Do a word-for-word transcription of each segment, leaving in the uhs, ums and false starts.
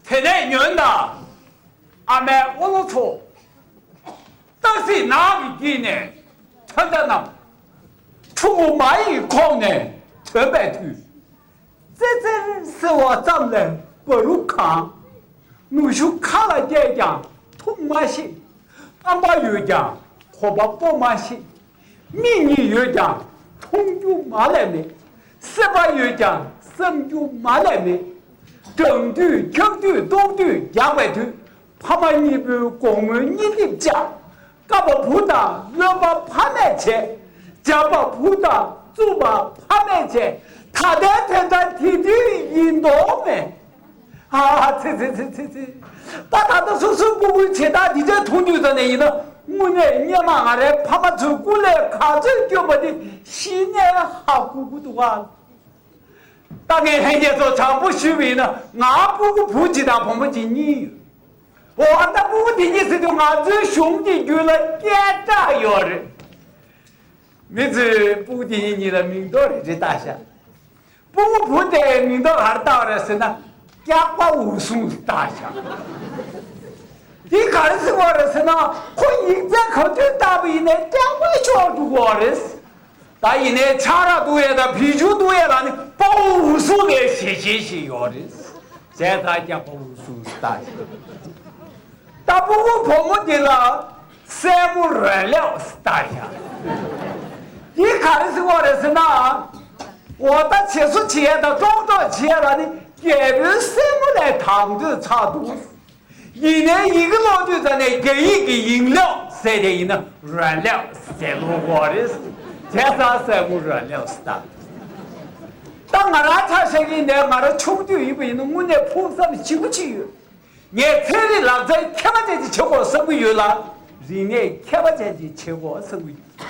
དེ་ནས་ཉོན་དང་། ཨ་མའི་འོ་ལོ་ཚོ། སྟག་གཟིག་ནགས་ཀྱི་དཀྱིལ་ནས་ཐོན་ད་རྣམས། ཕྲུ་གུ་མ་ཡི་ཁོག་ནས་ཐོན་པའི་དུས། ཙེ་ཙེར་ཟེར་བ་ཙམ་ལས་བ་རུ་གང་། ནུ་ཞོ་ཁ་ལ་བཀལ་ཀྱང་འཐུང་མ་ཤེས། རྐང་པ་ཡོད་ཀྱང་གོམ་པ་སྤོ་མ་ཤེས། མིག་གཉིས་ཡོད་ཀྱང་མཐོང་རྒྱུ་མ་ལས་མེད། སེམས་པ་ཡོད་ཀྱང་བསམ་རྒྱུ་མ་ལས་མེད། སྦྲང་དུས་འཁྱག་དུས་ལྟོགས་དུས་རྒྱགས་པའི་དུས། ཕ་མ་གཉིས་པོའི་དགོང་མོའི་གཉིད་ལྡིབ་བཅག། བཀབ་པ་བུ་དང་རློན་པ་ཕ་མས་བྱས། འཇབ་པ་བུ་དང་བཙུགས་པ་ཕ་མས་བྱས། ད་ལྟའི་དོན་དག་དེ་དུས་ཡིན་མདོག་མེད། ཨ་ཚེ་ཚེ་ཚེ་ཚེ་ཚེ། ད་ད་ལྟ་སོ་སོའི་སྤུ་གུའི་བྱེད་སྟངས་འདི་འདྲ་མཐོང་དུས་ཙམ་ནས་ཡིན་ན། དངོས་གནས་སྔོན་མ་ང་རའི་ཕ་མ་ཚོའི་སྐུ་ལས་ག་ཚོད་སྐྱོན་པ་དེ་གཞི་ནས་ཧ་གོ་གི་འདུག་ག། ད་ངས་ལྷན་རྒྱས་ཚོ་དྲང་པོ་ཞུས་པ་ཡིན་ན། ང་སྤུ་གུ་བུ་གཅིག་དང་བུ་མོ་གཅིག་གཉིས་ཡོད། འོ་ད་སྤུ་གུ་དེ་གཉིས་ཟེར་དུས་ང་ཚོའི་གཞུང་གི་རྒྱུད་ལ་སྐད་གྲགས་ཡོད་རེད། མི་ཚོས་སྤུ་གུ་དེ་གཉིས་གཉིས་ལ་མིང་འདོགས་རེ་རེ་བཏགས་ཤག། སྤུ་གུ་བུ་དེ་མིང་འདོགས་ག་རེ་བཏགས་པ་རེད་ཟེར་ན། སྐྱག་པ་འུ་སུང་བཏགས་ཤག། འདི་ག་རེ་ཟེར་བ་རེད་ཟེར་ན། ཁོ་ཡིག་ཚད་ག་དུས་བཏགས་པ་ཡིན་ནའི་སྐྱག་པ་ཤོར་འགྲོ་གི་རེད། ད་ཡིན་ནའི་ཆང་རག་འཐུང་ཡས་དང་བི་ཇུ་འཐུང་ཡས་ལ་ནི་དཔའ་བོ་འུ་སུང་ལས་ཞེ་ཆེ་ཞིག་ཡོད་རེད། བྱས་ཙང་སྐྱག་པ་འུ་སུང་བཏགས་ཤག། ད་སྤུ་གུ་བུ་མོ་འདི་ལ་སྲས་མོ་རོན་ལེའུ་བཏགས་ཤག། འདི་ག་རེ་ཟེར་བ་རེད་ཟེར་ན། འོ་ད་བྱེད་སོ་བྱེད་ཡས་དང་ཀྲོག་ཀྲོག་བྱེད་ཡས་ལ་ནི་རྒྱལ་པོའི་སྲས་མོ་ལས་དང་དོད་ཆགས་འདུག། ཡིན་ནའི་ཡི་གེ་ཀློག་དུས་ཙམ་ནས་རྒྱ་ཡིག་གི་ཡིང་ལེའུ་ཟེར་དེ་ཡིན་ན་རོན་ལེའུ་ཟེར་ཀློག་གི་རེད། བྱས་ཙང་སྲས་མོ་རོན་ལེའུ་བཏགས། ད་ང་རང་ཆ་བཞག་གི་ཡིན་ནའི་ང་རང་ཆུང་དུས་ཡིན་པ་ཡིན་ན་དངོས་གནས་ཕུགས་བསམ་ཞེ་པོ་ཅིག་ཡོད། ངས་ཚན་རིག་ལག་རྩལ་མཁས་པ་ཅན་ཅིག་བྱེད་དགོས་བསམ་གྱི་ཡོད་ལ། རིག་གནས་མཁས་པ་ཅན་ཅིག་བྱེད་དགོས་བསམ་གྱི་ཡོད།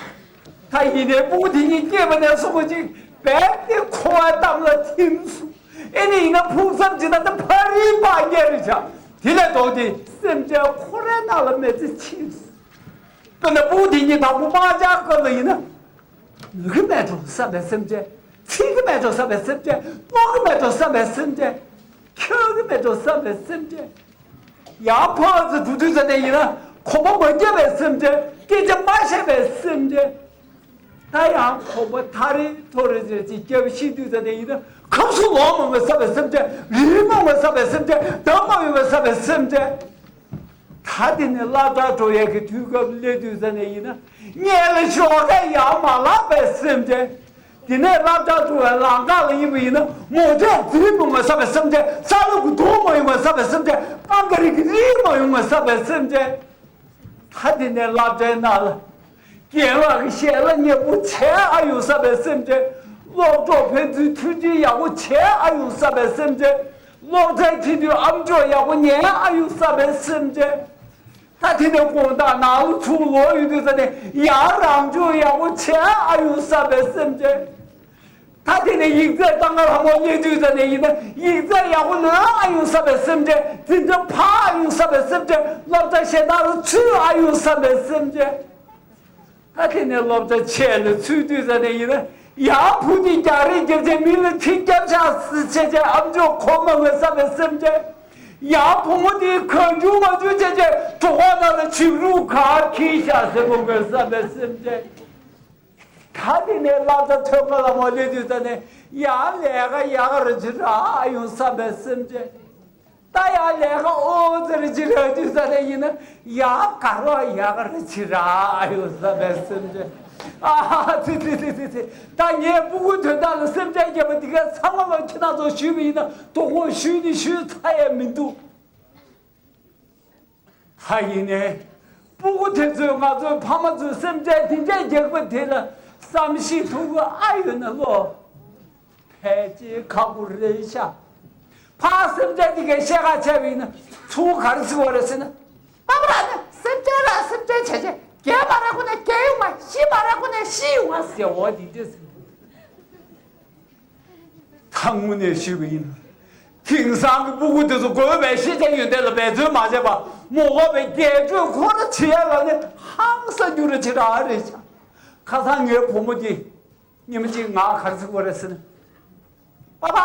ད་ཡིན་ནའི་སྤུ་གུ་དེ་གཉིས་སྐྱེས་པ་ནས་བཟུང་བ་ཅིག་རྦད་དེ་འཁོར་བའི་གཏམ་ལ་ཐིམ་སོང་། ཨེ་ནི་ཡིན་ན་ཕུགས་བསམ་ཇི་ལྟར་ད་ཕ་རིའི་ཕ་རྒྱལ་རེད་ཤག། དེ་ལས་ལྡོག་སྟེ་སེམས་ཅན་ཁོ་རའི་ནང་ལ་མི་ཚེ་ཕྱིན་སོང་། དཔེར་ན་སྤུ་གུ་དེ་གཉིས་དང་པོ་དམག་རྒྱག་སྐབས་ལ་ཡིན་ན། ཉོ་གི་མེད་འགྲོ་བསམ་པའི་སེམས་ཅན། འཚིག་གི་མེད་འགྲོ་བསམ་པའི་སེམས་ཅན། གློག་གི་མེད་འགྲོ་བསམ་པའི་སེམས་ཅན། འཁྱག་གི་མེད་འགྲོ་བསམ་པའི་སེམས་ཅན། ཡང་ཕར་ཚུར་འགྲོ་དུས་ཙམ་ནས་ཡིན་ན་གོམ་པ་མ་བརྒྱབ་པའི་སེམས་ཅན། སྐད་ཆ་མ་བཤད་པའི་སེམས་ཅན། ད་ཡང་གོམ་པ་ཐ་རེ་ཐོ་རེ་ཟེར་ཅིག་བརྒྱབ་ཤི་དུས་ཙམ་ནས་ཡིན་ན་ཁམས་གསུམ་ལོག་མ་ཡོང་བའི་བསམ་པའི་སེམས་ཅན། ལུས་མ་ཡོང་བའི་བསམ་པའི་སེམས་ཅན། གདམ་མ་ཡོང་བའི་བསམ་པའི་སེམས་ཅན། ད་དེ་ནས་སློབ་གྲྭར་འགྲོ་ཡས་ཀྱི་དུས་སྐབས་སླེབས་དུས་ཙམ་ནས་ཡིན་ན་སྔོན་ལ་ཞོགས་ཀས་ཡར་མ་ལངས་པའི་སེམས་ཅན། དེ་ནས་སློབ་གྲྭར་འགྲོ་བའི་ལམ་ཁ་ལ་ཡིན་པ་ཡིན་ན་མོ་ཊས་འཛུལ་མི་འོང་བསམ་པའི་སེམས་ཅན། ས་ལུག་གི་རྡོ་མ་ཡོང་བ་བསམ་པའི་སེམས་ཅན། པང་ཁ་རིག་གི་རིགས་མ་ཡོང་བ་བསམ་པའི་སེམས་ཅན། ད་དེ་ནས་སློབ་གྲྭའི་ནང་ལ་རྒན་ལགས་ཀྱི་ཞལ་ལག་མཉེས་པོ་བྱས་ཨ་ཡོང་བསམ་པའི་སེམས་ཅན། སློབ་གྲོགས་ཕན་ཚུན་མཐུན་སྒྲིལ་ཡག་པོ་བྱས་ཨ་ཡོང་བསམ་པའི་སེམས་ཅན། སློབ་ཚན་ཁྲིད་དུས་ཨམ་ཅོག་ཡག་པོ་ཉན་ཨ་ཡོང་བསམ་པའི་སེམས་ཅན། ད་དེ་ནས་དགོང་དག་ནང་ལ་ཚུར་ལོག་ཡོང་དུས་ཙམ་ནས་ཡང་རང་སྦྱོང་ཡག་པོ་བྱས་ཨ་ཡོང་བསམ་པའི་སེམས་ཅན། ད་དེ་ནས་ཡིག་ཚད་ལྟ་ག་ལྷ་མོ་སླེབས་དུས་ཙམ་ནས་ཡིན་ན་ཡིག་ཚད་ཡག་པོ་ལོན་ཨ་ཡོང་བསམ་པའི་སེམས་ཅན། འཛིན་གྲྭ་ཕར་ཨ་ཡོང་བསམ་པའི་སེམས་ཅན། སློབ་གྲྭ་གཞན་དག་ལ་ཚུར་ཨ་ཡོང་བསམ་པའི་སེམས་ཅན། ད་དེ་ནས་སློབ་གྲྭ་ཆེ་ལ་ཚུད་དུས་ཙམ་ནས་ཡིན་ན་ཡང་བུ་དེ་རྒྱག་རེས་རྒྱབ་བྱས་མི་ལ་ཁྲིད་རྒྱབ་ཤག་ཟེར་བྱས་བྱས་ཨམ་ཅོག་གོ་མ་ངོས་བསམ་པའི་སེམས་ཅན། ཡང་བུ་མོ་དེ་གང་བྱུང་མ་བྱུང་བྱས་བྱས་གྲོད་ཁོག་ནང་ལ་བྱིའུ་རུ་ག་འཁྱིལ་ཤག་ཟེར་མ་ངོས་བསམ་པའི་སེམས་ཅན། ད་དེ་ནས་སློབ་གྲྭ་ཐོན་ཁ་ལ་མོ་སླེབས་དུས་ཙམ་ནས་ཡང་ལས་ཀ་ཡག་ར་ཅིག་རག་ཡོང་བསམ་པའི་སེམས་ཅན། ད་ཡང་ལས་ཀ་ཨོ་ཙི་རེ་ཅིག་རག་དུས་ཙམ་ནས་ཡིན་ན་ཡང་དགའ་རོགས་ཡག་ར་ཅིག་རག་ཡོང་བསམ་པའི་སེམས་ཅན། ཨ་ཧ་ཙི་ཙི་ཙི་ཙི་ཙི། ད་ངའི་སྤུ་གུ་དོན་དག་ལ་སེམས་ཅན་བརྒྱབ་པ་འདི་ག་ཚང་མ་ལ་ཁྱེད་རང་ཚོ་ཞུས་པ་ཡིན་ན་དོ་དགོང་ཞུས་ནི་ཞུས་ཚར་ཡས་མི་འདུག། ད་ཡིན་ནའི་སྤུ་གུ་དེ་ཚོས་ང་ཚོའི་ཕ་མ་ཚོའི་སེམས་ཅན་དེ་འདྲས་རྒྱག་པ་དེ་ལ་བསམ་ཤེས་ཐུབ་ཀྱི་ཨ་ཡོད་ན་ལོ། ཕལ་ཆེར་ཁག་པོ་རེད་ཤག། ཕར་སེམས་ཅན་དེ་གས་བཤད་ཁ་བྱས་པ་ཡིན་ན་ཚུར་ག་རེ་ཟེར་བ་རེད་ཟེར་ན། པ་པ་ར་ནི་སེམས་ཅན་ར་སེམས་ཅན་བྱས་བྱས་རྒས་མ་ར་ཁོ་ནས་རྒས་ཡོང་བ། ཤི་མ་ར་ཁོ་ནས་ཤི་ཡོང་བ་ཟེར་འོ་དེ་འདྲས་ཟེར། ད་དངོས་གནས་ཞུས་པ་ཡིན་ན། དེང་སང་གི་སྤུ་གུ་དེ་ཚོ་དགོས་པའི་ཤེས་བྱ་ཡོན་ཏན་ལ་འབད་བརྩོན་མ་བྱས་པར་མ་དགོས་པའི་རྒྱས་སྤྲོས་ཁོ་ར་བྱེད་ཡ་ལ་ནི་ཧང་སང་རྒྱུ་ར་ཅིག་རང་རེད་ཤག། ཁ་སང་ངའི་བུ་མོ་དེ་ཉི་མ་གཅིག་ང་ག་རེ་ཟེར་དགོས་རེད་ཟེར་ན། པ་པ།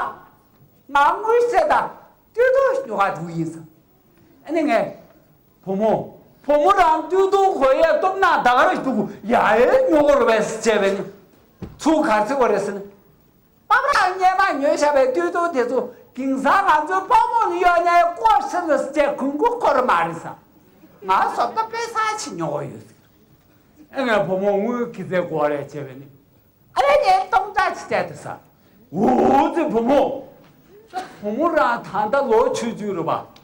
ང་དངུལ་བཤད་དང་ སྟོད་ཐུང་ཉོ་ག་འགྲོ་ཡིན་ཟེར། ཨ་ནི་ངས། བུ་མོ། བུ་མོ་རང་སྟོད་ཐུང་གོན་ཡས་སྟོབས་ན་ད་ག་རེ་འདུག་ཡ་ཨེ་ཉོ་གི་རེད་པས་ཟེར་བྱས་པས་ནི། ཚུར་ག་རེ་ཟེར་བ་རེད་ཟེར་ན། པ་ཕ་རང་སྔོན་མ་ཉོས་བཞག་པའི་སྟོད་ཐུང་དེ་ཚོ་དེང་སང་ང་ཚོའི་དཔའ་མོ་ལ་གཡོག་ཉན་ཡས་དཀོར་ཟེར་ལ་ཟེར་གོན་གོ་དཀོར་མ་རེད་ཟེར། ང་བཟོ་ལྟ་དཔེ་ས་ཆེ་ཉོ་གི་ཡོད་ཟེར། ཨེ་ངས་བུ་མོ་དངུལ་གྱི་ཚད་དགོས་རེད་བྱས་པས་ནི། ཨ་ལས་ངས་སྟོང་ཕྲག་ཅིག་སྤྲད་དེ་ཟ། འོ་ཙི་བུ་མོ། བུ་མོ་རང་ད་ལྟ་ལོ་ཆུང་ཆུང་རེད་པ།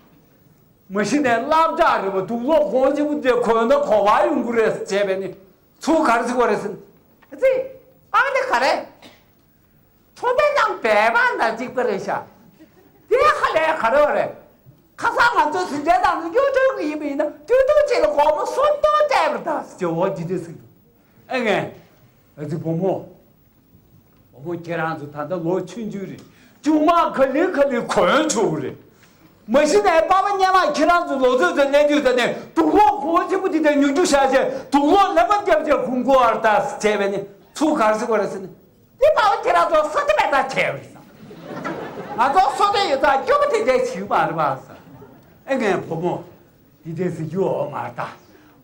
མ་གཞི་ནས་སློབ་གྲྭ་རེད་པ། དུག་སློག་གོང་ཆེན་པོ་དེ་གོན་ན་གོ་བ་ཡོང་གི་རེད་བྱས་པས་ནི། ཚུར་ག་རེ་ཟེར་བ་རེད་ཟེར་ན། ཨ་ཙི། ཨ་ནི་ག་རེ། ཚོང་པའི་ནང་སྦལ་པ་དང་གཅིག་པ་རེད་ཤག་དེ་ཧ་ལས་ག་རེ་བ་རེད། ཁ་སང་ང་ཚོ་ཟིན་བྲལ་དང་གཡོ་སྒྲོལ་གྱི་ཡིན་པ་ཡིན་ན་དུས་ཐུང་གཅིག་ལ་སྒོར་མོ་སུམ་སྟོང་སྤྲད་པར་གདའ་ཟེར་འོ་འདི་འདྲ་ཟེར་གི་འདུག་ཨེ་ངས། ཨ་ཙི་བུ་མོ། བུ་མོ་ཁྱེད་རང་ཚོ་ད་ལྟ་ལོ་ཆུང་ཆུང་རེད། ཆུང་མ་ག་ལེ་ག་ལེ་གོན་ཆོག་གི་རེད། མ་གཞི་ནས་པ་ཕ་སྔོན་མ་ཁྱེད་རང་ཚོ་ལོ་ཚོད་ཚོ་གནས་དུས་ད་ནས་དུག་སློག་གོང་ཆེན་པོ་འདི་དང་ཉུང་རྒྱུ་བཞག་བྱས་དུག་སློག་ལེན་པ་རྒྱབ་བྱས་གོན་དགོས་པར་གདའ་ཟེར་བྱས་པས་ནི་ཚུར་ག་རེ་ཟེར་བ་རེད་ཟེར་ན། འདི་པ་ཕ་ཁྱེད་རང་ཚོ་བསོད་བདེ་མེད་ཙང་བྱས་པ་རེད་ཟེར། ང་ཚོ་བསོད་བདེ་ཡོད་ཙང་སྐྱོ་པོ་དེ་འདྲའི་བྱེད་མ་རེད་པ་ཟེར། ཨེ་ངས་བུ་མོ། འདི་འདྲ་ཟེར་རྒྱུ་ཡོད་མ་རེད་ད།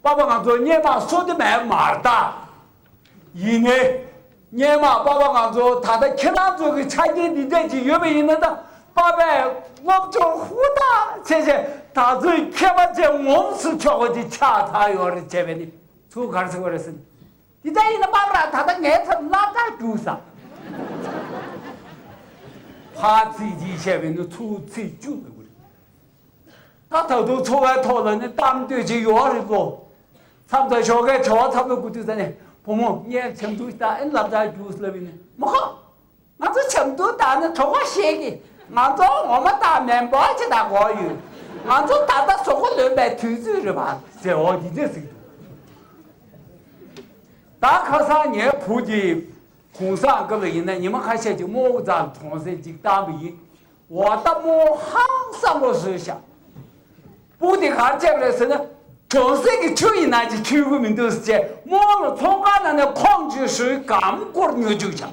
པ་ཕ་ང་ཚོ་སྔོན་མ་བསོད་བདེ་མེད་མ་རེད་ད། ཡིན་ནའི། སྔོན་མ་པ་ཕ་ང་ཚོ་ད་ལྟ་ཁྱེད་རང་ཚོ་གི་ཆ་རྐྱེན་འདི་འདྲ་ཅིག་ཡོད་པ་ཡིན་ན་ད་པ་ཕས་སློབ་སྦྱོང་ཧུར་ཐག་བྱས་བྱས་ད་ཚོད་མཁས་པ་ཅན་ངོམ་སུ་ཆོག་པ་ཅིག་ཆགས་ཚར་ཡོད་རེད་བྱས་པས་ནི་ཚུར་ག་རེ་ཟེར་བ་རེད་ཟེར་ན། འདི་ལྟར་ཡིན་ན་པ་ཕ་རང་ད་ལྟ་ངའི་ཚབ་སློབ་གྲྭར་རྒྱུགས་ས། ཕར་ཚིག་གཅིག་བཤད་པས་ན་ཚུར་ཚིག་བཅུ་ལབ་དགོས་རེད། ད་ད་དུང་འཚོ་བའི་ཐོག་ལ་ནི་གཏམ་འདོད་ཅིག་ཡོད་རེད་ལོ། མཚམས་དང་ཞོགས་ཀའི་བྱ་བ་ཚབ་ལ་སྒུག་དུས་ཙ་ནས་བུ་མོ་ངས་བྱམས་སྡུག་ད་ཨེ་སློབ་གྲྭར་རྒྱུགས་ལབ་ཡིན་ནི་མ་ཁོ། ང་ཚོ་བྱམས་སྡུག་དང་ནི་གྲོགས་པོ་ཞིག་གིས་ང་ཚོ་ངོ་མ་དང་མེ་འབར་ཅིག་དང་གོ་ཡོད། ང་ཚོ་ད་ལྟ་གཟུགས་པོ་ལོན་པའི་དུས་ཚོད་རེད་པ་ཟེར་འོ་འདི་འདྲ་ཟེར་གི་འདུག་ད་ཁ་སང་ངའི་བུ་དེ་གུང་སེང་སྐབས་ལ་ཡིན་ན་ཉི་མ་ཁ་ཤས་ཅིག་རྨོ་བོ་རྩ་ལ་གྲོང་གསེབ་ཅིག་བཏང་བ་ཡིན། འོ་ད་རྨོ་བོ་ཧང་སང་པོ་བཟོས་ཤག་སྤུ་གུ་དེ་ག་རེ་བྱས་པ་རེད་ཟེར་ན། གྲོང་གསེབ་ཀྱི་ཆུ་ཡིན་ན་ཅིག་འཁྱོལ་གི་མི་འདུག་ཟེར་བྱས་རྨོ་བོ་ལ་ཚོང་ཁང་ནང་ནས་ཁོང་ཆུ་ཞོའི་སྒམ་སྐོར་ཉོ་བཅུག་ཤག་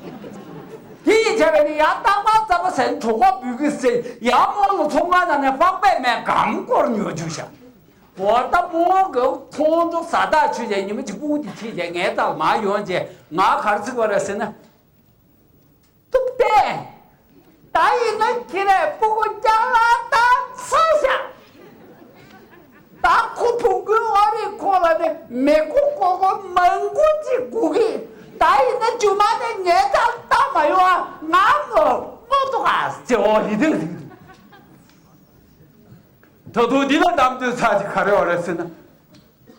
དེ་ཡིན་བྱས་པས་ནི་ཡང་རྟག་པར་རྩ་བ་ཟན་གྲོད་ཁོག་འབུད་གི་ཟེར་ཡང་རྨོ་བོ་ལ་ཚོང་ཁང་ནང་ནས་པགས་པའི་སྨན་སྒམ་སྐོར་ཉོ་བཅུག་ཤག་འོ་ད་རྨོ་བོ་གི་ཁོང་ཚོ་ཟ་ཐག་ཆོད་བྱས་ཉི་མ་གཅིག་སྤུ་གུ་དེ་ཁྱེར་བྱས་ངའི་རྩ་ལ་མར་ཡོང་བྱས་ང་ག་རེ་ཟེར་བ་རེད་ཟེར་ན། ཐུབ་བསྟན། ད་ཡིན་ན་ཁྱེད་རས་སྤུ་གུ་རྐྱང་ལ་བཏང་ཚར་ཤག་ད་ཁོ་བོང་གུའི་ཨོ་རིག་ཁོག་ལ་ནི་མི་གོ་ཀོ་ཀོ་མང་པོ་ཅིག་སྒུག་གི་ད་ཡིན་ན་རྒྱུ་མ་ནི་ངའི་རྩ་ལ་བཏང་མ་ཡོང་ཨ། ང་ངོ་ངོ་ཐུག་ཨ་ཟེར་འོ་ཡི་དེ་ཟེར་གི་འདུག་ད་དུང་འདི་ལ་གཏམ་དུས་ཚར་གཅིག་ག་རེ་ཡོད་རེད་ཟེར་ན།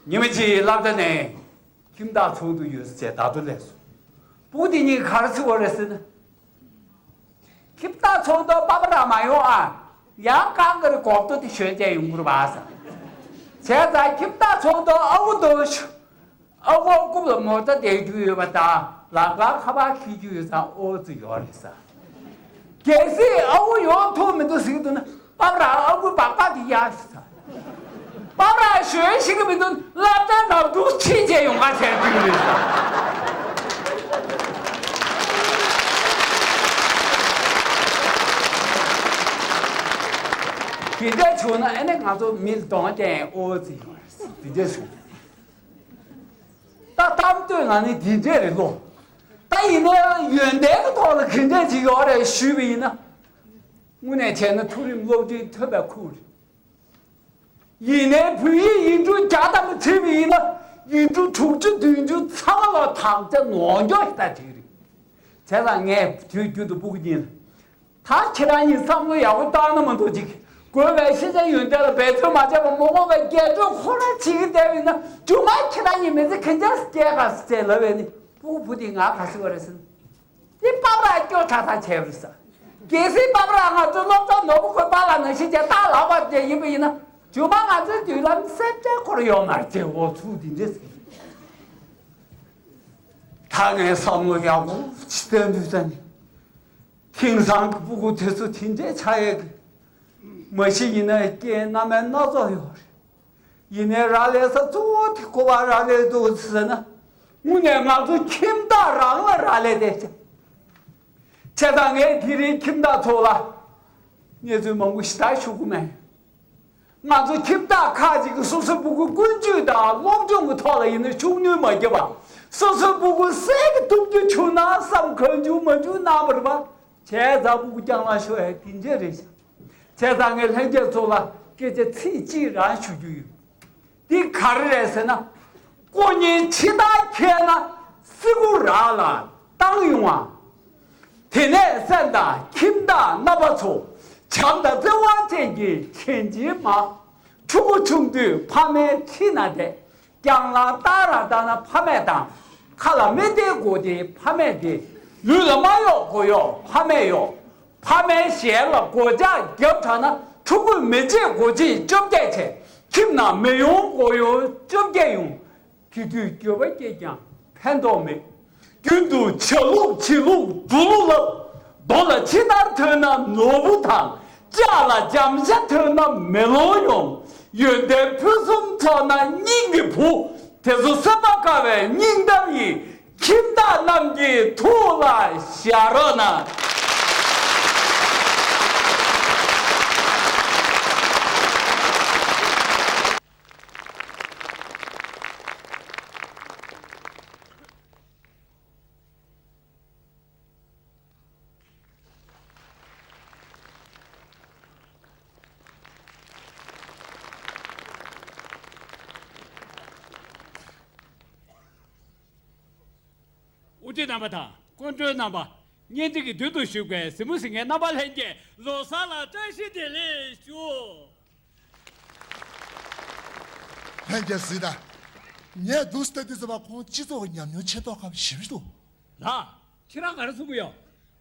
ཉི་མ་གཅིག་སློབ་གྲྭ་ནས་ཁྱིམ་བདག་ཚོགས་འདུ་ཡོད་ཟེར་བརྡ་ཐོ་སླེབས་སོང་། སྤུ་གུ་དེ་གཉིས་ག་རེ་ཟེར་བ་རེད་ཟེར་ན། ཁྱིམ་བདག་ཚོགས་འདུར་པ་ཕ་རང་མ་ཡོང་ཨ། ཡང་གང་གི་རེ་གོག་ཏོ་དེ་ཞོན་བྱས་ཡོང་གི་རེད་པ་ཟེར། བྱས་ཙང་ཁྱིམ་བདག་ཚོགས་འདུར་ཨ་ཁུ་འདུག་ཨ་ཁུ་རྐུབ་ལ་མོ་ཊ་བསྡད་རྒྱུ་ཡོད་པ་དང་ལམ་ཁར་ཁ་པར་འཁྱེར་རྒྱུ་ཡོད་ཙང་ཨོ་ཙི་ཡོད་རེད་ཟེར། གལ་སྲིད་ཨ་ཁུ་ཡོང་ཐུབ་མི་འདུག་ཟེར་གྱི་འདུག་ན་པ་ཕ་རང་ཨ་ཁུའི་སྦག་སྦག་དེ་གཡར་ཤོག་ཟེར། པ་ཕ་རང་ཞོན་ཤེས་ཀྱི་མི་འདུག་སློབ་གྲྭ་ནང་འདུག་ཕྱིན་བྱས་ཡོང་ག་བྱས་རྒྱུ་རེད་ཟེར། དེ་འདྲ་བྱུང་ན་ཨ་ནི་ང་ཚོ་མི་ལ་གདོང་བསྟན་ཨོ་ཙི་ཡོད་རེད་ཟེར་དེ་འདྲ་བྱུང་། ད་གཏམ་དོན་ང་ནི་འདི་འདྲས་རེད་ལོ། ད་ཡིན་ན་ཡོན་ཏན་གྱི་ཐོག་ལ་གི་འདྲས་ཅིག་ཡོད་རེད་ཞུས་པ་ཡིན་ན། དངོས་གནས་བྱས་ན་མཐོ་རིམ་སློབ་འབྲིང་ཐོན་པའི་ཁུངས་རེད། ཡིན་ནའི་བོད་ཡིག་ཡིག་འབྲུ་བརྒྱ་ཐམ་པ་བྲིས་པ་ཡིན་ན་ཡིག་འབྲུ་དྲུག་ཅུ་བདུན་ཅུ་ཚང་མ་ལ་དམ་བཅའ་ནོར་འཁྱོག་ཞིག་ད་བྲིས་རེད། བྱས་ཙང་ངས་དུས་རྒྱུན་དུ་སྤུ་གུ་གཉིས་ལ། ད་ཁྱེད་རང་གཉིས་བསམ་བློ་ཡག་པོ་བཏང་ན་མ་གཏོགས་ཅིག་དགོས་པའི་ཤེས་བྱ་ཡོན་ཏན་ལ་འབད་བརྩོན་མ་བྱས་པར་མ་དགོས་པའི་རྒྱས་སྤྲོས་ཁོ་རང་བྱེད་ཀྱི་བསྡད་པ་ཡིན་ན་རྒྱུ་མ་ཁྱེད་རང་གཉིས་མི་ཚེ་ག་འདྲ་སྐྱེལ་ག་ཟེར་ལབ་པས་ནི་སྤུ་གུ་བུ་དེས་ང་ག་ཟེར་བ་རེད་ཟེར་ན། འདི་པ་ཕ་རང་སྐྱོ་དྲགས་དྲགས་བྱས་པ་རེད་ཟེར། གལ་སྲིད་པ་ཕ་རང་ང་ཚོའི་སློབ་གྲྭ་ནོར་བུ་དགོན་པ་ལ་ནང་བཞིན་བྱས་ད་ལག་པ་བརྒྱབ་ཡིན་པ་ཡིན་ན་རྒྱུ་མ་ང་ཚོའི་མདུན་ལམ་སེམས་ཁྲལ་ཁོ་རང་ཡོད་མ་རེད་ཅེས་འོ་ཚུགས་འདི་འདྲས་ཟེར། ད་ངས་བསམ་བློ་ཡག་པོ་ཅིག་བཏོན་དུས་ཙ་ནི། དེང་སང་གི་སྤུ་གུ་དེ་ཚོ་དེ་འདྲའི་ཆགས་ཡས་ཀྱི། མ་གཞི་ཡིན་ན་རྐྱེན་སྣ་མིན་སྣ་ཚོགས་ཡོད་རེད། ཡིན་ནའི་རག་ལས་ས་གཙོ་བོ་དེ་ག་པར་རག་ལས་འདུག་ཟེར་ན། དངོས་གནས་ང་ཚོ་ཁྱིམ་བདག་རང་ལ་རག་ལས་བསྡད་ཅིང་། བྱས་ཙང་ངས་དེ་རིང་ཁྱིམ་བདག་ཚོ་ལ། གནས་ཚུལ་མང་པོ་ཞེ་དྲག་ཞུ་གི་མེད། ང་ཚོ་ཁྱིམ་བདག་ཁག་ཅིག་གིས་སོ་སོའི་སྤུ་གུ་ཀུན་སྤྱོད་དང་སློབ་སྦྱོང་གི་ཐོག་ལ་ཡིན་ན་ཤུགས་སྣོན་མ་བརྒྱབ་པ། སོ་སོའི་སྤུ་གུ་གསེར་གྱི་གཏུམ་རྒྱུ་བྱུང་ན་བསམ། གང་བྱུང་མ་བྱུང་གནང་བ་རེད་པ། བྱས་ཙང་སྤུ་གུ་རྐྱང་ལ་ཤོར་ཡ་དེ་འདྲ་རེད་ཤག་བྱས་ཙང་ངས་ལྷན་རྒྱས་ཚོ་ལ་སྐད་ཆ་ཚིག་གཅིག་རང་ཞུ་རྒྱུ་ཡོད། འདི་ག་རེ་རེད་ཟེར་ན། ཀོ་གཉན་ཕྱི་ལྟར་འཁེལ་ན་སེ་གོལ་རག་ལ་བཏང་ཡོང་བ། དེ་ནས་སེམས་དང་ཁྱིམ་བདག་རྣམ་པ་ཚོ། བྱམས་དང་བརྩེ་བ་ཅན་གྱི་བྱིན་གྱིས་མ། ཕྲུ་གུ་ཆུང་དུས་ཕ་མའི་ཁྲིད་ན་བསྡད། རྐྱང་ལ་ལྟ་ར་ལྟ་ན་ཕ་མས་དང་། ཁ་ལ་མི་བདེ་དགོས་དེ་ཕ་མས་བདེ། ལུས་ལ་མ་གཡོགས་མགོ་གཡོགས་ཕ་མས་གཡོགས། ཕ་མའི་ཞལ་ལ་སྒོ་ལྕགས་བརྒྱབ་དྲགས་ན། ཕྲུ་གུས་མི་བརྗེད་སྒོ་ཕྱེ་བཅོ་བརྒྱད་བྱས། ཁྱིམ་ནང་མི་ཡོང་སྒོ་ཡོང་བཅོ་བརྒྱད་ཡོང་། དེ་དུས་འགྱོད་པ་སྐྱེས་ཀྱང་ཕན་ཐོགས་མེད། རྒྱུན་དུ་ཇ་བླུགས་བྱི་བླུགས་འབྲུ་བླུགས་ལབ། རྡོ་ལ་ཕྱི་ལྟར་ཐོན་ན་ནོར་བུ་དང་། ལྕགས་ལ་འཇམ་ཤ་ཐོན་ན་མེ་ལོང་ཡོང་། ཡོན་ཏན་ཕུན་སུམ་ཚོགས་ན་སྙིང་གི་བུ། དེ་ཚོ་སེམས་པ་དཀར་བའི་སྙིང་གཏམ་ཡིན། ཁྱིམ་བདག་རྣམས་ཀྱི་ཐུགས་ལ་བཞག་རོགས་གནང་། དབུ་ཁྲིད་རྣམ་པ་དང་སྐུ་མགྲོན་རྣམ་པ། བརྙན་འཕྲིན་གྱི་མདུན་དུ་བཞུགས་པའི་གཟིགས་མོ་གཟིགས་མཁན་རྣམ་པ་ལྷན་རྒྱས། ལོ་གསར་ལ་བཀྲ་ཤིས་བདེ་ལེགས་ཞུ། ལྷན་རྒྱས་གཟིགས་དང་། ངས་འདུག་སྟེ་དུས་ཚོད་པ་ཁོང་སྤྱི་ཚོགས་ཉམས་མྱོང་ཆེ་མདོག་ཁ་པོ་ཞེ་པོ་འདུག་ལགས། ཁྱེད་རང་ག་རེ་གསུང་གི་ཡོད།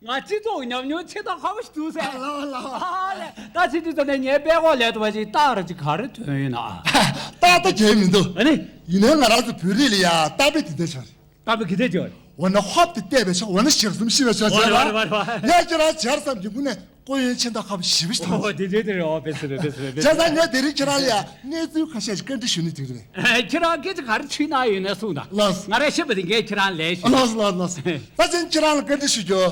ང་སྤྱི་ཚོགས་ཉམས་མྱོང་ཆེ་མདོག་ཁ་པོ་ཞིག་འདུག་ཟེར། ལགས་ལགས། ཨ་ལས། ད་ཕྱི་དུས་ཚོད་ནས་ངའི་པད་ཀོག་ལས་ཐུབ་པ་ཞིག་རྟགས་ར་ཅིག་ག་རེ་ཐོན་ཡོད་ན། རྟགས་ད་གལ་མི་འདུག་ཨ་ནི། ཡིན་ནའི་ང་རང་ཚོ་བོད་རིགས་ལ་ཡ་རྟགས་དཔེ་དེ་འདྲ་ཆགས་རེད། རྟགས་དཔེ་ག་འདྲ་ཆགས་རེད། འོ་ན་ཧོབ་ཏེ་བལྟས་པའི་ཆ། འོ་ན་ཞལ་གསུམ་ཤེས་པའི་ཆ་བྱས་ལ། ངས་ཁྱེད་རང་བྱར་བསམ་གྱི་དངོས་གནས་ཀོ་གཡོན་ཆེ་མདོག་ཁ་པོ་ཞེ་པོ་ཞིག་མཐོང་། ཨོ་དེ་འདྲ་དེ་རེད། ཨོ་དཔེ་སྲིད་པས་དཔེ་སྲིད་པས་དཔེ་སྲིད། བྱས་ཙང་ངས་དེ་རིང་ཁྱེད་རང་ལ་ཡ་གནས་ཚུལ་ཁ་ཤས་ཤིག་བཀའ་འདྲི་ཞུ་ནས་འགྲིག་རེད། ཁྱེད་རང་སྐད་ཆ་ག་རེ་དྲིས་གནང་ཡོད་ན་གསུངས་དང་། ལགས། ང་རས་ཤེས་པ་དེ་ངས་ཁྱེད་རང་ལན་ཞུ། ལགས་ལགས་ལགས། ད་ཅན་ཁྱེད་རང་ལ་བཀའ་འདྲི་ཞུ་རྒྱུ།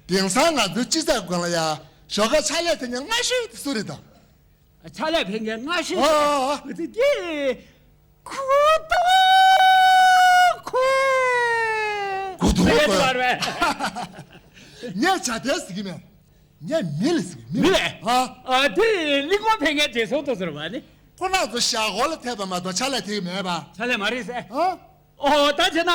དེང་སང་ང་ཚོའི་སྤྱི་ཚོགས་སྒང་ལ་ཡ་ཞོགས་ཀ་ཕྱག་ལས་དེ་ནས་སྔ་ཤོས་དེ་སུ་རེད་དང་། ཕྱག་ལས་ཕེབས་མཁན་སྔ་ཤོས། ཨ་ཨ་ཨ། འོ་དེ་དེ། གུ་དོ་ཁོ། གུ་དོ་ཟེར་ཁོ། བར་བས། ངས་བྱ་དེ་ཟེར་གི་མེད། ངས་མི་ལ་ཟེར་གི་མི་ལ། མི་ལ། ཨ། ཨ་དེ་གླིང་སྐོར་ཕེབས་མཁན་བགྲེས་སོང་དུ་ཟེར་བ་ནི། ཁོ་རང་ཚོ་ཞྭ་གོ་ལ་ཐེབས་པ་མ་གཏོགས་ཕྱག་ལས་ཐེབས་ཀྱི་མེད་པ། ཕྱག་ལས་མ་རེད་ཟེར། ཨ། ཨོ་ད་བྱས་ན་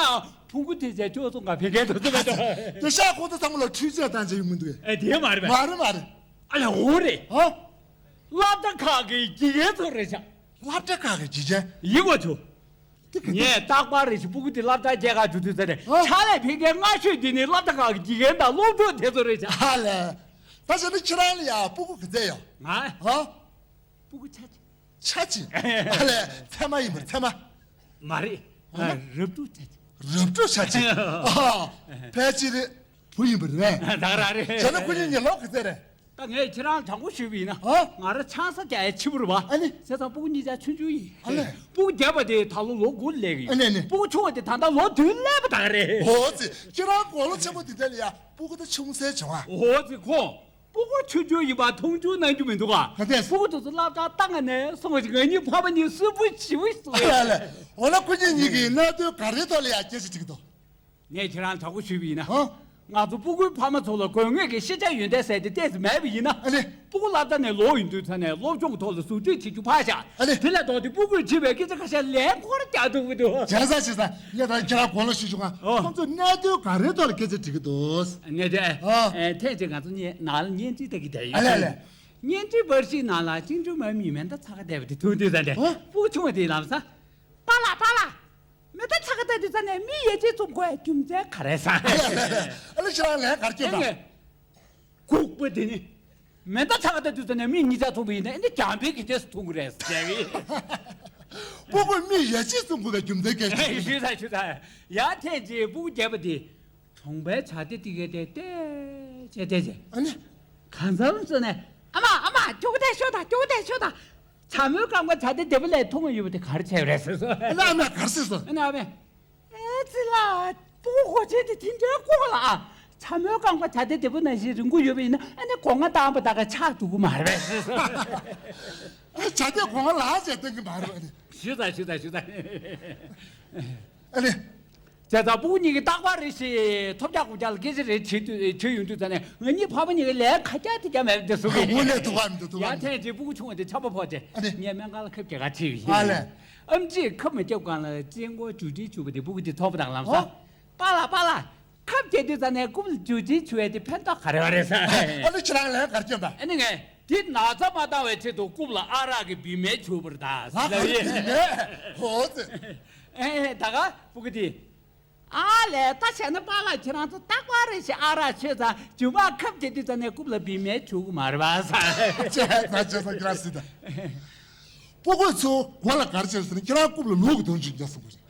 ཕུང་པོ་དེ་ཚོ་ཅོག་ཙམ་ག་ཕེབས་མཁན་དུ་ཟེར་བ་དང་། དེ་ཤག་ཁོ་ཚོ་ཚང་མ་ལ་འཕྲུལ་ཆས་བཏང་བྱས་ཡོང་མི་འདུག་གས། ཨེ་དེ་མ་རེད་པས། མ་རེད་མ་རེད། ཨ་ལས་འོ་རེད། ཨ། སློབ་གྲྭ་ཁག་གི་དགེ་རྒན་ཚོ་རེད་ཤག་སློབ་གྲྭ་ཁག་གི་དགེ་རྒན། ཡིན་དགོས་བྱུང་། དེ་ག་ངས་རྟག་པར་རེ་ཞིག་སྤུ་གུ་དེ་སློབ་གྲྭ་སྐྱེལ་ག་འགྲོ་དུས་ཚོད་རེད། ཨ། ཕྱག་ལས་ཕེབས་མཁན་སྔ་ཤོས་དེ་ནི་སློབ་གྲྭ་ཁག་གི་དགེ་རྒན་དང་སློབ་ཕྲུག་དེ་ཚོ་རེད་ཤག་ཨ་ལས། ད་བྱས་ན་ཁྱེད་རང་ལ་ཡ་སྤུ་གུ་ག་ཚད་ཡོད། ང་། ཨ། སྤུ་གུ་ཆ་གཅིག་ཆ་གཅིག་ཨ་ལས། ཚད་མ་ཡིན་པར་ཚད་མ། མ་རེད། ཨ། རབ་ཕྲུག་ཆ་གཅིག་རབ་ཕྲུག་ཆ་གཅིག་ཨ། ཕལ་ཆེར་བུ་ཡིན་པ་རེད། ད་ར་རེད། བྱས་ན་ཁོ་གཉིས་གཉིས་ལོ་ག་ཚད་རེད། ད་ངས་ཁྱེད་རང་དྲང་པོ་ཞུས་པ་ཡིན་ན། ཨ། ང་རང་ཆང་ས་རྒྱག་ཡ་ཕྱི་པོ་རེད་པ། ཨ་ནི། བྱས་ཙང་སྤུ་གུ་གཉིས་ཆ་ཆུང་ཆུང་ཡིན། ཨ་ལས། སྤུ་གུ་རྒྱས་པ་དེ་ད་ལོ་ལོ་དགུ་སླེབས་ཀྱི་ཡོད། ཨ་ནི་ཨ་ནི། སྤུ་གུ་ཆུང་བ་དེ་ད་ལྟ་ལོ་བདུན་སླེབས་པ་ད་རེད། འོ་ཙི། ཁྱེད་རང་དགུང་ལོ་ཆེན་པོ་དེ་འདྲ་ལ་ཡ་སྤུ་གུ་ད་ཆུང་ས་བྱུང་ཨ། འོ་ཙི་ཁོ། སྤུ་གུ་ཆུང་ཆུང་ཡིན་པ་མཐོང་ཆུང་གནང་རྒྱུ་མི་འདུག་ག་ག་འདྲས། སྤུ་གུ་དེ་ཚོ་སློབ་གྲྭ་བཏང་ནས་སོང་བ་ཞིག་ང་གཉིས་ཕ་མ་གཉིས་སུན་པོ་ཞེ་པོ་ཞིག་བཟོས་ཡོད། ཨ་ལས། འོ་ན་ཁོ་གཉིས་གཉིས་ཀྱིས་གནད་དོན་ག་རེའི་ཐོག་ལ་ཡ་སྐད་ཆ་དྲི་གི་འདུག་ངས་ཁྱེད་རང་དྲང་པོ་ཞུས་པ་ཡིན་ན། ཨ། ང་ཚོ་སྤུ་གུའི་ཕ་མ་ཚོ་ལ་དགོས་ངེས་ཀྱི་ཤེས་བྱ་ཡོན་ཏན་ཟེར་དེ་ཏོག་ཙམ་མེད་པ་ཡིན་ན། ཨ་ནི། སྤུ་གུ་སློབ་གྲྭ་ནས་ལོག་ཡོང་དུས་ཚོད་ནས་སློབ་སྦྱོང་གི་ཐོག་ལ་ཟུར་ཁྲིད་བྱེད་རྒྱུ་ཕར་བཞག་ཨ་ནི། དེ་ལས་ལྡོག་སྟེ་སྤུ་གུས་དྲིས་པའི་སྐད་ཆ་ཁ་ཤས་ལན་ཁོ་རང་རྒྱག་ཐུབ་ཀྱི་འདུག་བྱས་ཙང་བྱས་ཙང་ངས་ད་ཁྱེད་རང་དགུང་ལོ་ཞུ་བྱུང་ང་། ཨོ། ཁོང་ཚོས་གནད་དོན་ག་རེའི་ཐོག་ལ་སྐད་ཆ་དྲི་གི་འདུག་གནད་དོན། ཨ། ཨེ། ཐེངས་གཅིག་ང་ཚོ་གཉིས་ནང་ལ་བརྙན་འཕྲིན་ལྟ་གི་བསྡད་ཡོད། ཨ་ལས་ཨ་ལས། བརྙན་འཕྲིན་པར་ཞིག་ནང་ལ་ཅིང་ཀྲུའུ་མའི་མིས་མེ་མདའ་ཚ་ག་བསྡད་པ་དེ་མཐོང་དུས་ཙམ་ནས། ཨ། སྤུ་གུ་ཆུང་བ་དེས་ལབ་ས། པཱ་ལགས་པཱ་ལགས། མེ་མདའ་ཚ་ག་བསྡད་དུས་ཙམ་ནས་མི་ཡ་གཅིག་བཙུམ་དགོས་ཡ་རྒྱུ་མཚན་ག་རེ་ཟེར། ཨ་ལས་ཁྱེད་རང་ལན་ག་རེ་སྐྱོན་དང་། ཨེ། ལགས། ལྐུགས་པ་དེ་ནི། མེ་མདའ་ཚ་ག་བསྡད་དུས་ཙམ་ནས་མི་གཉིས་ཆ་བཙུམ་པ་ཡིན་ན་ཨེ་ནི་རྒྱང་འཕེན་གྱི་རྗེས་སུ་མཐོང་གི་རེད་ཟེར་བས། སྤུ་གུས་མི་ཡ་གཅིག་བཙུམ་དགོས་པའི་རྒྱུ་མཚན་སྐད་ཆ། ཞུས་ཚར་ཞུས་ཚར། ཡང་ཐེངས་གཅིག་སྤུ་གུ་རྒྱས་པ་དེ། གྲོང་པའི་བྱ་དེ་དེ་གས་དེ་བལྟས་བྱས་བལྟས་བྱས། ཨ་ནི། གང་འཚམ་ཙམ་ནས། ཨ་མ་ཨ་མ་ཁྱོ་ག་དེ་ཤོག་དང་ཁྱོ་ག་དེ་ཤོག་དང་། བྱ་མོའི་རྐང་པ་བྱ་དེ་དེ་པ་ལས་མཐོང་གི་ཡོད་པ་དེ་ག་རེ་བྱས་ཡོད་རེད་ཟེར་སོང་། ཨ་ནི་ཨ་མས་ག་རེ་ཟེར་སོང་། ཨ་ནི་ཨ་མས། ཨེ་ཙི་ལ། སྤུ་གུ་གོ་ཆེན་དེ་དེ་འདྲའི་ལྐུགས་ལ། ཁྲ་མོའི་རྐང་པ་བྱ་དེ་དེ་པོ་ནང་བཞིན་རིང་པོ་ཡོད་པ་ཡིན་ན་ཨ་ནི་སྒོ་ང་བཏང་པ་ད་ག་ཆག་འགྲོ་གི་མ་རེད་པས། བྱ་དེ་སྒོ་ང་ལ་བྱས་སྟོན་གི་མ་རེད་པས། ཞུ་ད་ཞུ་ད་ཞུ་ད། ཨ་ནི། བྱས་ཙང་སྤུ་གུ་གཉིས་ཀྱིས་རྟག་པར་རེ་ཞིག་ཐོབ་རྒྱག་གུ་རྒྱག་ལ་སྐད་ཆ་རེ་དྲིས་དུས་དྲིས་ཡོང་དུས་ཙ་ནས་ང་གཉིས་ཕ་མ་གཉིས་ཀྱི་ལས་ཁ་རྒྱག་དེ་རྒྱག་མེད་པ་དེ་བཟོ་གི་ཡིན། དངོས་གནས་ཐུགས་ཁག་མི་འདུག་ཐུགས་ཁག་ཡང་མི་འདུག་ཐེངས་གཅིག་སྤུ་གུ་ཆུང་བ་དེ་ཆམ་པ་ཕོག་རྗེས་ཨ་ནི། ངས་སྨན་ཁང་ལ་ཁབ་རྒྱག་ག་ཁྲིད་ཡོད། ཨ་ལས། ཨམ་ཆིས་ཁབ་མ་བརྒྱབ་གོང་ལ་གཅིན་སྒོ་འཇུ་འདྲིས་བྱུག་པ་དེ་སྤུ་གུ་དེ་ཐོབ་པ་དང་ལམ་སང་། ཨོ། པཱ་ལགས་པཱ་ལགས། ཁབ་བརྒྱབ་དུས་ཙ་ནས་རྐུབ་ལ་འཇུ་འདྲིས་བྱུག་ཡས་དེ་ཕན་ཐོགས་ག་རེ་བ་རེད་ཟེར། ཨ་ནི་ཁྱེད་རང་ལན་ག་རེ་བསྐྱོན་པ། ཨ་ནི་ངས་དེ་ན་ཚ་མ་བཏང་བའི་ཆེད་དུ་རྐུབ་ལ་ཨ་རག་གི་བི་མེལ་བྱུག་པ་རེད་ད་ཟེར་ལབ་ཡིན། ཨོ་ཙི། ཨེ་ད་ག་སྤུ་གུ་དེ། ཨ་ལས་ད་བྱས་ན་པཱ་ལགས་ཁྱེད་རང་ཚོ་རྟག་པར་རེ་ཞིག་ཨ་རག་མཆོད་ཙང་རྒྱུ་མ་ཁབ་བརྒྱབ་དུས་ཙ་ནས་རྐུབ་ལ་བི་མེལ་བྱུག་གི་མ་རེད་པ་ཟེར། བྱས་ཙང་བྱས་ཙང་ཁྱེད་རང་སྲིད་ད། སྤུ་གུ་ཚོ་མགོ་ལ་ག་རེ་བྱས་ཟེར་ན་ཁྱེད་རང་རྐུབ་ལ་ལུག་གི་དོང་ཅིག་རྒྱག་སོང་བ་རེད།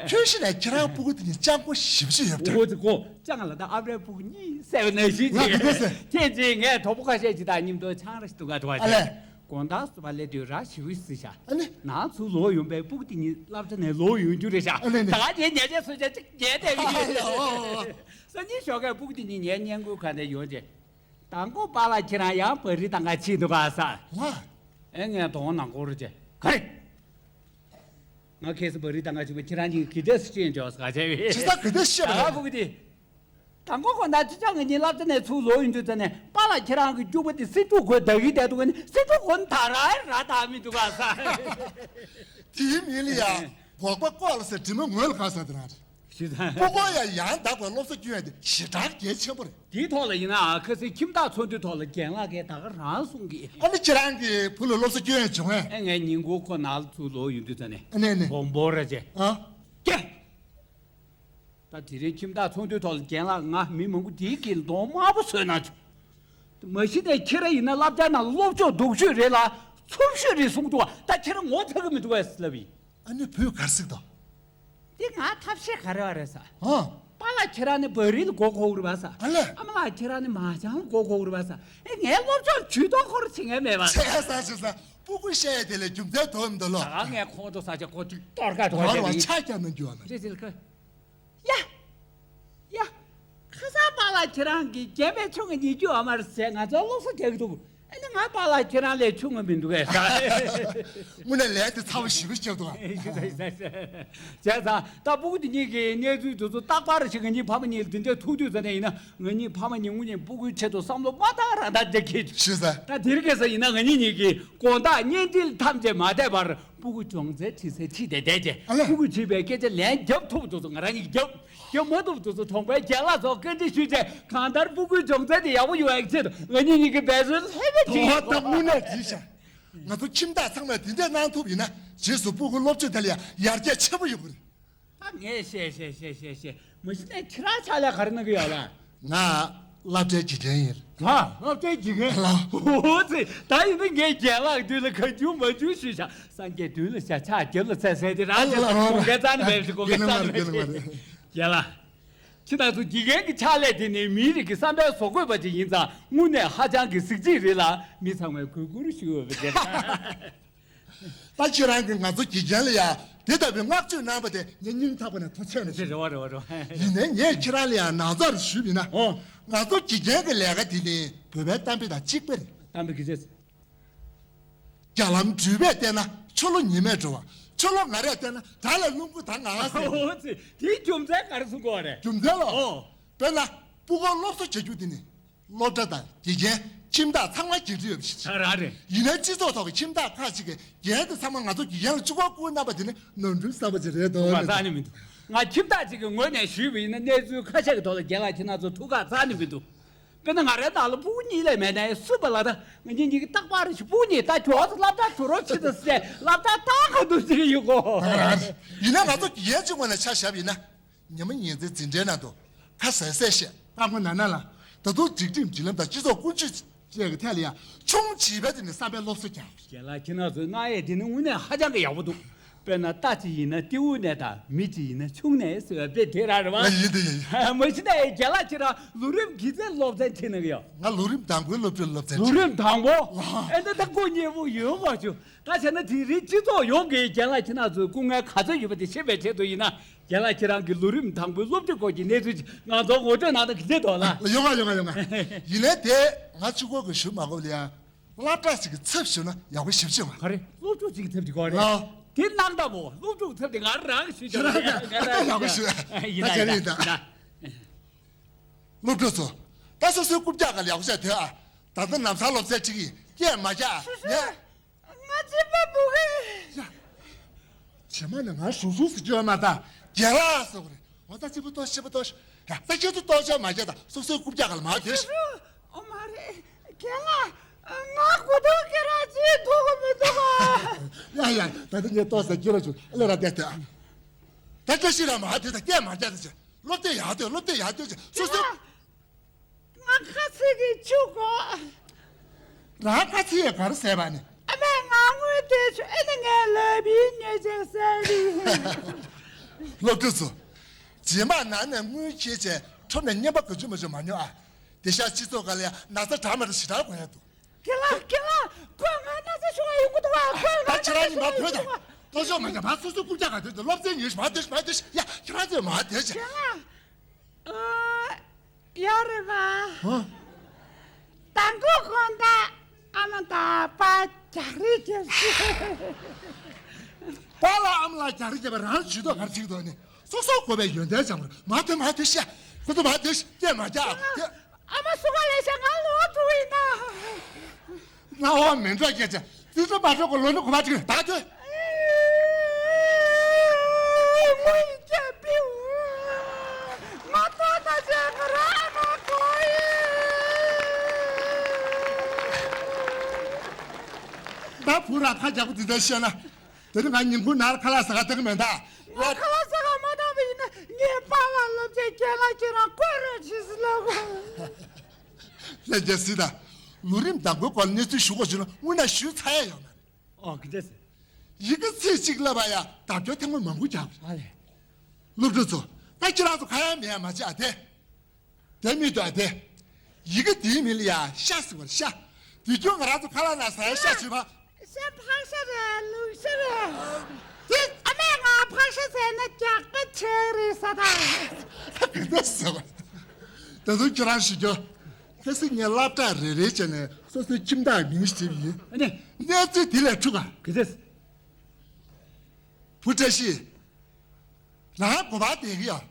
ཁྱོད་ཤི་ནས་ཁྱེད་རང་སྤུ་གུ་དེ་གཉིས་སྤྱང་པོ་ཞེ་པོ་ཅིག་ཡོད་པ་འདྲ། འོ་དེ་གོ་སྤྱང་ལ་ད་ཨ་མའི་སྤུ་གུ་གཉིས་བསད་པ་ནང་བཞིན་ང་གི་དེ་ཟེར། ཐེངས་གཅིག་ངས་གྲོགས་པོ་ཁ་ཤས་ཅིག་དང་མཉམ་དུ་ཆང་ར་ཞིག་འཐུང་ག་འགྲོ་བ་ཨ་ལས། བྱས། དགོང་དག་སོ་པ་སླེབས་དུས་ར་ཞིག་བུ་ཞིག་བྱ། ཨ་ནི། ནང་ཚུར་ལོག་ཡོང་པའི་སྤུ་གུ་དེ་གཉིས་སློབ་གྲྭ་ནས་ལོག་ཡོང་རྒྱུ་རེད་ཤག་ཨ་ནི་ནི། ད་ག་ངས་ཉལ་ཆས་བཟོས་བྱས་གཅིག་ཉལ་བསྡད་ཀྱི་ཡོད། སང་ཉིན་ཞོགས་ཀས་སྤུ་གུ་དེ་གཉིས་ངའི་བརྙན་འཁོར་ཁ་ནས་ཡོང་རྗེས། དང་པོ་པཱ་ལགས་ཁྱེད་རང་ཡང་བ་རི་བཏང་ག་ཕྱིན་འདུག་ག་ཟེར། ང་། ཨེ་ངས་གདོང་ནང་སྐོར་རུ་བྱས། ག་རེ། ང་ཁ་སང་བ་རི་བཏང་ག་ཕྱིན་པ་ཁྱེད་རང་གཉིས་གི་འདྲས་སུ་ཤེས་འཇོག་ཟེར་ག་བྱས་པས། ཇི་ལྟར་གི་འདྲས་ཤེས་པ་ད་ག་རེད། སྤུ་གུ་དེ། དང་པོ་ཁོ་ན་ཅི་ཅང་ངེད་གཉིས་སློབ་གྲྭ་ནས་ཚུར་ལོག་ཡོང་དུས་ཙ་ནས་པཱ་ལགས་ཁྱེད་རང་གི་སྐྱུག་པ་དེ་སེ་འབྲུ་གོས་བདག་གིས་བསྡད་འདུག་ག་ནི་སེ་འབྲུ་གོས་ད་ར་ར་དག་མི་འདུག་ག་ཟེར། དེའི་མིང་ལ་ཡང་སྒོག་པ་ལྐོག་ལ་ཟེར་དྲི་མ་ངོས་ལ་ག་ཟེར་དེ་རང་རེད། ཞེས་དང་། སྤུ་གུ་ཡང་ཡང་དག་པའི་སློབ་གསོ་སྐྱོན་ཡ་དེ་ཞེ་དྲག་གལ་ཆེན་པོ་རེད། དེའི་ཐོག་ལ་ཡིན་ནའང་ཁ་སང་ཁྱིམ་བདག་ཚོགས་འདུའི་ཐོག་ལ་རྒན་ལགས་ཀྱིས་ད་ག་རང་གསུང་གི། ཨ་ནི་ཁྱེད་རང་གི་བུ་ལ་སློབ་གསོ་སྐྱོན་ཡ་བྱུང་ངས། ཨ་ངས་ཉིན་གུང་ཁོ་ནང་ལ་ཚུར་ལོག་ཡོང་དུས་ཙ་ནས། ཨ་ནས་ནས། སྦོམ་སྦོམ་ར་བྱས། ཨ། ཀྱེ། ད་དེ་རིང་ཁྱིམ་བདག་ཚོགས་འདུའི་ཐོག་ལ་རྒན་ལགས་ང་མི་མང་པོ་དེའི་དཀྱིལ་ལ་གདོང་དམར་པོ་བཟོས་གནང་བྱུང་། མ་གཞི་ནས་ཁྱེད་རང་ཡིན་ན་སློབ་གྲྭའི་ནང་ལ་སློབ་སྦྱོང་སྡུག་ཤོས་རེད་ལ་འཚུབ་ཤོས་རེད་གསུངས་འདུག་བ། ད་ཁྱེད་རང་ངོ་ཚ་གི་མི་འདུག་བས་ལབ་ཡིན། ཨ་ནི་བུས་ག་རེ་ཟེར་གི་འདུག་འདི་ང་ཐབས་ཤེས་ག་རེ་བ་རེད་ཟེར། ཨ། པཱ་ལགས་ཁྱེད་རང་ནི་བ་རི་ལ་མགོ་འཁོར་རེད་བ་ཟེར། ཨ་ལས། ཨ་མ་ལགས་ཁྱེད་རང་ནི་མ་ཅང་ལ་མགོ་འཁོར་རེད་བ་ཟེར། ཨེ་ངའི་སློབ་སྦྱོང་ཇུས་གཏོགས་འཁོར་བྱེད་མཁན་མེད་བ། བྱས་ས་བྱས་ས་སྤུ་གུ་བཤད་ཡ་དེ་ལས་རྒྱུ་མཚན་དོན་མི་འདུག་ལོ། ད་ངས་ཁོང་ཁྲོ་ཟ་བྱས་ཁོ་ཅིག་གཏོར་ཁ་འགྲོ་བ་བྱས་ནས་ཆ་རྒྱག་ན་རྒྱུ་བ་མ་རེད། རེད་ཟེར་ཁ། ཡ། ཡ། ཁ་སང་པཱ་ལགས་ཁྱེད་རང་གིས་རྒན་པའི་ཆུང་ངུ་ཉིས་བརྒྱ་ཨ་མར་ཟས་ང་ཚོ་སློབ་གསོ་རྒྱག་གི་འདུག་ཨ་ནི་ང་པཱ་ལགས་ཁྱེད་རང་ལས་ཆུང་ངུ་མི་འདུག་གས། དངོས་གནས་ལས་དེ་ཚ་བོ་ཞེ་པོ་ཞིག་འདུག་ཨ། བྱས་ཙང་ད་སྤུ་གུ་དེ་གཉིས་ཀྱི་གནས་ཚུལ་དེ་ཚོ་རྟག་པར་ཞིག་ང་གཉིས་ཕ་མ་གཉིས་ལ་དེ་འདྲས་ཐུག་དུས་ཙ་ནས་ཡིན་ན་ང་གཉིས་ཕ་མ་གཉིས་དངོས་གནས་སྤུ་གུའི་ཆེད་དུ་བསམ་བློ་མ་བཏང་རང་ད་འདྲ་ཁེལ་ཞེས་ས། ད་དེ་རིང་ཁ་སང་ཡིན་ན་ང་གཉིས་གཉིས་ཀྱིས་དགོང་དག་བརྙན་འཕྲིན་ཐམས་ཅད་མ་བསྡད་པར་སྤུ་གུ་སྦྱོང་ཚན་ཁྲིད་སའི་ཁྲིད་དེ་བསྡད་རྗེས་ཨ་ལས། སྤུ་གུས་དྲིས་པའི་སྐད་ཆ་ལན་རྒྱབ་ཐུབ་དུས་ཚོད་ང་རང་གཉིས་ཀྱིས་རྒྱབ། རྒྱབ་མ་ཐུབ་དུས་ཚོད་གྲོང་པའི་རྒན་ལགས་ཚོར་བཀའ་འདྲི་ཞུས་རྗེས་གང་ལྟར་སྤུ་གུའི་སྦྱོང་ཚན་དེ་ཡག་པོ་ཡོང་བའི་ཆེད་དུ་ང་གཉིས་གཉིས་ཀྱིས་འབད་བརྩོན་ལྷོད་མེད་བྱེད་ཀྱི་ཡོད། ད་དངོས་གནས་བྲིས་ཤག་ང་ཚོ་ཁྱིམ་བདག་ཚང་མས་དེ་འདྲས་གནང་ཐུབ་ཡིན་ན་རྗེས་སུ་སྤུ་གུ་སློབ་སྦྱོང་དེ་ལ་ཡང་ཡར་རྒྱས་ཆེན་པོ་ཡོང་གི་རེད། ད་ངས་བཤད་བཤད་བཤད་བཤད་བཤད་མ་གཞི་ནས་ཁྱེད་རང་ཕྱག་ལས་ག་རེ་གནང་གི་ཡོད་ལ། ང་སློབ་གྲྭའི་དགེ་རྒན་ཡིན། ང་སློབ་གྲྭའི་དགེ་རྒན་ལགས། འོ་ཙི་ད་ཡིན་ན་ངས་རྒན་ལགས་མདུན་ལ་གང་བྱུང་མང་བྱུང་ཞུས་བཞག་སངས་རྒྱས་མདུན་ལ་བཞག་ཕྱག་རྒྱབ་ལ་འཚལ་ཟེར་དེ་རང་ལ་ལགས་ལགས་དགོངས་འགལ་རྩ་ནས་མེད་ཞུ་དགོངས་འགལ་རྩ་ནས་མེད་ཞུ། རྒན་ལགས། ཁྱེད་རང་ཚོ་དགེ་རྒན་གྱི་ཕྱག་ལས་དེ་ནི་མིའི་རིགས་ཀྱི་བསམ་པའི་བཟོ་བཀོད་པ་ཅིག་ཡིན་ཙང་དངོས་གནས་ཧ་ཅང་གི་གཟི་བརྗིད་རེད་ལ་མི་ཚང་མས་གུས་བཀུར་ཞུ་འོས་པ་རེད། ད་ཁྱེད་རང་གིས་ང་ཚོ་དགེ་རྒན་ལ་ཡང་དེ་ལྟ་བུའི་བསྔགས་བརྗོད་གནང་བ་དེ་ངས་སྙིང་ཐག་པ་ནས་ཐུགས་རྗེ་ཆེ་ཞུ། རེད་བ་རེད་བ་རེད་བ། ཡིན་ནའི་ངས་ཁྱེད་རང་ལ་ཡང་ནང་ཚགས་རེ་ཞུས་པ་ཡིན་ན། ཨོ། ང་ཚོ་དགེ་རྒན་གྱི་ལས་ཀ་དེ་ནི་བོད་པའི་གཏམ་དཔེ་དང་གཅིག་པ་རེད། གཏམ་དཔེ་ག་ཚོད། རྒྱ་ལམ་འགྲུལ་པས་བལྟས་ན་ཆུ་ལོག་ཉི་མས་འགྲོ་བ། ཆུ་ལོག་ང་རས་བལྟས་ན་དགྲ་ལ་རླུང་བུ་ད་ང་ཟེར། ཨོ་ཙི། དེའི་རྒྱུ་མཚན་ག་རེ་གསུང་གི་ཡོད་རེད། རྒྱུ་མཚན་ལ། ཨོ། དཔེར་ན་སྤུ་གུ་སློབ་གསོ་བྱ་རྒྱུ་དེ་ནི་སློབ་གྲྭ་དང་དགེ་རྒན་ཁྱིམ་བདག་ཚང་མ་གྱེས་འབྲེལ་ཡོད་པ་ཞིག་རེད། རང་རེད། ཡིན་ནའི་སྤྱི་ཚོགས་ཐོག་གི་ཁྱིམ་བདག་ཁག་ཅིག་གིས་རྒན་དེ་ཚང་མ་ང་ཚོ་དགེ་རྒན་ལ་གཅིག་པོ་བསྐུར་གནང་པ་དེ་ནི་ནོར་འཁྲུལ་གསར་པ་ཅིག་རེད་དོ། ཐུགས་ཁག་རྩ་ནས་མི་འདུག་ང་ཁྱིམ་བདག་ཅིག་གི་ངོས་ནས་ཞུས་པ་ཡིན་ན་གནས་ཚུལ་ཁ་ཤས་ཀྱི་ཐོག་ལ་རྒན་ལགས་ཁྱེད་རང་ཚོ་ཐུགས་ཁག་རྩ་ནས་མི་འདུག་དཔེར་ན་ང་རའི་ནང་ལ་སྤུ་གུ་གཉིས་ལས་མེད་ནའི་སུ་པ་ལ་ད་ང་གཉིས་གཉིས་ཀྱི་རྟག་པར་ཞིག་སྤུ་གུ་གཉིས་ད་ཇོ་ཚོ་སློབ་གྲྭ་དུ་རོགས་བྱེད་དང་ཟེར་སློབ་གྲྭ་ཏང་ག་འདུག་ཅིག་ཡོད་གོ། ཡིན་ན་ང་ཚོ་རྒན་གཅིག་ངོས་ནས་ཆ་བཞག་པ་ཡིན་ན། ཉི་མ་ཉིན་མཚན་འཛིན་གྲྭའི་ནང་དུ་ཁ་ཟས་ཟས་བཤད་རྟག་མ་ན་ན་ལ་ད་དུང་སྒྲིག་ཁྲིམས་སྒྲིག་ལམ་དང་སྤྱི་ཚོགས་ཀུན་སྤྱོད་བཅས་ཀྱི་ཐད་ལ་ཡང་ཆུང་བྱིས་པའི་དེ་ནི་བསམ་པའི་སློབ་གསོ་ཀྱང་། རྒན་ལགས་ཁྱེད་རང་ཚོའི་གནང་ཡས་འདི་ནི་དངོས་གནས་ཧ་ཅང་གི་ཡག་པོ་འདུག་དཔེར་ན་རྟ་གཅིག་ཡིན་ན་རྟེའུ་ནས་དང་མི་གཅིག་ཡིན་ན་ཆུང་ནས་ཟེར་བའི་དཔེ་དེ་རང་རེད་བ། ཡིན་དེ་ཡིན། མ་གཞི་ནས་རྒན་ལགས་ཁྱེད་རང་ལོ་རིམ་གྱི་ཚེ་སློབ་ཚན་ཁྲིད་གནང་གི་ཡོད། ང་ལོ་རིམ་དང་པོའི་སློབ་ཕྲུག་སློབ་ཚན་ལོ་ཁྲིད། རིམ་དང་པོ། ཨ། ཨེ་འདི་ད་སྐུ་མཉེས་པོ་ཡོད་མ་བྱུང་། ད་བྱས་ན་དེ་རིང་སྤྱི་ཚོགས་ཡོངས་ཀྱིས་རྒན་ལགས་ཁྱེད་རང་ཚོའི་སྐུ་ངལ་ག་ཚོད་ཡོད་པ་དེ་ཤེས་པའི་ཆེད་དུ་ཡིན་ན། རྒན་ལགས་ཁྱེད་རང་གི་ལོ་རིམ་དང་པོའི་སློབ་ཁྲིད་སྐོར་གྱི་གནས་ཚུལ་ཅིག་ང་ཚོར་ངོ་སྤྲོད་གནང་ན་ག་འདྲ་འདུག་ལགས། ཡོང་ང་ཡོང་ང་ཡོང་ང་། ཡིན་ནའི་དེ་ང་གཅིག་པོ་གིས་ཞུ་མ་དགོས་ལ་ཡ། སློབ་གྲྭ་ཞིག་གི་ཚབ་ཞུས་ན་ཡག་པོ་ཞེ་པོ་ཅིག་ཡོང་ང་། ག་རེ། སློབ་ཕྲུག་ཅིག་གི་ཚབ་ཅིག་དགོས་རེད། ལགས། དེ་གནང་དང་པོ་སློབ་ཕྲུག་ཚབ་དེ་ང་རང་ཞུས་ཀྱི་རེད། ང་རང་ཡག་པོ་ཞུ། ཡིན་ད་ན་བྱས་ན་ཡིན་ད། ཡིན་ད། སློབ་ཕྲུག་ཚོ། ད་སོ་སོའི་རྐུབ་བཀྱག་ག་ལ་ཡག་པོ་བྱས་དེ་ཨ། ད་ལྟ་ལམ་སང་སློབ་ཚན་ཁྲིད་ཀྱི་སྐད་མ་རྒྱག་ཨ། ངས། ང་གཅིན་པ་འབུ་གི། ཡ། བྱེ་མ་ནི་ང་ཞུ་ཞུ་ཟེར་རྒྱུ་ཡོད་མ་ད། རྒན་ལགས་ཟེར་བ་རེད། འོ་ད་གཅིན་པ་ལྟོས་གཅིན་པ་ལྟོས། ཡ་ད་ཁྱེད་ཚོ་ལྟོས་ཤོག་མ་བྱེད་ད་སོ་སོའི་རྐུབ་བཀྱག་ག་ལ་མ་དེ། ཞུ་ཞུ། ཨོ་མ་རེད། རྒན་ལགས། ང་མགོ་ཐོག་སྐེ་རགས་གཅིག་མཐུག་གི་མི་འདུག་ག་ཡ་ཡ་ད་ལྟ་ངས་ལྟོས་ཟེར་རྒྱུ་ར་བྱུང་ཨ་ལས་ར་བསྡད་དེ་ཨ། ད་བཀྲ་ཤིས་ར་མ་དེ་ད་སྐད་མ་རྒྱག་ཟེར། སློབ་དེབ་ཡར་ལྟོས་སློབ་དེབ་ཡར་ལྟོས་ཟེར་སོ་སོའི། ང་ཁ་ཚིག་གི་བཅུག་གོ། རང་ཁ་ཚིག་ཡ་ག་རེ་ཟེར་བ་ནི། ཨ་མས་ང་དངུལ་སྟེར་བྱུང་ཨེ་ནི་ངས་ལབ་པའི་ཉེས་ཆད་བསལ་རེད། སློབ་ཕྲུག་ཚོ། རྗེས་མ་ནང་ནས་དངུལ་འཁྱེར་བྱས་ཁྲོམ་ནས་རྔན་པ་ག་ཚོད་མ་ཚོད་མ་ཉོ་ཨ། དེ་ཤ་སྤྱི་ཚོགས་སྒང་ལ་ཡ་ན་ཚ་དྲག་མ་དྲག་ཞེ་དྲག་གོ་ཡ་འདུག་རྒན་ལགས་རྒན་ལགས་ཁོས་ང་ན་ཚ་བྱུང་བ་ཡོང་གི་འདུག་ཨ། ཁོས་ང་ད་ཁྱེད་རང་གཉིས་མ་བོས་དང་ལྟོས་ཤོག་མ་ཉན་པ་སོ་སོའི་རྐུབ་བཀྱག་ག་དེ་སློབ་ཚན་ཉོས་ཤིག་མ་དེ་ཤིག་མ་དེ་ཤིག་ཡ་ཁྱེད་རང་ཚོས་མ་དེ་ཤིག་རྒན་ལགས། ཨ། ཡོད་རེད་པ། ཧོ། དང་པོ་དགོང་དག་ཨ་མ་དང་པ་རྒྱག་རེས་རྒྱབ་ཤིག་པ་ལ་ཨ་མ་ལ་རྒྱག་རེས་རྒྱབ་པ་རང་ཇུས་གཏོགས་ག་རེ་བྱེད་ཀྱི་འདུག་ནི། སོ་སོ་དགོས་པའི་ཡོན་ཏན་སྦྱང་བར་མ་དེ་མ་དེ་ཤ། ཁོ་ཚོ་མ་དེ་ཤ་སྐད་མ་རྒྱག་ཨ། ཨ་མ་སུ་ག་ལས་ཤ་ང་ལོག་འགྲོ་ཡིན་ན། ང་འོ་མེ་འགྲོ་སྐད་ཆ། ཙི་ཙི་མ་འགྲོ་གོ་ལོ་ནི་གོ་མ་ཅིག་ད་དུས། ད་བུ་ར་ཁ་རྒྱག་པོ་འདི་ལྟར་བཤད་ན། དེ་རིང་ང་ཉིན་གུང་ནར་ཁ་ལག་ཟ་ག་ལྟ་གི་མེད་ད། ང་ཁ་ལག་ཟ་ག་མ་བཏང་བ་ཡིན་ན་ངའི་པཱ་ལགས་སློབ་ཆེན་རྒན་ལགས་ཁྱེད་རང་བསྐོ་རོགས་བྱེད་ཟེར་ལབ་གོ། ལྷན་རྒྱས་སྲིད་ད། ལོ་རིམ་དང་པོའི་སྐོར་ལ་གནས་ཚུལ་ཞུ་དགོས་བྱུང་ན་དངོས་གནས་ཞུས་ཚར་ཡ་ཡོད་མ་རེད། ཨོ་གི་འདྲ་ཟེར། ཡི་གེ་ཚིག་གཅིག་བསླབ་པ་ཡ་བརྡ་སྐྱོན་ཐེངས་མ་མང་པོ་རྒྱག་པ་རེད། ཨ་ལས། སློབ་ཕྲུག་ཚོ་ད་ཁྱེད་རང་ཚོ་ཁ་ཡ་མེད་ཡ་མ་བྱེད་ཨ་དེ། དེ་མི་འདུག་ཨ་དེ། ཡི་གེ་དེའི་མིང་ལ་ཡ་ཤ་ཟེར་བར་ཤ། དུས་རྒྱུན་ང་རང་ཚོ་ཁ་ལག་ན་ཟ་ཡ་ཤ་ཟེར་བ། ཤ་ཕག་ཤ་རེད་ལུག་ཤ་རེད། དེ་ཨ་མས་ང་ཕག་ཤ་ཟས་ན་རྒྱགས་པ་ཆེ་རེད་ཟ་ད། ག་འདྲ་ཟེར་བ། ད་དུང་ཁྱེད་རང་ཞུ་རྒྱུ། ཁ་སང་ངས་སློབ་གྲྭ་རེ་རེ་བྱས་ནས་སོ་སོའི་ཁྱིམ་བདག་མིང་ཞིག་བྲིས་པ་ཡིན། ཨ་ནི། གནས་ཚུལ་དེ་ལས་འཁྲུག་ག་ག་འདྲ་ཟེར། བུ་བཀྲ་ཤིས། རང་ག་པར་བསྡད་ཀྱི་ཡོད།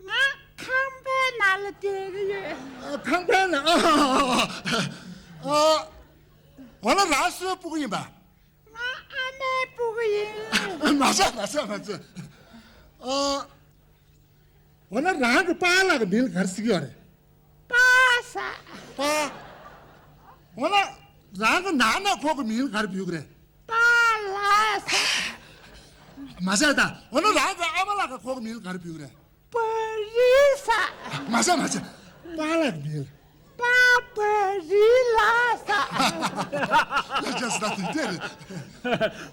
ང་ཁང་པའི་ནང་ལ་བསྡད་ཀྱི་ཡོད། ཨ། ཁང་པའི་ནང་། ཨ། ཨ། འོ་ན་རང་སུའི་སྤུ་གུ་ཡིན་པ། ང་ཨ་མའི་སྤུ་གུ་ཡིན། མ་ཟ་མ་ཟ་མ་ཟ། ཨ། འོ་ན་རང་གི་པཱ་ལགས་ཀྱི་མིང་ལ་ག་རེ་ཟེར་གྱི་ཡོད་རེད། པཱ་ས། པཱ། འོ་ན་རང་གི་ནང་ན་ཁོང་གི་མིང་ལ་ག་རེ་འབོད་ཀྱི་རེད། པཱ་ལགས་ས། མ་ཟད་ད། འོ་ན་རང་གི་ཨ་མ་ལགས་ཀྱིས་ཁོང་གི་མིང་ལ་ག་རེ་འབོད་ཀྱི་རེད། བ་རི་ས། མ་ཟད་མ་ཟད། པཱ་ལགས་ཀྱི་མིང་ལ། པཱ་བ་རི་ལགས་ས། ལ་རྒྱ་ས་དེ་དེ་རེད།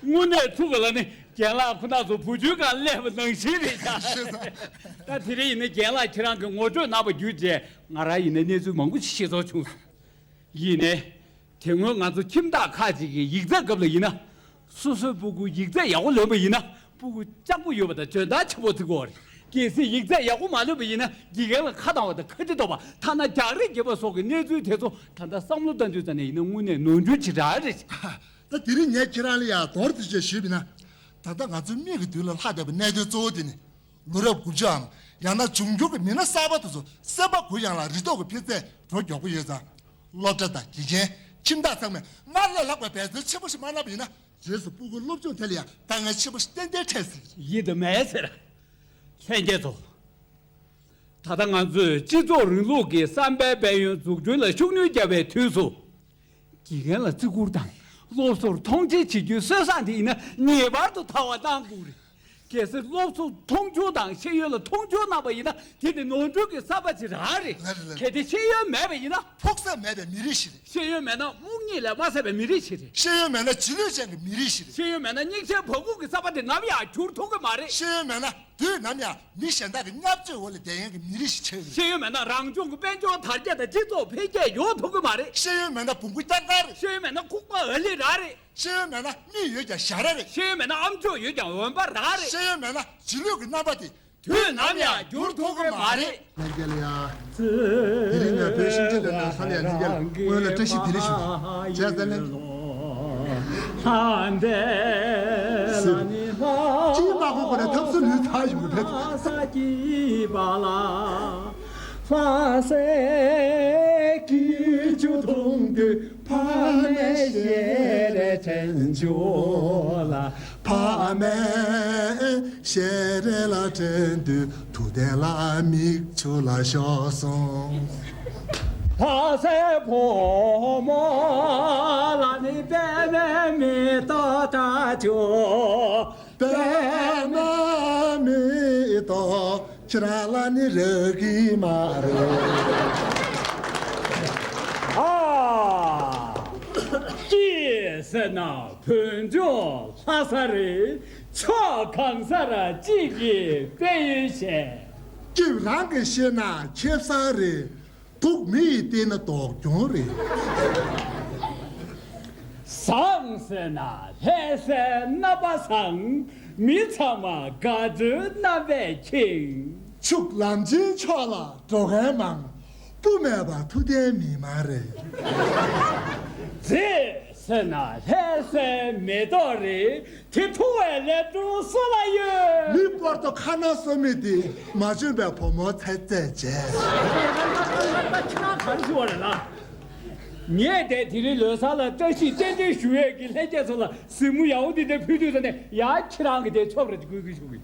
དངོས་གནས་ཐུག་ག་ལ་ནི་རྒན་ལགས་ཁོ་ན་ཚོ་བུ་ཆུང་སྒང་སླེབས་པ་ནང་བཞིན་རེད་ཤག་ད་དེ་རིང་ཡིན་ན་རྒན་ལགས་ཁྱེད་རང་གིས་ངོ་སྤྲོད་གནང་བ་བརྒྱུད་རྗེས་ང་རང་ཡིན་ན་གནས་ཚུལ་མང་པོ་ཞིག་ཤེས་ཚོར་བྱུང་སོང་། ཡིན་ནའི། དེ་སྔོན་ང་ཚོ་ཁྱིམ་བདག་ཁག་ཅིག་གིས་ཡིག་ཚད་སྐབས་ལ་ཡིན་ན། སོ་སོའི་སྤུ་གུ་ཡིག་ཚད་ཡག་པོ་ལོན་པ་ཡིན་ན་སྤུ་གུ་སྤྱང་པོ་ཡོད་པ་དང་འཇོན་ཐང་ཆེན་པོ་བརྩི་དགོས་པ་རེད། གལ་སྲིད་ཡིག་ཚད་ཡག་པོ་མ་ལོན་པ་ཡིན་ན་དགེ་རྒན་ལ་ཁ་བཏང་བ་དང་ཁ་འདྲི་གཏོང་བ་ཐ་ན་རྒྱག་རེས་བརྒྱབ་པ་སོགས་ཀྱི་གནས་ཚུལ་དེ་ཚོ་ད་ལྟ་བསམ་བློ་བཏང་དུས་ཙམ་ནས་ཡིན་ན་དངོས་གནས་ནོར་འཁྲུལ་ཅིག་རང་རེད། ད་དེ་རིང་ངས་ཁྱེད་རང་ལ་ཡང་མདོར་བསྡུས་བྱས་ཞུས་པ་ཡིན་ན། ད་ལྟ་ང་ཚོའི་མིག་གི་མདུན་ལ་ལྷག་བསྡད་པའི་གནད་དོན་གཙོ་བོ་དེ་ནི། ལོ་རབས་དགུ་བཅུའམ་ཡང་ན་འབྱུང་འགྱུར་གྱི་མི་སྣ་གསར་པ་དེ་ཚོ་སེམས་པ་གུ་ཡངས་ལ་རེ་དོགས་ཀྱི་འཕེལ་ཚད་འགྲོ་མགྱོགས་པོ་ཡོད་ཙང་། སློབ་གྲྭ་དང་དགེ་རྒན། ཁྱིམ་བདག་ཚང་མས་སྔར་ལས་ལྷག་པའི་འབད་བརྩོན་ཆེན་པོ་ཞིག་མ་གནང་བ་ཡིན་ན། རྗེས་སུ་སྤུ་གུའི་སློབ་སྦྱོང་ཐད་ལ་ཡང་དཀའ་ངལ་ཆེན་པོ་ཞིག་ཏན་ཏན་འཕྲད་སྲིད། ཡིན་དང་མེད་ཟེར། ལྷན་རྒྱས་ཚོ། ད་ལྟ་ང་ཚོས་སྤྱི་ཚོགས་རིང་ལུགས་ཀྱི་བསམ་པའི་དཔལ་ཡོན་འཛུགས་སྐྲུན་ལ་ཤུགས་སྣོན་བརྒྱབ་པའི་དུས་སུ། དགེ་རྒན་ལ་བརྩི་བཀུར་དང་སློབ་གསོར་མཐོང་ཆེན་བྱེད་རྒྱུའི་སྲོལ་བཟང་དེ་ཡིན་ན་ངེས་པར་དུ་དར་བ་གནང་དགོས་རེད། གལ་སྲིད་སློབ་གསོ་མཐོང་ཆུང་དང་ཤེས་ཡོན་ལ་མཐོང་ཆུང་གནང་པ་ཡིན་ན། དེ་ནི་ནོར་འཁྲུལ་གྱི་གསར་པ་ཅིག་རང་རེད། ལགས་རེད། ལགས་རེད། གལ་ཏེ་ཤེས་ཡོན་མེད་པ་ཡིན་ན། ཕོགས་ས་མེད་པའི་མི་རིགས་ཤིག་རེད། ཤེས་ཡོན་མེད་ན་རྨོངས་གཉིད་ལས་མ་སད་པའི་མི་རིགས་ཤིག་རེད། ཤེས་ཡོན་མེད་ན་རྗེས་ལུས་ཅན་གྱི་མི་རིགས་ཤིག་རེད། ཤེས་ཡོན་མེད་ན་སྙིང་རྗེའི་བ་སྤུ་གི་གསར་པ་དེ་ནམ་ཡང་འགྱུར་ཐུབ་ཀྱི་མ་རེད། ཤེས་ཡོན་མེད་ན་དུས་ནམ་ཡང་མི་གཞན་དག་གི་བརྙས་བཅོས་འོག་ལ་བསྡད་མཁན་གྱི་མི་རིགས་ཤིག་ཆགས་ཀྱི་རེད། ཤེས་ཡོན་མེད་ན་རང་ལྗོངས་ཀྱི་དཔལ་འབྱོར་དར་རྒྱས་དང་སྤྱི་ཚོགས་འཕེལ་རྒྱས་ཡོང་ཐུབ་ཀྱི་མ་རེད། ཤེས་ཡོན་མེད་ན་བོང་བུ་རྐྱང་རྐང་རེད། ཤེས་ཡོན་མེད་ན་ལྐུགས་པ་ཨ་ལི་རང་རེད། ཤེས་ཡོན་མེད་ན་མིག་ཡོད་ཀྱང་ཞ་ར་རེད། ཤེས་ཡོན་མེད་ན་ཨམ་ཅོག་ཡོད་ཀྱང་འོན་པ་རང་རེད། ཤེས་ཡོན་མེད་ན་རྗེས་ལུས་ཀྱི་རྣམ་པ་དེ་དུས་ནམ་ཡང་འགྱུར་ཐུབ་ཀྱི་མ་རེད། ལྷན་རྒྱས་ལ་ཡ། དེ་རིང་ང་བོད་ཤིང་ཆེན་ལས་ནང་ས་ལ་ཡ་ལྷན་རྒྱས་ལ་སྔོན་ལ་བཀྲ་ཤིས་བདེ་ལེགས་ཞུ། བྱས་ཙང་ལན། ལྷ་འདྲེ་ལ་ནི་ལྷ། ཅི་མ་གོ་གོ་ནས་ཐབས་སུ་ལུས་ཚར་ཡོང་གི་རེད། ལྷ་ས་སྐྱིད་པ་ལ། ལྷ་སའི་སྐྱིད་ཆུ་འཐུང་དུས། ཕ་མའི་ཞལ་རས་དྲན་བྱུང་ལ། ཕ་མའི་ཞལ་རས་ལ་དྲན་དུས། ཐུགས་གཏན་ལ་མིག་ཆུ་ལ་ཤོར་སོང་། ལྷ་སའི་བུ་མོ་ལ་ནི་པད་མའི་མེ་ཏོག་འདྲ་བྱུང་། པད་མ་མེ་ཏོག་ཁྱེད་རང་ལ་ནི་རག་གི་མ་རེད། ཨ། སྐྱིད་ཟེར་ན་བོད་ལྗོངས་ལྷ་ས་རེད། ཕྱོགས་གང་སར་གཅིག་གི་དཔལ་ཡོན་བཤད། སྐྱིད་རང་གིས་བཤད་ན་ཁེབས་ས་རེད། སྡུག་མི་ཡིས་བལྟས་ན་སྡུག་གྱོང་རེད། བཟང་ཟེར་ན་ལྷ་སའི་རྣམ་པ་བཟང་། མི་ཚང་མ་དགའ་སྤྲོའི་རྣམ་པས་ཁེངས། ཕྱུགས་ལམ་ཆེན་ཕྱོགས་ལ་འགྲོ་མཁན་མང་། སྤུ་མེད་པ་ཐུབ་བསྟན་མི་མང་རེད། མཛེས་ཟེར་ན་ལྷ་སའི་མེ་ཏོག་རེད། དེ་འཐུང་བའི་ལས་སྒྲུབ་སུ་ལ་ཡོད། མི་སྤོར་ཏོ་ཁ་ན་སོ་མི་དེ་མ་བྱོན་པའི་བུ་མོ་ཚེ་བཙལ་བྱས། ཁྱེད་རང་ག་རེ་ཞུ་བ་རེད་ལ། ངས་དེ་དེ་རིང་ལོ་གསར་ལ་བཀྲ་ཤིས་རྟེན་འབྲེལ་ཞུ་ཡས་ཀྱི་ལྷན་རྒྱས་ཚོ་ལ་གཟིགས་མོ་ཡག་པོ་འདི་འདྲ་ཕུལ་དུས་ཙ་ནས་ཡ་ཁྱེད་རང་གི་དེ་ཆོབ་རེད་དགོས་ཀྱི་ཞུ་གི།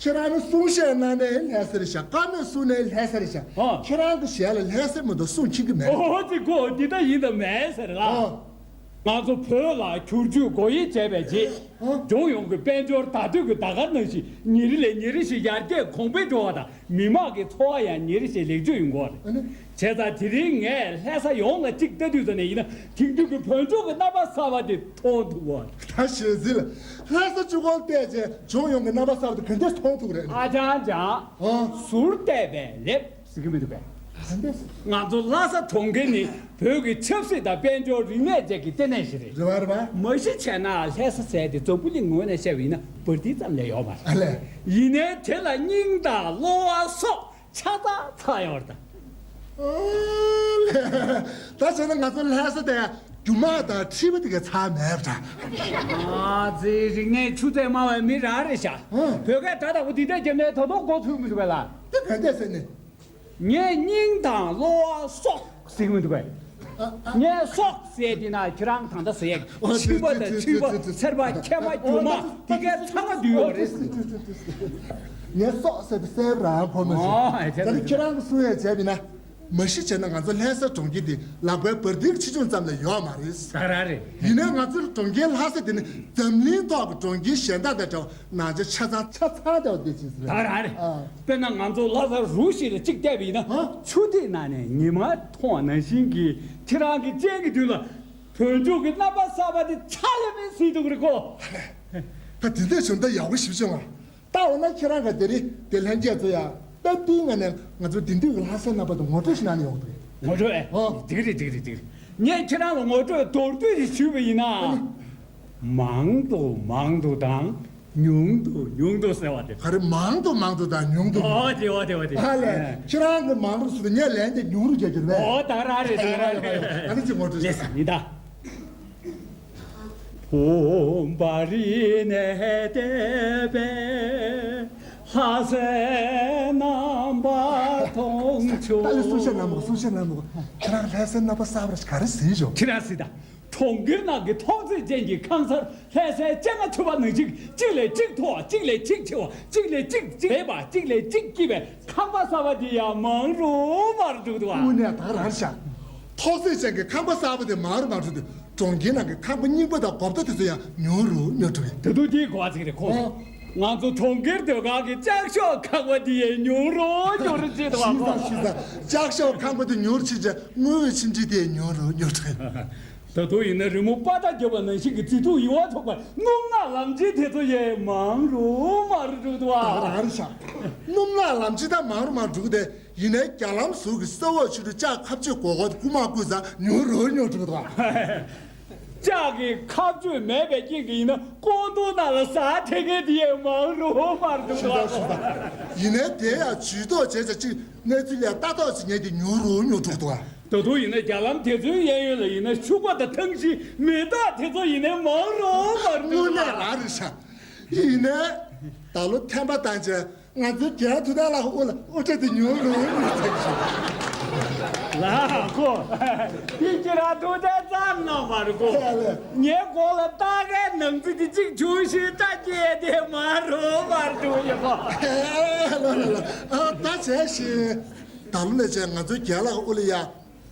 ཁྱེད་རང་ནི་གསུང་བཤད་གནང་ནས་ལྷ་སར་བཞག་བཀའ་མོལ་གསུང་ནས་ལྷ་སར་བཞག་ཨ། ཁྱེད་རང་གི་ཞལ་ལ་ལྷ་སར་མི་འདུག་གསུང་ཁྱིན་གི་མེད། ཨོ་ཙི་གོ་འདི་ལྟ་ཡིན་དང་མེད་ཟེར་ལ། ཨ། ང་ཚོ་བོད་ལ་བསྒྱུར་བཅོས་སྒོ་དབྱེ་བྱས་པའི་རྗེས། ཨ། ལྗོངས་ཡོངས་ཀྱི་དཔལ་འབྱོར་ཟླ་སྡོད་ཀྱི་ཟླ་སྐར་ནང་བཞིན་ཉིན་རེ་ལས་ཉིན་རེ་བཞིན་ཡར་རྒྱས་གོང་འཕེལ་འགྲོ་བ་དང་། མི་དམངས་ཀྱི་འཚོ་བ་ཡང་ཉིན་རེ་བཞིན་ལེགས་བཅོས་ཡོང་གི་ཡོད་རེད། ཨ་ནི། བྱས་ཙང་དེ་རིང་ངས་ལྷ་ས་ཡོངས་ལ་གཅིག་ལྟ་དུས་ཙ་ནས་ཡིན་ན་དེང་དུས་ཀྱི་བོད་ལྗོངས་ཀྱི་རྣམ་པ་གསར་པ་དེ་མཐོང་ཐུབ་པ། ད་ཞེ་ཟིན་ལ། ལྷ་ས་གཅིག་པོ་བལྟས་རྗེས་ལྗོངས་ཡོངས་ཀྱི་རྣམ་པ་གསར་པ་དེ་ག་འདྲས་མཐོང་ཐུབ་རེད། ཨ་ཅང་ཅང་། ཨ། ཟུར་བལྟས་པས་ལེགས་ཟེར་གྱི་མི་འདུག་པས། ག་འདྲས། ང་ཚོ་ལྷ་ས་གྲོང་ཁྱེར་ནི་བོད་ཀྱི་ཆབ་སྲིད་དང་དཔལ་འབྱོར་རིག་གནས་བཅས་ཀྱི་ལྟེ་གནས་ཤིག་རེད། རེད་པ་རེད་པ། མ་གཞི་བྱས་ན་ལྷ་ས་ཟེར་དེ་འཛམ་བུ་གླིང་ངོས་ནས་བཤད་པ་ཡིན་ན་བར་ཐིག་ཙམ་ལས་ཡོད་མ་རེད། ཨ་ལས། ཡིན་ནའི་དེ་ལ་སྙིང་དང་གློ་བ་སོགས། ཆ་ཚང་ཚང་ཡོད་རེད་ད། ཨོ་ལེ། ད་བྱས་ན་ང་ཚོ་ལྷ་ས་དེ་རྒྱུ་མ་དང་མཁྲིས་པ་དེ་ག་ཚང་མེད་པ་འདྲ། ཨ་ཙི། རིག་གནས་ཆུ་ཚད་དམའ་བའི་མི་རང་རེད་ཤག་ཨ། བོད་སྐད་དྲ་དྲག་པོ་འདི་འདྲ་བརྒྱབ་ནས་ད་དུང་མགོ་ཚོས་མི་འདུག་གས་ལ། དེ་ག་འདྲས་ཟེར་ནས། ངས་སྙིང་དང་གློ་བ་སོགས་ཟེར་གྱི་མི་འདུག་གས། ངས་སོགས་ཟེར་དེ་ན་ཁྱེད་རང་གང་ལྟར་ཟེར་ཡས། ཕྱུ་པ་དང་མཁྲིས་པ། ཚེར་པ། མཁལ་མ། རྒྱུ་མ། དེ་གའི་ཚང་མ་འདུས་ཡོད་རེད། ངས་སོགས་ཟེར་དེ་གསལ་པོ་རང་གོ་མ་སོང་། ཨོ་ཨེ། ད་ནི་ཁྱེད་རང་གི་གསུང་ཡས་བྱས་པ་ཡིན་ན། མ་གཞི་བྱས་ན་ང་ཚོ་ལྷ་ས་གྲོང་ཁྱེར་འདི་ལག་པའི་འབར་མདེལ་ཆེ་ཆུང་ཙམ་ལས་ཡོད་མ་རེད། ད་རང་རེད། ཡིན་ནའི་ང་ཚོའི་གྲོང་ཁྱེར་ལྷ་ས་དེ་ནི་འཛམ་གླིང་ཐོག་གི་གྲོང་ཁྱེར་གཞན་དག་དང་འདྲ་བ། ནང་ཆ་ཆ་ཚང་ཆ་ཚང་དེ་བ་དེ་ཅིག་ཟེར། ད་རང་རེད། ཨ། དཔེར་ན་ང་ཚོ་ལྷ་ས་རུ་ཞིག་ལ་གཅིག་བལྟས་པ་ཡིན་ན། ཨ། ཆུ་ཐིགས་ནང་ནས་ཉི་མ་མཐོང་བ་ནང་བཞིན་གྱི་ཁྱེད་རང་གི་སྤྱན་གྱི་མདུན་ལ་བོད་ལྗོངས་ཀྱི་རྣམ་པ་གསར་པ་དེ་ཆགས་ཡ་མེད་ཟེར་འདུག་རེད་གོ། ད་དེ་འདྲ་བྱུང་ད་ཡག་པོ་ཞེ་པོ་བྱུང་བ། ད་འོ་ན་ཁྱེད་རང་ག་དེ་རིང་དེ་ལྷན་རྒྱས་ཚོ་ཡ་སྟབས་བདེའི་ངང་ནས་ང་ཚོ་དེང་དུས་ཀྱི་ལྷ་སའི་རྣམ་པ་དེ་ངོ་སྤྲོད་ཞིག་གནང་ན་ཡོང་གི་འདུག་ངོ་སྤྲོད། ཨེ། ཨོ། འགྲིག་རེད། འགྲིག་རེད། འགྲིག་རེད། ངས་ཁྱེད་རང་ལ་ངོ་སྤྲོད་མདོར་བསྡུས་ཤིག་ཞུས་པ་ཡིན་ན། ཨ་ནི། མང་དུ་མང་དུ་དང་ཉུང་དུ་ཉུང་དུ་ཟེར་བ་དེ། ག་རེ་མང་དུ་མང་དུ་དང་ཉུང་དུ། ཨོ་དེ་བ་དེ་བ་དེ། ཨ་ལས། ཨེ། ཁྱེད་རང་གི་མང་དུ་ཟེར་དུས་ངས་ལན་དེ་ཉུང་རུ་རྒྱག་རྒྱུ་རེད་པས། ཨོ་ད་རང་རེད། ད་རང་རེད། ཨ་ནི་ཅིག་ངོ་སྤྲོད་ཞུ། ལགས་སོ། ཡིན་ད། བུམ་པ་རི་ནས་བལྟས་པས་ལྷ་སའི་རྣམ་པ་མཐོང་བྱུང་། ད་ལི་གསུང་བཤད་གནང་མོ། གསུང་བཤད་གནང་མོ། ཁྱེད་རང་ལྷ་སའི་རྣམ་པ་གསར་པ་ར་ག་རེ་ཟེར་ཞོག་ཁྱེད་རང་ཟེར་ད། གྲོང་ཁྱེར་ནང་གི་ཐོག་བརྩེགས་ཅན་གྱི་ཁང་གསར་ལྷ་སའི་སྤྱན་སྔ་ཕྱུ་པ་ནང་བཞིན་གཅིག་ལས་གཅིག་མཐོ་བ། གཅིག་ལས་གཅིག་ཆེ་བ། གཅིག་ལས་གཅིག་གཅིག་ལས་པ། གཅིག་ལས་གཅིག་སྐྱིད་པའི་ཁང་པ་གསར་པ་འདི་ཡང་མང་རུ་མང་རུ་འགྲོ་འདུག་ཨ། དངོས་གནས་ད་རང་ཤག་ཐོག་བརྩེགས་ཅན་གྱི་ཁང་པ་གསར་པ་དེ་མང་རུ་མང་རུ་འདུག་གྲོང་ཁྱེར་ནང་གི་ཁང་པ་རྙིང་པ་དང་སྒོ་རྟ་དེ་ཚོ་ཡང་ཉུང་རུ་ཉུང་རུ་འགྲོ་གི། ད་དུང་དེའི་གོ་བ་ཚིག་རེད་ཁོ། ཨོ། ང་ཚོ་གྲོང་ཁྱེར་སྡོད་ཁང་གི་ལྕགས་ཤོག་ཁང་པ་འདི་ཡང་ཉུང་རུ་ཉུང་རུ་བྱེད་དུ་བ་ཤི་ས་ཤི་ས། ལྕགས་ཤོག་ཁང་པ་འདི་ཉུང་རུ་ཕྱིན་ཚེ་དངུལ་འོད་ཕྱིན་ཅི་དེ་ཉུང་རུ་ཉུང་རུ། ད་དུང་ཡིན་ན་རི་མོ་པ་ཏྲ་བརྒྱབ་པ་ནང་བཞིན་གྱི་མཛེས་སྡུག་ཡིད་དབང་འཕྲོག་པའི་སྣུམ་ནག་ལམ་ཆེན་དེ་ཚོ་ཡང་མང་རུ་མང་རུ་འགྲོ་གི་འདུག་ཨ། རང་རེད་ཤག་སྣུམ་ནག་ལམ་ཆེན་ད་མང་རུ་མང་རུ་འགྲོ་གི་འདུག་ཡིན་ནའི་རྒྱ་ལམ་ཟུར་གྱི་ས་འོག་ཕྱི་རུ་ལྕགས་ཁ་གཅོད་སྒོར་སྒོར་དེ་རྐུ་མ་རྐུས་ཙང་ཉུང་རུ་ཉུང་རུ་འགྲོ་གི་འདུག་ཨ། ལྕགས་ཀྱི་ཁ་གཅོད་མེད་པའི་རྐྱེན་གྱིས་ཡིན་ན་ཀོང་ཏུང་ནང་ལ་ཟ་ཐེ་མཁན་དེ་ཡང་མང་རུ་མང་རུ་འགྲོ་གི་འདུག་ཨ། ཤི་ས་ཤི་ས། ཡིན་ནའི་དེ་ཡང་ཇུས་གཏོགས་བྱས་ཙང་གཅིག་གནས་ཚུལ་ལ་ལྟ་རྟོག་བྱེད་མཁན་དེ་ཉུང་རུ་ཉུང་རུ་འགྲོ་གི་འདུག་ཨ། ད་དུང་ཡིན་ན་རྒྱ་ལམ་དེ་ཚོའི་གཡས་གཡོན་ལ་ཡིན་ན་ཕྱུ་པ་དང་ཐང་ཤིང་མེ་སྟག་དེ་ཚོ་ཡིན་ན་མང་རུ་མང་རུ་འགྲོ་དངོས་གནས་རང་རེད་ཤག་ཡིན་ནའི་ད་ལོ་ཐན་པ་བཏང་བྱས་ང་ཚོའི་རྒྱལ་དུ་ད་ལ་དབུ་ལ་དབུ་སྐྲ་དེ་ཉུང་རུ་ཉུང་ཐེབས་ཤིང་། ལ་གོ། དེ་ཁྱེད་རང་ཐུགས་ཐན་ཙམ་གནང་བར་གོ། ངའི་མགོ་ལ་སྟག་གའི་ནང་རྩི་དེ་གཅིག་བྱུང་ཞིང་སྐྲ་སྐྱེས་དེ་མང་རུ་མང་རུ་ཡོད་པ། ལ་ལ་ལ་ཨ་ད་བྱས་ཤིང་། ད་ལོ་ནས་བྱས་ང་ཚོའི་རྒྱལ་ལ་དབུ་ལ་ཡ།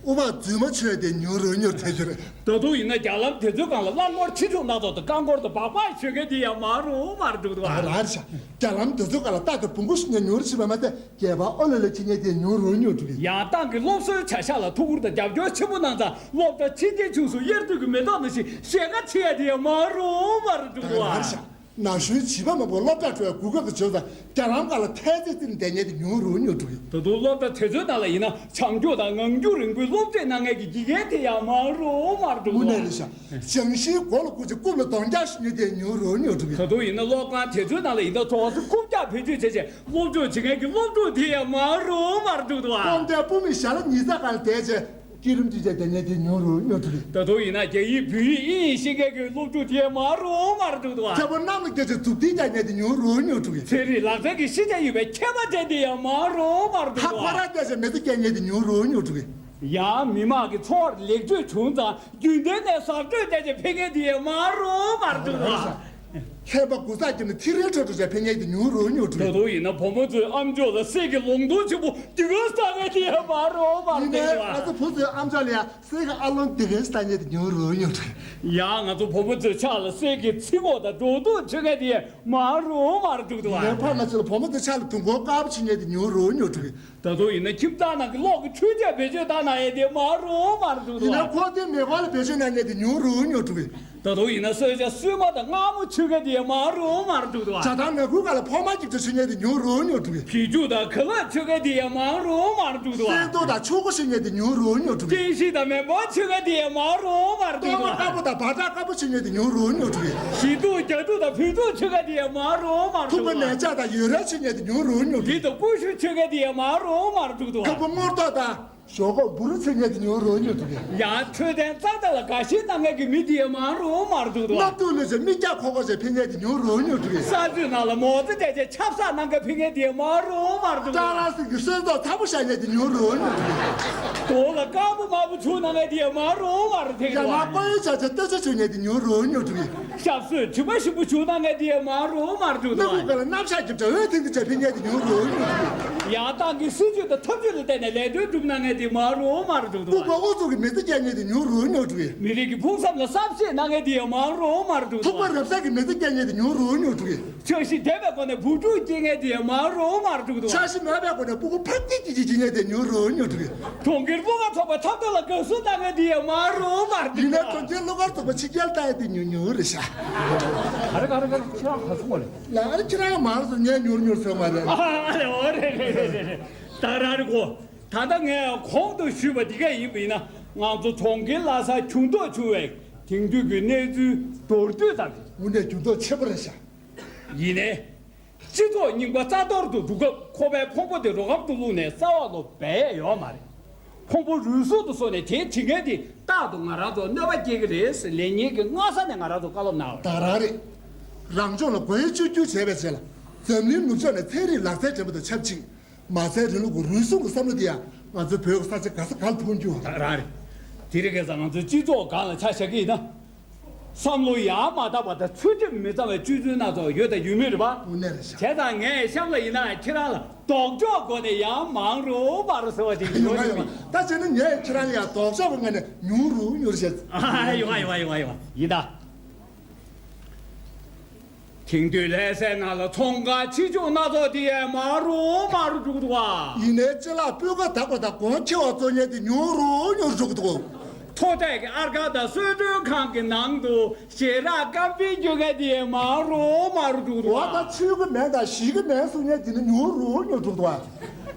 དབུ་བ་རྫུན་མ་ཆོད་དེ་ཉུང་རུ་ཉུང་ཐེབས་ཀྱི་རེད། ད་དུང་ཡིན་ན་རྒྱ་ལམ་དེ་ཚོའི་སྒང་ལ་རླངས་འཁོར་ཆེ་ཆུང་སྣ་ཚོགས་དང་རྐང་འཁོར་དང་སྦག་སྦག་ཞོན་མཁན་དེ་ཡང་མང་རུ་མང་རུ་འགྲོ་གི་འདུག་ཨ། རང་རེད་ཤག་རྒྱ་ལམ་དེ་ཚོའི་སྒང་ལ་རྟ་དང་བོང་གུ་ཞིག་ཉོ་རུ་ཕྱིན་པ་མ་ཟད་སྒལ་པ་ཨོ་ལེ་ལེ་ཁྱེར་མཁན་དེ་ཉུང་རུ་ཉུང་འགྲོ་གི། ཡང་ཏང་གི་སློབ་གསོའི་བྱ་གཞག་ལ་ཐུགས་ཁུར་དང་རྒྱབ་སྐྱོར་ཆེན་པོ་གནང་ཙང་སློབ་གྲྭ་ཆེ་འབྲིང་ཆུང་སུ་དབྱར་དུས་ཀྱི་མེ་ཏོག་ནང་བཞིན་ཞལ་ཁ་ཕྱེ་ཡ་དེ་ཡང་མང་རུ་མང་རུ་འགྲོ་གི་འདུག་ཨ། རང་རེད་ཤག་ན་གཞོན་བྱིས་པ་མང་པོ་སློབ་གྲྭར་འགྲོ་བའི་གོ་སྐབས་དེ་བྱུང་ཙང་རྒྱ་ལམ་སྒང་ལ་ཐལ་རྩེད་རྩེ་ནས་བསྡད་མཁན་དེ་ཉུང་རུ་ཉུང་འགྲོ་གི། ད་དུང་སློབ་གྲྭ་དེ་ཚོའི་ནང་ལ་ཡིན་ན་བྱང་ཆུབ་དང་ངང་རྒྱུད་རིང་པོའི་སློབ་ཁྲིད་གནང་མཁན་གྱི་དགེ་རྒན་དེ་ཡང་མང་རུ་མང་རུ་འགྲོ་གི། དངོས་གནས་རེད་ཤག་བྱང་ཤིང་མགོ་ལ་བཀུར་ཅིང་རྐུབ་ལ་གདོང་རྒྱག་ཞུ་མཁན་དེ་ཉུང་རུ་ཉུང་འགྲོ་གི། ད་དུང་ཡིན་ན་སློབ་ཁང་དེ་ཚོའི་ནང་ལ་ཡིན་ན་གྲོགས་སུ་རྐུབ་བཀྱག་བེད་སྤྱོད་བྱས་བྱས་སློབ་སྦྱོང་བྱེད་མཁན་གྱི་སློབ་ཕྲུག་དེ་ཡང་མང་རུ་མང་རུ་འགྲོ་གི་འདུག་ཨ། སྤོམ་རྟའི་སྤུ་མེད་ཞྭ་ལ་ཉི་ཟེར་སྒང་ལ་བསྡད་བྱས། སྐྱིད་རུམ་གྱི་བྱས་བསྡད་མཁན་དེ་ཉུང་རུ་ཉུང་འགྲོ་གི། ད་དུང་ཡིན་ན་རྒྱ་ཡིག་བོད་ཡིག་དབྱིན་ཡིག་ཤེས་མཁན་གྱི་སློབ་ཕྲུག་དེ་མང་རུ་མང་རུ་འགྲོ་གི་འདུག་ཨ། ཐེ་བོ་གནམ་ལ་བསྐྱལ་བྱས་མཛུབ་ཐེལ་རྒྱག་མཁན་དེ་ཉུང་རུ་ཉུང་འགྲོ་གི། ཚན་རིག་ལག་རྩལ་གྱི་ཤེས་བྱ་ཡོད་པའི་མཁས་པ་དེ་འདི་ཡང་མང་རུ་མང་རུ་འགྲོ་གི་ཧ་འདུག་ཁོ་ཨ། རང་བསྐྱལ་བྱས་མེ་བཙའ་བསྐྱལ་མཁན་དེ་ཉུང་རུ་ཉུང་འགྲོ་གི། ཡང་མི་དམངས་ཀྱི་འཚོ་བར་ལེགས་བཅོས་བྱུང་ཙང་རྒྱུན་ལྡན་ནས་ཟ་སྤྲོས་བསྡད་བྱས་ཕེབས་མཁན་དེ་ཡང་མང་རུ་མང་རུ་འགྲོ་གི་འདུག་ཨ། ལྷན་པ་དགུ་ཚགས་བརྒྱབ་ནས་ཐིག་རལ་ཁྲོད་དུ་བྱས་ཕེབས་མཁན་དེ་ཉུང་རུ་ཉུང་འགྲོ་གི། ད་དུང་ཡིན་ན་བུ་མོ་ཚོའི་ཨམ་ཅོག་ལ་གསེར་གྱི་ལུང་ཐུང་ཆེན་པོ་དེ་ག་ས་མཁན་དེ་ཡང་མང་རུ་མང་རུ་ཡིན་ནའི་འགྲོ་གི་འདུག་ཨ། ང་ཚོ་བུ་ཚོའི་ཨམ་ཅོག་ལ་ཡང་གསེར་གྱི་ཨ་ལོང་དེ་ག་ས་མཁན་དེ་ཉུང་རུ་ཉུང་འགྲོ་གི། ཡང་ང་ཚོ་བུ་མོ་ཚོའི་ཕྱག་ལ་གསེར་གྱི་ཚིག་ངོ་དང་སྒྲོག་ཐུང་མཆོད་མཁན་དེ་ཡང་མང་རུ་མང་རུ་འགྲོ་གི་འདུག་ཡིན་ནའི་ཨ། ཕར་ང་ཚོ་ལ་བུ་མོ་ཚོའི་ཕྱག་ལ་དུས་འཁོར་དཀར་པོ་བྱེད་མཁན་དེ་ཉུང་རུ་ཉུང་འགྲོ་གི། ད་དུང་ཡིན་ན་ཁྱིམ་ཚང་ནང་གི་གློག་གི་འཕྲུལ་ཆས་བེད་སྤྱོད་བཏང་གནང་ཡས་དེ་མང་རུ་མང་རུ་འགྲོ་གི་འདུག་ཡིན་ནའི་ཨ། ཁོག་སྟོད་མེ་འཁོར་ལ་བེད་སྤྱོད་གནང་མཁན་དེ་ཉུང་རུ་ཉུང་འགྲོ་གི། ད་དུང་ཡིན་ན་གསོལ་ཇ་སྲུབ་མ་དང་མངར་མོ་མཆོད་མཁན་དེ་ཡང་མང་རུ་མང་རུ་འགྲོ་གི་འདུག་ཨ། ཇ་དང་ནང་ཁུལ་སྒང་ལ་ཕོ་མ་གཅིག་ཏུ་མཆོད་མཁན་དེ་ཉུང་རུ་ཉུང་འགྲོ་གི། བི་ཇུ་དང་ག་ལག་མཆོད་མཁན་དེ་ཡང་མང་རུ་མང་རུ་འགྲོ་གི་འདུག་ཨ། སེང་ཏོག་དང་ཆོག་གོ་མཆོད་མཁན་དེ་ཉུང་རུ་ཉུང་འགྲོ་གི། ཏིང་ཤིང་དང་མེ་འབར་མཆོད་མཁན་དེ་ཡང་མང་རུ་མང་རུ་འགྲོ་གི་གཏོར་མ་འདུག་དཀར་པོ་དང་བག་ཁྲ་དཀར་པོ་མཆོད་མཁན་དེ་ཉུང་རུ་ཉུང་འགྲོ་གི། ཞི་ཏོག་རྒྱ་ཏོག་དང་བོད་ཏོག་མཆོད་མཁན་དེ་ཡང་མང་རུ་མང་རུ་འགྲོ་གི་འདུག་ཨ། ཐུག་པ་ནས་ལྕགས་དང་ཡོས་རལ་མཆོད་མཁན་དེ་ཉུང་རུ་ཉུང་འགྲོ་གི། ལི་དང་ཀུ་ཤུ་མཆོད་མཁན་དེ་ཡང་མང་རུ་མང་རུ་འགྲོ་གི་འདུག་ཨ། ཁ་སྤུ་སྔོ་ཏོག་དང་། ཞོག་ཁོག་འབུ་རུ་འཚོལ་མཁན་དེ་ཉུང་རུ་ཉུང་འགྲོ་གི། ཡང་འཕྲོད་བསྟེན་ཙག་ཙག་ལ་དགའ་ཞེན་གནང་མཁན་གྱི་མི་དེ་ཡང་མང་རུ་མང་རུ་འགྲོ་གི་འདུག་སྣབས་དུག་ལུས་ཚོས་མིག་རྒྱག་ཁོག་ཁོག་བྱས་ཕེབས་མཁན་དེ་ཉུང་རུ་ཉུང་འགྲོ་གི། ས་ཚོད་ནང་ལ་མོ་རྩེ་བསྡད་བྱས་ཆབ་གསང་གནང་མཁན་ཕེབས་མཁན་དེ་ཡང་མང་རུ་མང་རུ་འགྲོ་གི་འདུག་སྤྲང་ལྷ་སྲིན་གྱི་གསོལ་ཚོགས་ཚ་པོ་བཞག་མཁན་དེ་ཉུང་རུ་ཉུང་འགྲོ་གི། གདོང་ལ་དཀར་པོ་དམར་པོ་བྱུག་གནང་མཁན་དེ་ཡང་མང་རུ་མང་རུ་ཕེབས་ཀྱི་འདུག་ཡ་མ་པོ་ཡི་བྱ་བྱ་ལྟོ་ཆས་བྱུག་མཁན་དེ་ཉུང་རུ་ཉུང་འགྲོ་གི། ཞབས་སོར་དྲི་མ་ཞིམ་པོ་བྱུག་གནང་མཁན་དེ་ཡང་མང་རུ་མང་རུ་འགྲོ་གི་འདུག་སྣ་ཁུག་སྒང་ལ་སྣབས་ཤག་རྒྱབ་བྱས་འོད་ཐིང་ཐིང་བྱས་ཕེབས་མཁན་དེ་ཉུང་རུ་ཉུང་འགྲོ་གི། ཡང་ཏང་གི་སྲིད་ཇུས་དང་ཐབས་ཇུས་ལ་བརྟེན་ནས་ལས་དོན་སྒྲུབ་གནང་མཁན་དེ་མང་རུ་མང་རུ་འགྲོ་གི་འདུག་ལྐུགས་པ་ཨུ་ཚུགས་ཀྱི་མི་ཚེ་སྐྱེལ་མཁན་དེ་ཉུང་རུ་ཉུང་འགྲོ་གི། མི་རིགས་ཀྱི་ཕུགས་བསམ་ལ་བསམ་ཤེས་གནང་མཁན་དེ་ཡང་མང་རུ་མང་རུ་འགྲོ་གི་འདུག་ཐུག་པ་རབ་གསལ་གྱི་མི་ཚེ་སྐྱེལ་མཁན་དེ་ཉུང་རུ་ཉུང་འགྲོ་གི། འཆར་གཞི་ལྡན་པའི་སྒོ་ནས་བུ་ཕྲུག་སྐྱེ་མཁན་དེ་ཡང་མང་རུ་མང་རུ་འགྲོ་གི་འདུག་འཆར་གཞི་མེད་པའི་སྒོ་ནས་སྤུ་གུ་ཕར་སྐྱེ་སྐྱེ་སྐྱེ་མཁན་དེ་ཉུང་རུ་ཉུང་འགྲོ་གི། གྲོང་ཁྱེར་སློབ་གར་ཚོགས་པའི་འཐབ་རྩོད་ལ་དགའ་བསུ་གནང་མཁན་དེ་ཡང་མང་རུ་མང་རུ་འགྲོ་གི་འདུག་ཡིན་ནའི་གྲོང་ཁྱེར་སློབ་གར་ཚོགས་པ་ཕྱི་རྒྱལ་བཏང་ཡས་དེ་ཉུང་ཉུང་རེད་ཤག་ག་རེ་ག་རེ་ག་རེ་ཁྱེད་རང་ག་རེ་གསུང་གོ་ལེ། ལ་ཨ་རེ་ཁྱེད་རང་མང་རུ་སོང་ངས་ཉུང་རུ་ཉུང་རུ་སོང་མ་རེད། ཨ་རེ་འོ་རེད་རེད་རེད་རེད། ད་ར་རེ་གོ། ད་ལྟ་ངས་གོང་དུ་ཞུས་པ་འདི་ག་ཡིན་པ་ཡིན་ན་ང་ཚོ་གྲོང་ཁྱེར་ལྷ་སར་འགྱུར་ལྡོག་བྱུང་བའི་དེང་དུས་ཀྱི་གནས་ཚུལ་མདོར་བསྡུས་ཙམ་རེད། དངོས་གནས་འགྱུར་ལྡོག་ཆེན་པོ་རེད་ཤག་ཡིན་ནའི། སྤྱི་ཚོགས་རྙིང་པ་རྩ་གཏོར་དུ་འགྲོ་སྐབས་ཁོ་པའི་ཕུང་པོ་དེ་རོ་ཁབ་ཏུ་བླུགས་ནས་རྩ་བ་ལ་སྦས་ཡོད་མ་རེད། ཕུང་པོ་རུལ་སུངས་དུ་སོང་ནས་དེའི་བྱེད་མཁན་དེ་རྟག་ཏུ་ང་རང་ཚོར་གནོད་པ་སྐྱེལ་གྱི་རེད་ཟེར་ལེགས་ཉེས་ཀྱི་སྔ་ས་ནས་ང་རང་ཚོར་བཀའ་སློབ་གནང་བ་རེད། ད་རང་རེད། རང་ཕྱོགས་ལ་སྒོ་དབྱེ་གཅོད་རྒྱུ་བྱས་པའི་རྗེས་ལ་འཛམ་གླིང་ནུབ་ཕྱོགས་ནས་ཚན་རིག་ལག་རྩལ་འགྲན་པ་དང་ཆབས་ཅིག་མ་རྩའི་རིང་ལུགས་ཀྱི་རུལ་སུངས་ཀྱི་བསམ་བློ་དེ་ཡང་ང་ཚོའི་བོད་ཀྱི་ས་ཆ་ག་ས་ག་ལ་མཐོང་རྒྱུ་ཡོད་རེད། རང་རེད། དེ་རིང་ཁ་སང་ང་ཚོའི་སྤྱི་ཚོགས་སྒང་ལ་ཆ་བཞག་གི་ཡིན་ན། བསམ་བློ་ཡང་མ་དག་པ་དང་ཚུལ་ཁྲིམས་མི་གཙང་བའི་སྤྱོད་ཚུལ་སྣ་ཚོགས་ཡོད་དང་ཡོད་མུས་རེད་པ། དངོས་གནས་རེད་ཤག་བྱས་ཙང་ངས་གཤམ་ལ་ཡིན་ན་ཁྱེད་རང་ལ་ལྡོག་ཕྱོགས་སྒོ་ནས་ཡང་མང་རུ་མང་རུ་ཟེར་བ་དེ་ཡོང་ཡོང་གི་ཡོད་མི། ད་བྱས་ན་ངས་ཁྱེད་རང་ལ་ཡང་ལྡོག་ཕྱོགས་ཀྱི་ངོས་ནས་ཉུང་རུ་ཉུང་རུ་བྱས། ཨ་ཡོང་ཡོང་ཡོང་ཡོང་ཡིན་ད། དེང་དུས་ལྷ་སའི་ནང་ལ་ཚོང་ཁང་ཆེ་ཆུང་སྣ་ཚོགས་དེ་ཡང་མང་རུ་མང་རུ་འགྲོ་གི་འདུག་བ། ཡིན་ནའི་ཅ་ལག་སྤུས་ཀ་དག་པ་དང་གོང་ཆེ་བ་བཙོང་མཁན་དེ་ཉུང་རུ་ཉུང་རུ་འགྲོ་གི་འདུག། མཐོ་གྲས་ཀྱི་ཨར་ཁང་དང་གསོལ་མགྲོན་ཁང་གི་ནང་དུ་ཞལ་རས་སྐམ་པིན་སྤྱོད་མཁན་དེ་ཡང་མང་རུ་མང་རུ་འགྲོ་གི་འདུག་བ། འོ་ད་ཆོས་གི་མེད་དང་ཞིག་གི་མེད་གསུང་མཁན་དེ་ནི་ཉུང་རུ་ཉུང་རུ་འགྲོ་གི་འདུག་བ།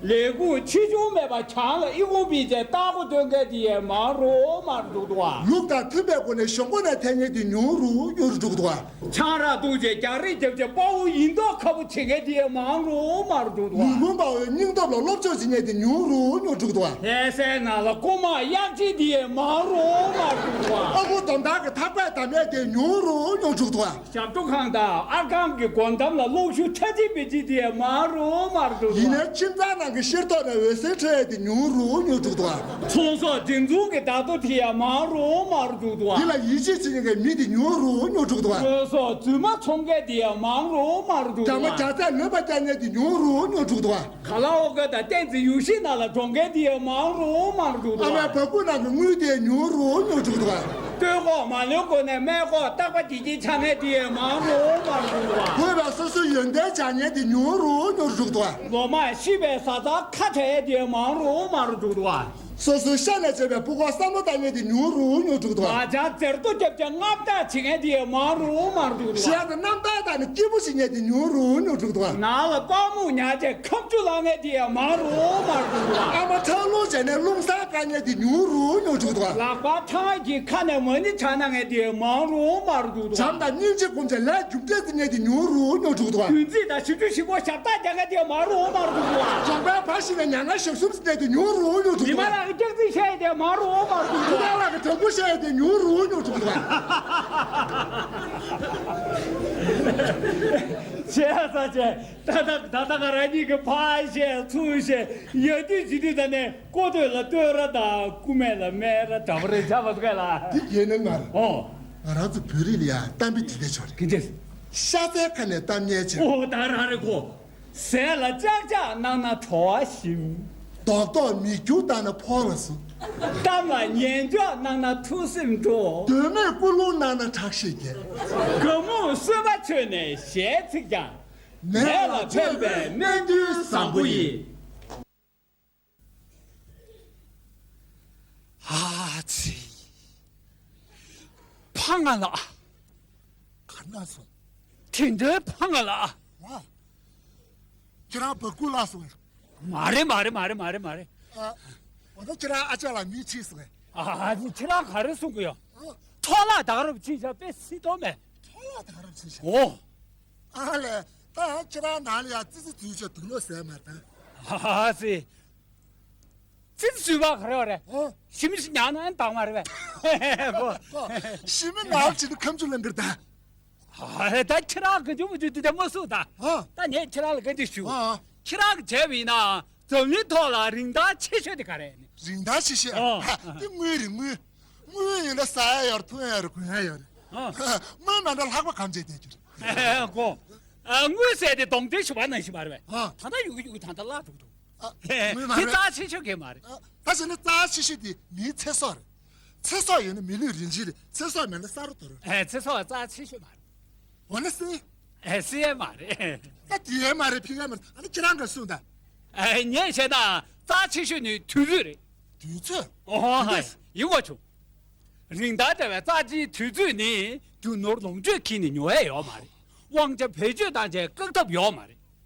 ལས་ཁུངས་ཆེ་ཆུང་མེད་པར་གྱང་ལ་ཨི་ཁུང་བིན་ཅན་ལྟ་སྒོ་སྟོན་མཁན་དེ་ཡང་མང་རུ་མང་རུ་འགྲོ་གི་འདུག་བ། ལུགས་དང་མཐུན་པའི་སྒོ་ནས་ཞོགས་པ་ནས་འཐེན་མཁན་དེ་ཉུང་རུ་ཉུང་རུ་འགྲོ་གི་འདུག་བ། ཆང་རག་འཐུང་བྱས་རྒྱག་རེས་རྒྱབ་བྱས་དཔའ་བོ་ཡིན་མདོག་ཁ་པོ་བྱེད་མཁན་དེ་ཡང་མང་རུ་མང་རུ་འགྲོ་གི་འདུག་བ། ལུས་ཕུང་དཔའ་བོའི་སྙིང་སྟོབས་ལ་སློབ་སྦྱོང་བྱེད་མཁན་དེ་ཉུང་རུ་ཉུང་རུ་འགྲོ་གི་འདུག་བ། ལྷ་སའི་ནང་ལ་རྐུན་མ་གཡག་གཅིག་དེ་ཡང་མང་རུ་མང་རུ་འགྲོ་གི་འདུག་བ། ཨ་ཁུ་དོམ་དག་གི་ཐག་པས་བསྡམས་ཡས་དེ་ཉུང་རུ་ཉུང་རུ་འགྲོ་གི་འདུག་བ། ཞབས་བྲོ་ཁང་དང་ཨར་ཁང་གི་སྒོ་འགྲམ་ལ་གློག་ཞུ་ཁྲ་ཆིལ་པིལ་ཆིལ་དེ་མང་རུ་མང་རུ་འགྲོ་གི་འདུག་བ། ཡིན་ནའི་ཁྱིམ་ཚང་ནང་གི་ཤེལ་ཏོག་ནས་འོད་ཟེར་འཕྲོ་ཡས་དེ་ཉུང་རུ་ཉུང་རུ་འགྲོ་གི་འདུག་བ། ཚོང་ཟོག་འཛིན་བཟུང་གི་བརྡ་ཐོ་དེ་ཡང་མང་རུ་མང་རུ་འགྲོ་གི་འདུག་བ། འདི་ལ་ཡིད་ཆེས་བྱེད་མཁན་གྱི་མི་དེ་ཉུང་རུ་ཉུང་རུ་འགྲོ་གི་འདུག་བ། དངོས་ཟོག་རྫུན་མ་འཚོང་མཁན་དེ་ཡང་མང་རུ་མང་རུ་འགྲོ་གི་འདུག་བ། རྒྱ་མ་རྒྱ་ཚད་ལོན་པ་རྒྱག་མཁན་དེ་ཉུང་རུ་ཉུང་རུ་འགྲོ་གི་འདུག་བ། ག་ལ་འོག་དང་བསྟན་འཛིན་ཡུལ་ཤུལ་ནང་ལ་འགྲོ་མཁན་དེ་ཡང་མང་རུ་མང་རུ་འགྲོ་གི་འདུག་ཨ་མའི་བ། བ་སྤུ་ནང་གི་དངུལ་དེ་ཉུང་རུ་ཉུང་རུ་འགྲོ་གི་འདུག་ཨ། སྟོད་ཁོག་མ་ལོན་གོང་ནས་སྨད་ཁོག་རྟག་པ་དཀྱིལ་དཀྱིལ་འཆང་མཁན་དེ་ཡང་མང་རུ་མང་རུ་འགྲོ་གི་འདུག་ཨ། བོད་པ་སོ་སོའི་ཡོན་ཏན་བྱ་ངན་དེ་ཉུང་རུ་ཉུང་རུ་འགྲོ་གི་འདུག་ཨ། ལོ་མང་ཤི་བའི་བཟའ་ཚང་ཁ་བྲལ་ཡས་དེ་ཡང་མང་རུ་མང་རུ་འགྲོ་གི་འདུག་ཨ། སོ་སོའི་ཤ་ནས་བྱས་པའི་ཕྲུ་གུར་བསམ་བློ་བཏང་མཁན་དེ་ཉུང་རུ་ཉུང་རུ་འགྲོ་གི་འདུག་ཨ། ང་ཅག་ཟེར་ཏོ་རྒྱབ་ཀྱང་མངའ་བདག་བྱེད་མཁན་དེ་ཡང་མང་རུ་མང་རུ་འགྲོ་གི་འདུག་ཨ། ཤ་དང་རྣམ་ཐར་དང་ནི་སྐྱིད་པོ་བྱེད་མཁན་དེ་ཉུང་རུ་ཉུང་རུ་འགྲོ་གི་འདུག་ཨ། ནང་ལ་དཔའ་མོ་ཉལ་བྱས་ཁ་མཆུ་ལང་མཁན་དེ་ཡང་མང་རུ་མང་རུ་འགྲོ་གི་འདུག་ཨ། ཨ་མ་ཁྲག་རླུང་བྱས་ནས་རླུང་གསར་བཀག་མཁན་དེ་ཉུང་རུ་ཉུང་རུ་འགྲོ་གི་འདུག་ཨ། ལག་པ་ཐང་གི་ཁ་ནས་མ་ཎི་བགྲང་གནང་མཁན་དེ་ཡང་མང་རུ་མང་རུ་འགྲོ་གི་འདུག་ཨ། བྱམས་དང་སྙིང་རྗེ་སྒོམ་བྱས་ལས་རྒྱུ་འབྲས་འཛིན་མཁན་དེ་ཉུང་རུ་ཉུང་རུ་འགྲོ་གི་འདུག་ཨ། བདུན་ཚིགས་དང་བཞི་བཅུ་ཞེ་དགུ་ཞབས་བཏགས་རྒྱག་མཁན་དེ་ཡང་མང་རུ་མང་རུ་འགྲོ་གི་འདུག་ཨ། གྲོང་པའི་བ་ཞིག་ནས་མྱ་ངན་ཞག་གསུམ་ཟིན་མཁན་དེ་ཉུང་རུ་ཉུང་རུ་འགྲོ་གི་འདུག་ཨ། ཉི་མ་ལགས་ཀྱི་སྐྱག་རྫུན་བཤད་ཡས་དེ་མང་རུ་མང་རུ་འགྲོ་གི་འདུག་ཨ། ཁྱི་ནག་ལགས་ཀྱི་དྲང་པོ་བཤད་ཡས་དེ་ཉུང་རུ་ཉུང་རུ་འགྲོ་གི་འདུག་ཨ། བྱས་ཙང་བྱས། ད་ད་ད་ད་ང་རང་གཉིས་ཀྱི་ཕར་བཤད་ཚུར་བཤད་ཡ་དུས་ཇི་དུས་ད་ནས་ཀོ་ཐོས་ལ་བསྟོད་ར་དང་རྐུ་མས་ལ་སྨད་ར་འདྲ་པོ་རེད་བྱ་མ་སོང་ལ། འདི་རྒྱལ་ནང་ང་རེད། ཨོ། ང་རང་ཚོ་བོད་རིགས་ལ་ཡང་གཏམ་དཔེ་འདི་འདྲ་ཆོག་རེད། ག་འདྲས། ཤ་ཚའི་ཁ་ནས་གཏམ་ཉན་ཆེ། ཨོ་ད་རང་རེད་གོ། ཟས་ལ་ལྕག་ལྕག་གནང་ན་བྲོ་བ་ཞིམ། རྡོག་རྡོག་མིག་ཆུ་བཏང་ན་ཕོ་ལ་ཟུག་གཏམ་ལ་ཉན་འཇོག་གནང་ན་ཐུགས་སེམས་སྤྲོ། དོན་མེད་ཀུན་སློང་གནང་ན་ཁྲག་ཤེད་རྒྱས། དགའ་མོས་གསོལ་བ་མཆོད་ནས་ཞལ་ཚིག་ཀྱང་། ནད་ལ་ཕན་པའི་སྨན་བདུན་བཟང་པོ་ཡིན། ཨ་ཙི། ཕ་ང་ལ། ག་ན་སོང་། དེ་འདྲའི་ཕ་ང་ལ། ཨ། ཁྱེད་རང་བ་ཀུ་ལ་སོང་། མ་རེད་མ་རེད་མ་རེད་མ་རེད་མ་རེད། ཨ། འོ་ན་ཁྱེད་རང་ཨ་ཅག་ལ་མི་ཁྲིད་སོང་ངས། ཨ་ནི་ཁྱེད་རང་ག་རེ་གསུང་གི་ཡོད། ཨ། ཐོག་ལ་དག་རབ་ཕྱིན་ཤག་དཔེ་སྲིད་དོ་མེད། ཐོག་ལ་དག་རབ་ཕྱིན་ཤག་ཨོ། ཨ་ལས། ད་ཁྱེད་རང་ནང་ལ་ཡ་ཙི་ཙི་འཛུལ་ཆོག་དུག་ལོག་ཟས་མ་དང་། ཨ་ཙི། ཙི་ཙི་འཛུལ་བ་ག་རེ་བ་རེད། ཨོ། ཞི་མི་ཞིག་ཉག་ན་ཨན་དག་མ་རེད་པས། ཨོ། ཞི་མི་ནག་ཅིག་ཏུ་ཁམ་ཆུ་ལང་གིར་ད། ཨ་ད་ཁྱེད་རང་གི་འཇུ་མི་འཇུ་དུ་དེ་མ་སུ་ད། ཨ། ད་ངས་ཁྱེད་རང་ལ་ག་འདི་ཞུ། ཨ། ཁྱེད་རང་གི་བྱས་པ་ཡིན་ན་འཛམ་གླིང་ཐོག་ལ་རིན་ཐང་ཆེ་ཤོས་དེ་ག་རེ་ཡིན། རིན་ཐང་ཆེ་ཤོས། ཨ། ཨ་དེ་དངུལ་རེད་དངུལ། དངུལ་ཡིན་ན་ཟ་ཡ་ཡོད་རེད་འཐུང་ཡ་ཡོད་རེད་གོན་ཡ་ཡོད་རེད། ཨ། དངུལ་མེད་ན་ལྷགས་པ་གང་བྱེད་བསྡད་རྒྱུ་རེད། ཨ་གོ། ཨ་དངུལ་ཟེར་དེ་གདོང་འདྲེ་ཞུ་བ་ནང་བཞིན་མ་རེད་པས། ཨ། ད་ལྟ་ཡོད་གི་ཡོད་གི་ད་ལྟ་བརླག་འགྲོ་གི་འདུག་ཨ། དངུལ་མ་དེ་རེད། རྩ་ཆེ་ཤོས་གས་མ་རེད། ཨ། ད་བྱས་ན་རྩ་ཆེ་ཤོས་དེ་མིའི་ཚེ་སྲོག་རེད། ཚེ་སྲོག་ཡོད་ན་མི་ལུས་རིན་ཆེན་རེད། ཚེ་སྲོག་མེད་ན་ས་རུ་དོར། ཨེ་ཚེ་སྲོག་རྩ་ཆེ་ཤོས་མ་རེད། འོ་ན་སྲིད། ཨེ་སྲིད་ཡས་མ་རེད། ད་དེ་ཡས་མ་རེད་ཕི་ཡས་མ་རེད། ཨ་ནི་ཁྱེད་རང་ག་གསུངས་ད། ཨེ་ངས་བྱས་ན་རྩ་ཆེ་ཤོས་ནི་དུས་ཚོད་རེད། དུས་ཚོད། ཨོ་ཧ་ཡིན་གོ་བྱུང་། རིན་ཐང་བྲལ་བའི་རྩ་ཆེའི་དུས་ཚོད་ནི་རྒྱུ་ནོར་ལོངས་སྤྱོད་ཁྱེར་ནས་ཉོ་ཡས་ཡོད་མ་རེད། དབང་ཆ་བེད་སྤྱོད་བཏང་བྱས་བཀག་ཐབས་ཡོད་མ་རེད།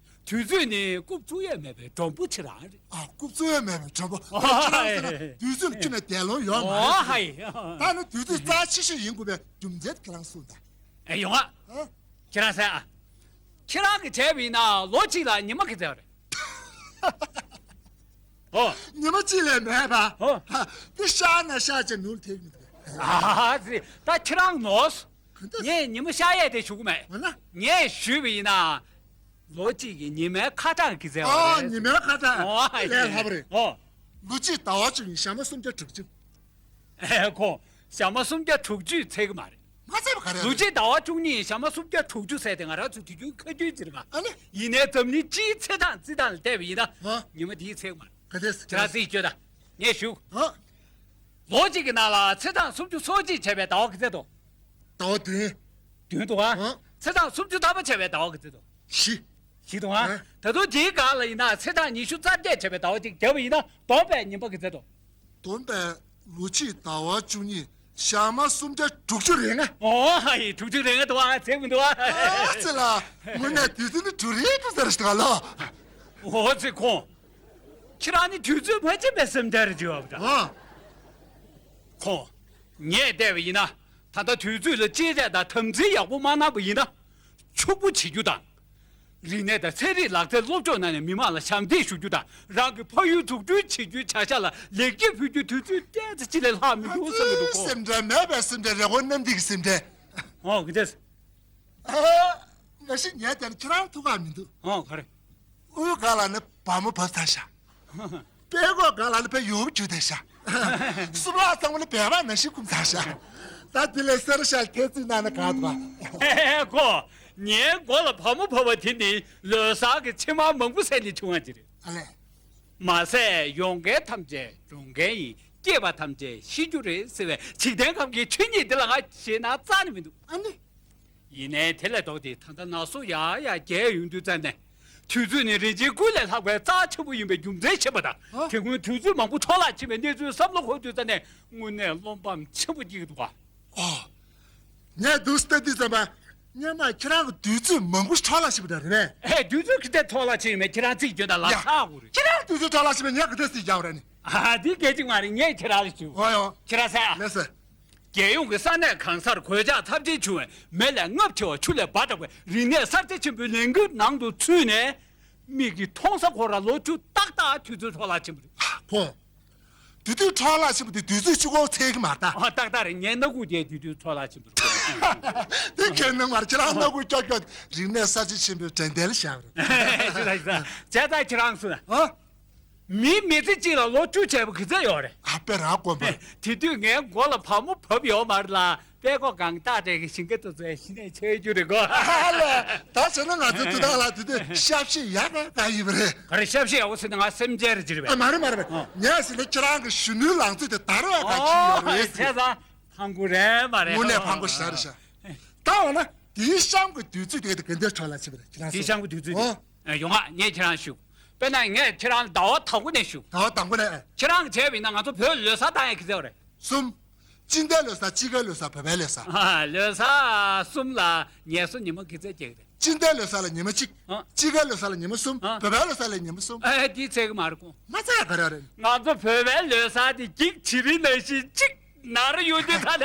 དུས་ཚོད་ནི་རྐུབ་བཙུགས་ཡས་མེད་པའི་མགྲོན་པོ་ཁྱེད་རང་རེད། ཨ་རྐུབ་བཙུགས་ཡས་མེད་པའི་མགྲོན་པོ། ཨ་ཁྱེད་རང་ཟེར་ན་དུས་ཚོད་ལ་ཁྱོན་ནས་འདས་ལོང་ཡོད་མ་རེད། ཨོ་ཧ་ཡི། ད་ནི་དུས་ཚོད་རྩ་ཆེ་ཤོས་ཡིན་དགོས་པའི་རྒྱུ་མཚན་ཁྱེད་རང་གསུངས་དང་། ཨེ་ཡོང་ཨ། ཨ། ཁྱེད་རང་ཟེར་ཨ། ཁྱེད་རང་གིས་བྱས་པ་ཡིན་ན་ལོ་གཅིག་ལ་ཉི་མ་ག་ཚོད་རེད། ཨོ། ཉི་མ་གཅིག་ལས་མེད་པ། ཨོ། དེ་ཤར་ན་ཤར་བྱས་ནུབ་ལ་ཐེག་མི་འདུག་ཨ་ཙི། ད་ཁྱེད་རང་ནོར། ག་འདྲ། ངས་ཉི་མ་ཤར་ཡས་དེ་ཞུ་གི་མེད། འོ་ན། ངས་ཞུས་པ་ཡིན་ན། ལོ་གཅིག་གི་ཉི་མའི་ཁ་གྲངས་ཀྱི་ཚད་པ་ཨ་རེད། ཉི་མའི་ཁ་གྲངས། ཨོ་ཨ་ལས་སླ་པོ་རེད། ཨོ། ལོ་གཅིག་ཟླ་བ་གཅིག་ཡིན་ཞག་མ་སུམ་བརྒྱ་དྲུག་ཅུ། ཨེ་ཁོ། ཞག་མ་སུམ་བརྒྱ་དྲུག་ཅུས་ཚད་ཀྱི་མ་རེད། མ་ཚད་པ་ག་རེ་རེད། ལོ་གཅིག་ཟླ་བ་བཅུ་གཉིས་ཡིན་ཞག་མ་སུམ་བརྒྱ་དྲུག་ཅུ་ཟེར་དེ་ང་རང་ཚོ་དུས་རྒྱུན་ཁ་རྒྱུན་ཟེར་མ། ཨ་ནི། ཡིན་ནའི་འཛམ་གླིང་སྤྱིའི་ཚེས་གྲངས་རྩིས་སྟངས་ལ་བལྟས་པ་ཡིན་ན། ཨ། ཉི་མ་དེའི་ཚད་ཀྱི་མ་རེད། ག་དེ་ཟེར། ཁྱེད་རང་རྩིས་བཅོས་དང་། ངས་ཞུ། ཨ། ལོ་གཅིག་གི་ནང་ལ་ཚེས་གྲངས་སུམ་ཅུ་སོ་གཅིག་བྱས་པའི་ཟླ་བ་ག་ཚད་འདུག་ཟླ་བ་བདུན། བདུན་འདུག་ཨ། ཨ། ཚེས་གྲངས་སུམ་ཅུ་ཐམ་པ་བྱས་པའི་ཟླ་བ་གི་ཚེ་དུ། བཞི། བཞི་དུ་ཨ། ཨ། ད་དུང་དེའི་སྒང་ལ་ཡིན་ན་ཚེས་གྲངས་ཉི་ཤུ་རྩ་བརྒྱད་བྱས་པའི་ཟླ་བ་གཅིག་བརྒྱབ་པ་ཡིན་ན་བསྡོམས་པའི་ཉིན་པ་གི་ཚེ་དུ། བསྡོམས་པའི་ལོ་གཅིག་ཟླ་བ་བཅུ་གཉིས། ཞག་མ་སུམ་བརྒྱ་དྲུག་ཅུ་རེ་ལྔ། ཨོ་ཧ་ཡི་དྲུག་ཅུ་རེ་ལྔ་འདུག་ཨ། ཚེགས་མི་འདུག་ཨ། ཨ་ཙི་ལ། དངོས་གནས་དུས་ཚོད་ནི་འགྲོ་རེས་འགྲོ་ས་རེད་ཤག་ལ། ཨོ་ཙི་ཁོང་། ཁྱེད་རང་ནི་དུས་ཚོད་མ་ཕྱིན་པའི་སེམས་ཁྲལ་རེད་བྱེད་པ་འདྲ། ཨ། ཁོང་། ངས་བལྟས་པ་ཡིན་ན། ད་ལྟ་དུས་ཚོད་ལ་གཅེས་སྤྲས་དང་དམ་འཛིན་ཡག་པོ་མ་གནང་པ་ཡིན་ན། ཕྱུག་པོ་བྱེད་རྒྱུ་དང་། རིག་གནས་དང་ཚན་རིག་ལག་རྩལ་སློབ་སྦྱོང་གནང་ནས་མི་མང་ལ་ཞབས་འདེགས་ཞུ་རྒྱུ་དང་། རང་གི་ཕ་ཡུལ་འཛུགས་སྐྲུན་བྱེད་རྒྱུའི་བྱ་གཞག་ལ་ལེགས་སྐྱེས་ཕུལ་རྒྱུའི་དུས་ཚོད་ཏོག་ཙམ་ཅིག་ལས་ལྷག་མི་འདུག་བསམ་གྱི་འདུག་གོ། སེམས་ཁྲལ་མེད་པའི་སེམས་ཁྲལ་རེད། འོ་གནམ་ཐིག་གི་སེམས་ཁྲལ། ཨོ་གི་ཚེ། ཨ། མ་གཞི་ངས་དེར་ཁྱེད་རང་ཐུག་ག་མི་འདུག་ཨོ་ག་རེ། དབུས་སྒང་ལ་ནི་བ་མོ་བབས་ཚར་ཤག་པད་ཀོག་སྒང་ལ་ནི་བལ་ཡུག་བརྒྱུས་བསྡད་ཤག་གསུམ་ལ་ཚང་མ་ནི་བལ་བ་ནང་བཞིན་བསྐུམ་ཚར་ཤག་ད་དེ་ལས་སེར་ཤ་ཐེ་ཚིག་ན་ནི་ག་འདུག་ཨ། ཁོ། ངའི་མགོ་ལ་བ་མོ་བབས་པ་དེ་ནི་ལོ་གསར་གྱི་ཕྱེ་མར་མང་པོ་བཟས་ནས་བྱུང་བ་ཅིག་རེད། ཨ་ལས། མ་ཟད་ཡོང་མཁན་ཐམས་ཅད་འགྲོ་མཁན་ཡིན། སྐྱེས་པ་ཐམས་ཅད་ཤི་རྒྱུ་རེད་ཟེར་བའི་འཇིག་རྟེན་ཁམས་ཀྱི་ཆོས་ཉིད་འདི་ལ་ང་ཞེད་སྣང་རྩ་ནས་མི་འདུག་ཨ་ནི། ཡིན་ནའི་དེ་ལས་ལྡོག་སྟེ་ད་ལྟ་ན་སོ་ཡར་ཡར་རྒྱས་ཡོང་དུས་ཙམ་ནས། དུས་ཚོད་ནི་རིན་ཆེན་ཀུན་ལས་ལྷག་པའི་རྩ་ཆེན་པོ་ཡིན་པའི་རྒྱུ་མཚན་ཤེས་པ་དང་། ཨ། དེ་སྔོན་དུས་ཚོད་མང་པོ་འཕྲོ་བརླག་ཕྱིན་པའི་གནས་ཚུལ་བསམ་བློ་འཁོར་དུས་ཙམ་ནས་དངོས་གནས་བློ་ཕམ་ཆེན་པོ་སྐྱེ་གི་འདུག་ག་ཨོ། ངས་འདུག་སེ་ལྟ་དུས་ཙམ་པ། སྔོན་མ་ཁྱེད་རང་གི་དུས་ཚོད་མང་པོ་འཕྲོ་བརླག་ཕྱིན་པ་འདྲ་རེད་པས། ཨེ། དུས་ཚོད་གི་དེ་འཕྲོ་བརླག་ཕྱིན་ཡོད་མེད་ཁྱེད་རང་རྩིས་བརྗོད་དང་ལ་ཡ། ཆགས་དགོས་རེད། ཁྱེད་རང་དུས་ཚོད་འཕྲོ་བརླག་ཕྱིན་པ་ངས་གི་དེ་རྩིས་རྒྱག་རེད་ནི། ཨ། འདི་སྐད་ཅིག་མ་རེད། ངས་ཁྱེད་རང་ལ་ཞུ། ཨོ་ཡོ། ཁྱེད་རང་ཟེར་ཨ། ལགས་སོ། རྒྱལ་ཡོངས་ཀྱི་ས་གནས་གང་སར་གོད་ཆག་ཚབས་ཆེན་བྱུང་བའི་མེ་ལས་རྔབ་ཆེ་བ་ཆུ་ལས་འབབ་དྲག་པའི་རིག་གནས་གསར་བརྗེ་ཆེན་པོའི་ལས་འགུལ་ནང་དུ་ཚུད་ནས། མིག་གིས་མཐོང་ས་ཁོ་ར་ལོ་བཅུ་ཏག་ཏག་དུས་ཚོད་འཕྲོ་བརླག་ཕྱིན་པ་རེད། ཁོ། དུས་ཚོད་འཕྲོ་བརླག་ཕྱིན་པ་དེ་དུས་ཚོད་གཅིག་པོ་ཚད་ཀྱི་མ་རེད་ད། ཨ། ཏག་ཏག་རེད། ངའི་སྣ་ཁུག་དེ་དུས་ཚོད་འཕྲོ་བརླག་ཕྱིན་པ་རེད། དེ་ཁྱེད་ནང་མར་ཁྱེད་རང་སྣ་ཁུག་ཀྱོག་ཀྱོག་རིག་གནས་གསར་བརྗེ་ཆེན་པོའི་དྲན་རྟེན་ལ་བཞག་རེད། བྱས་ཙང་ཁྱེད་རང་སུ། ཨ། མིའི་མི་ཚེ་གཅིག་ལ་ལོ་བཅུ་བྱས་པ་གི་ཚད་ཡོད་རེད། ཨ། དཔེ་རང་དཀོན་པ་རེད། དེ་དུས་ངའི་མགོ་ལ་བ་མོ་བབས་ཡོད་མ་རེད་ལ། པད་ཀོག་སྒང་སྟག་འདྲ་གི་ཞིང་ཁ་དེ་ཚོའི་གཞི་ནས་ཆགས་རྒྱུ་རེད་གོ། ཨ་ལས། ད་བྱས་ན་ང་ཚོ་དུས་ཐོག་ལ་དེ་དུས་ཤབ་གཞི་ཡག་ག་ག་ཡིན་པ་རེད། ག་རེ་ཤབ་གཞི་ཡག་པོ་ཟེར་ན་ང་སེམས་ཅན་རེད་ཅེས་རེད་པས། ཨ། མ་རེད་མ་རེད་པས། ཨ། ངས་ཟེར་ན་ཁྱེད་རང་གི་གཞོན་ནུའི་ལང་ཚོ་དེ་དར་བའི་ག་ཅིག་ཡོད་རེད། བྱས་ཙང་ཕངས་པོ་རེད་མ་རེད། དངོས་གནས་ཕངས་པོ་ཞེ་དྲག་རེད་ཤག་ད་འོ་ན་དེའི་གཤམ་གྱི་དུས་ཚོད་དེ་ག་དེ་ག་འདྲ་འཕྲོ་བརླག་ཕྱིན་པ་རེད་ཁྱེད་རང་། དེའི་གཤམ་གྱི་དུས་ཚོད་དེ། ཨོ། ཨ། ཡོང་ང་ངས་ཁྱེད་རང་ཞུ། དཔེར་ན་ངས་ཁྱེད་རང་ཟླ་བ་དང་པོ་ནས་ཞུ། ཟླ་བ་དང་པོ་ནས། ཁྱེད་རང་བྱས་པ་ཡིན་ན་ང་ཚོ་བོད་ལོ་གསར་བཏང་ཡག་གི་ཚད་རེད། གསུམ། སྤྱི་ཟླའི་ལོ་གསར། དཔྱིད་ཀའི་ལོ་གསར། བོད་པའི་ལོ་གསར། ཨ། ལོ་གསར་གསུམ་ལ་ངལ་གསོ་ཉི་མ་གི་ཚད་རྒྱག་གི་རེད། སྤྱི་ཟླའི་ལོ་གསར་ལ་ཉི་མ་གཅིག་ཨ། དཔྱིད་ཀའི་ལོ་གསར་ལ་ཉི་མ་གསུམ། ཨ། བོད་པའི་ལོ་གསར་ལ་ཉི་མ་གསུམ། ཨ། འདི་ཚད་གི་མ་རེད་གོ། མ་ཚད་ག་རེ་རེད། ང་ཚོ་བོད་པའི་ལོ་གསར་དེ་འགྱིག་བྱི་རིལ་ནང་བཞིན་གཅིག་ནར་ཡོང་དུས་ད་ལས།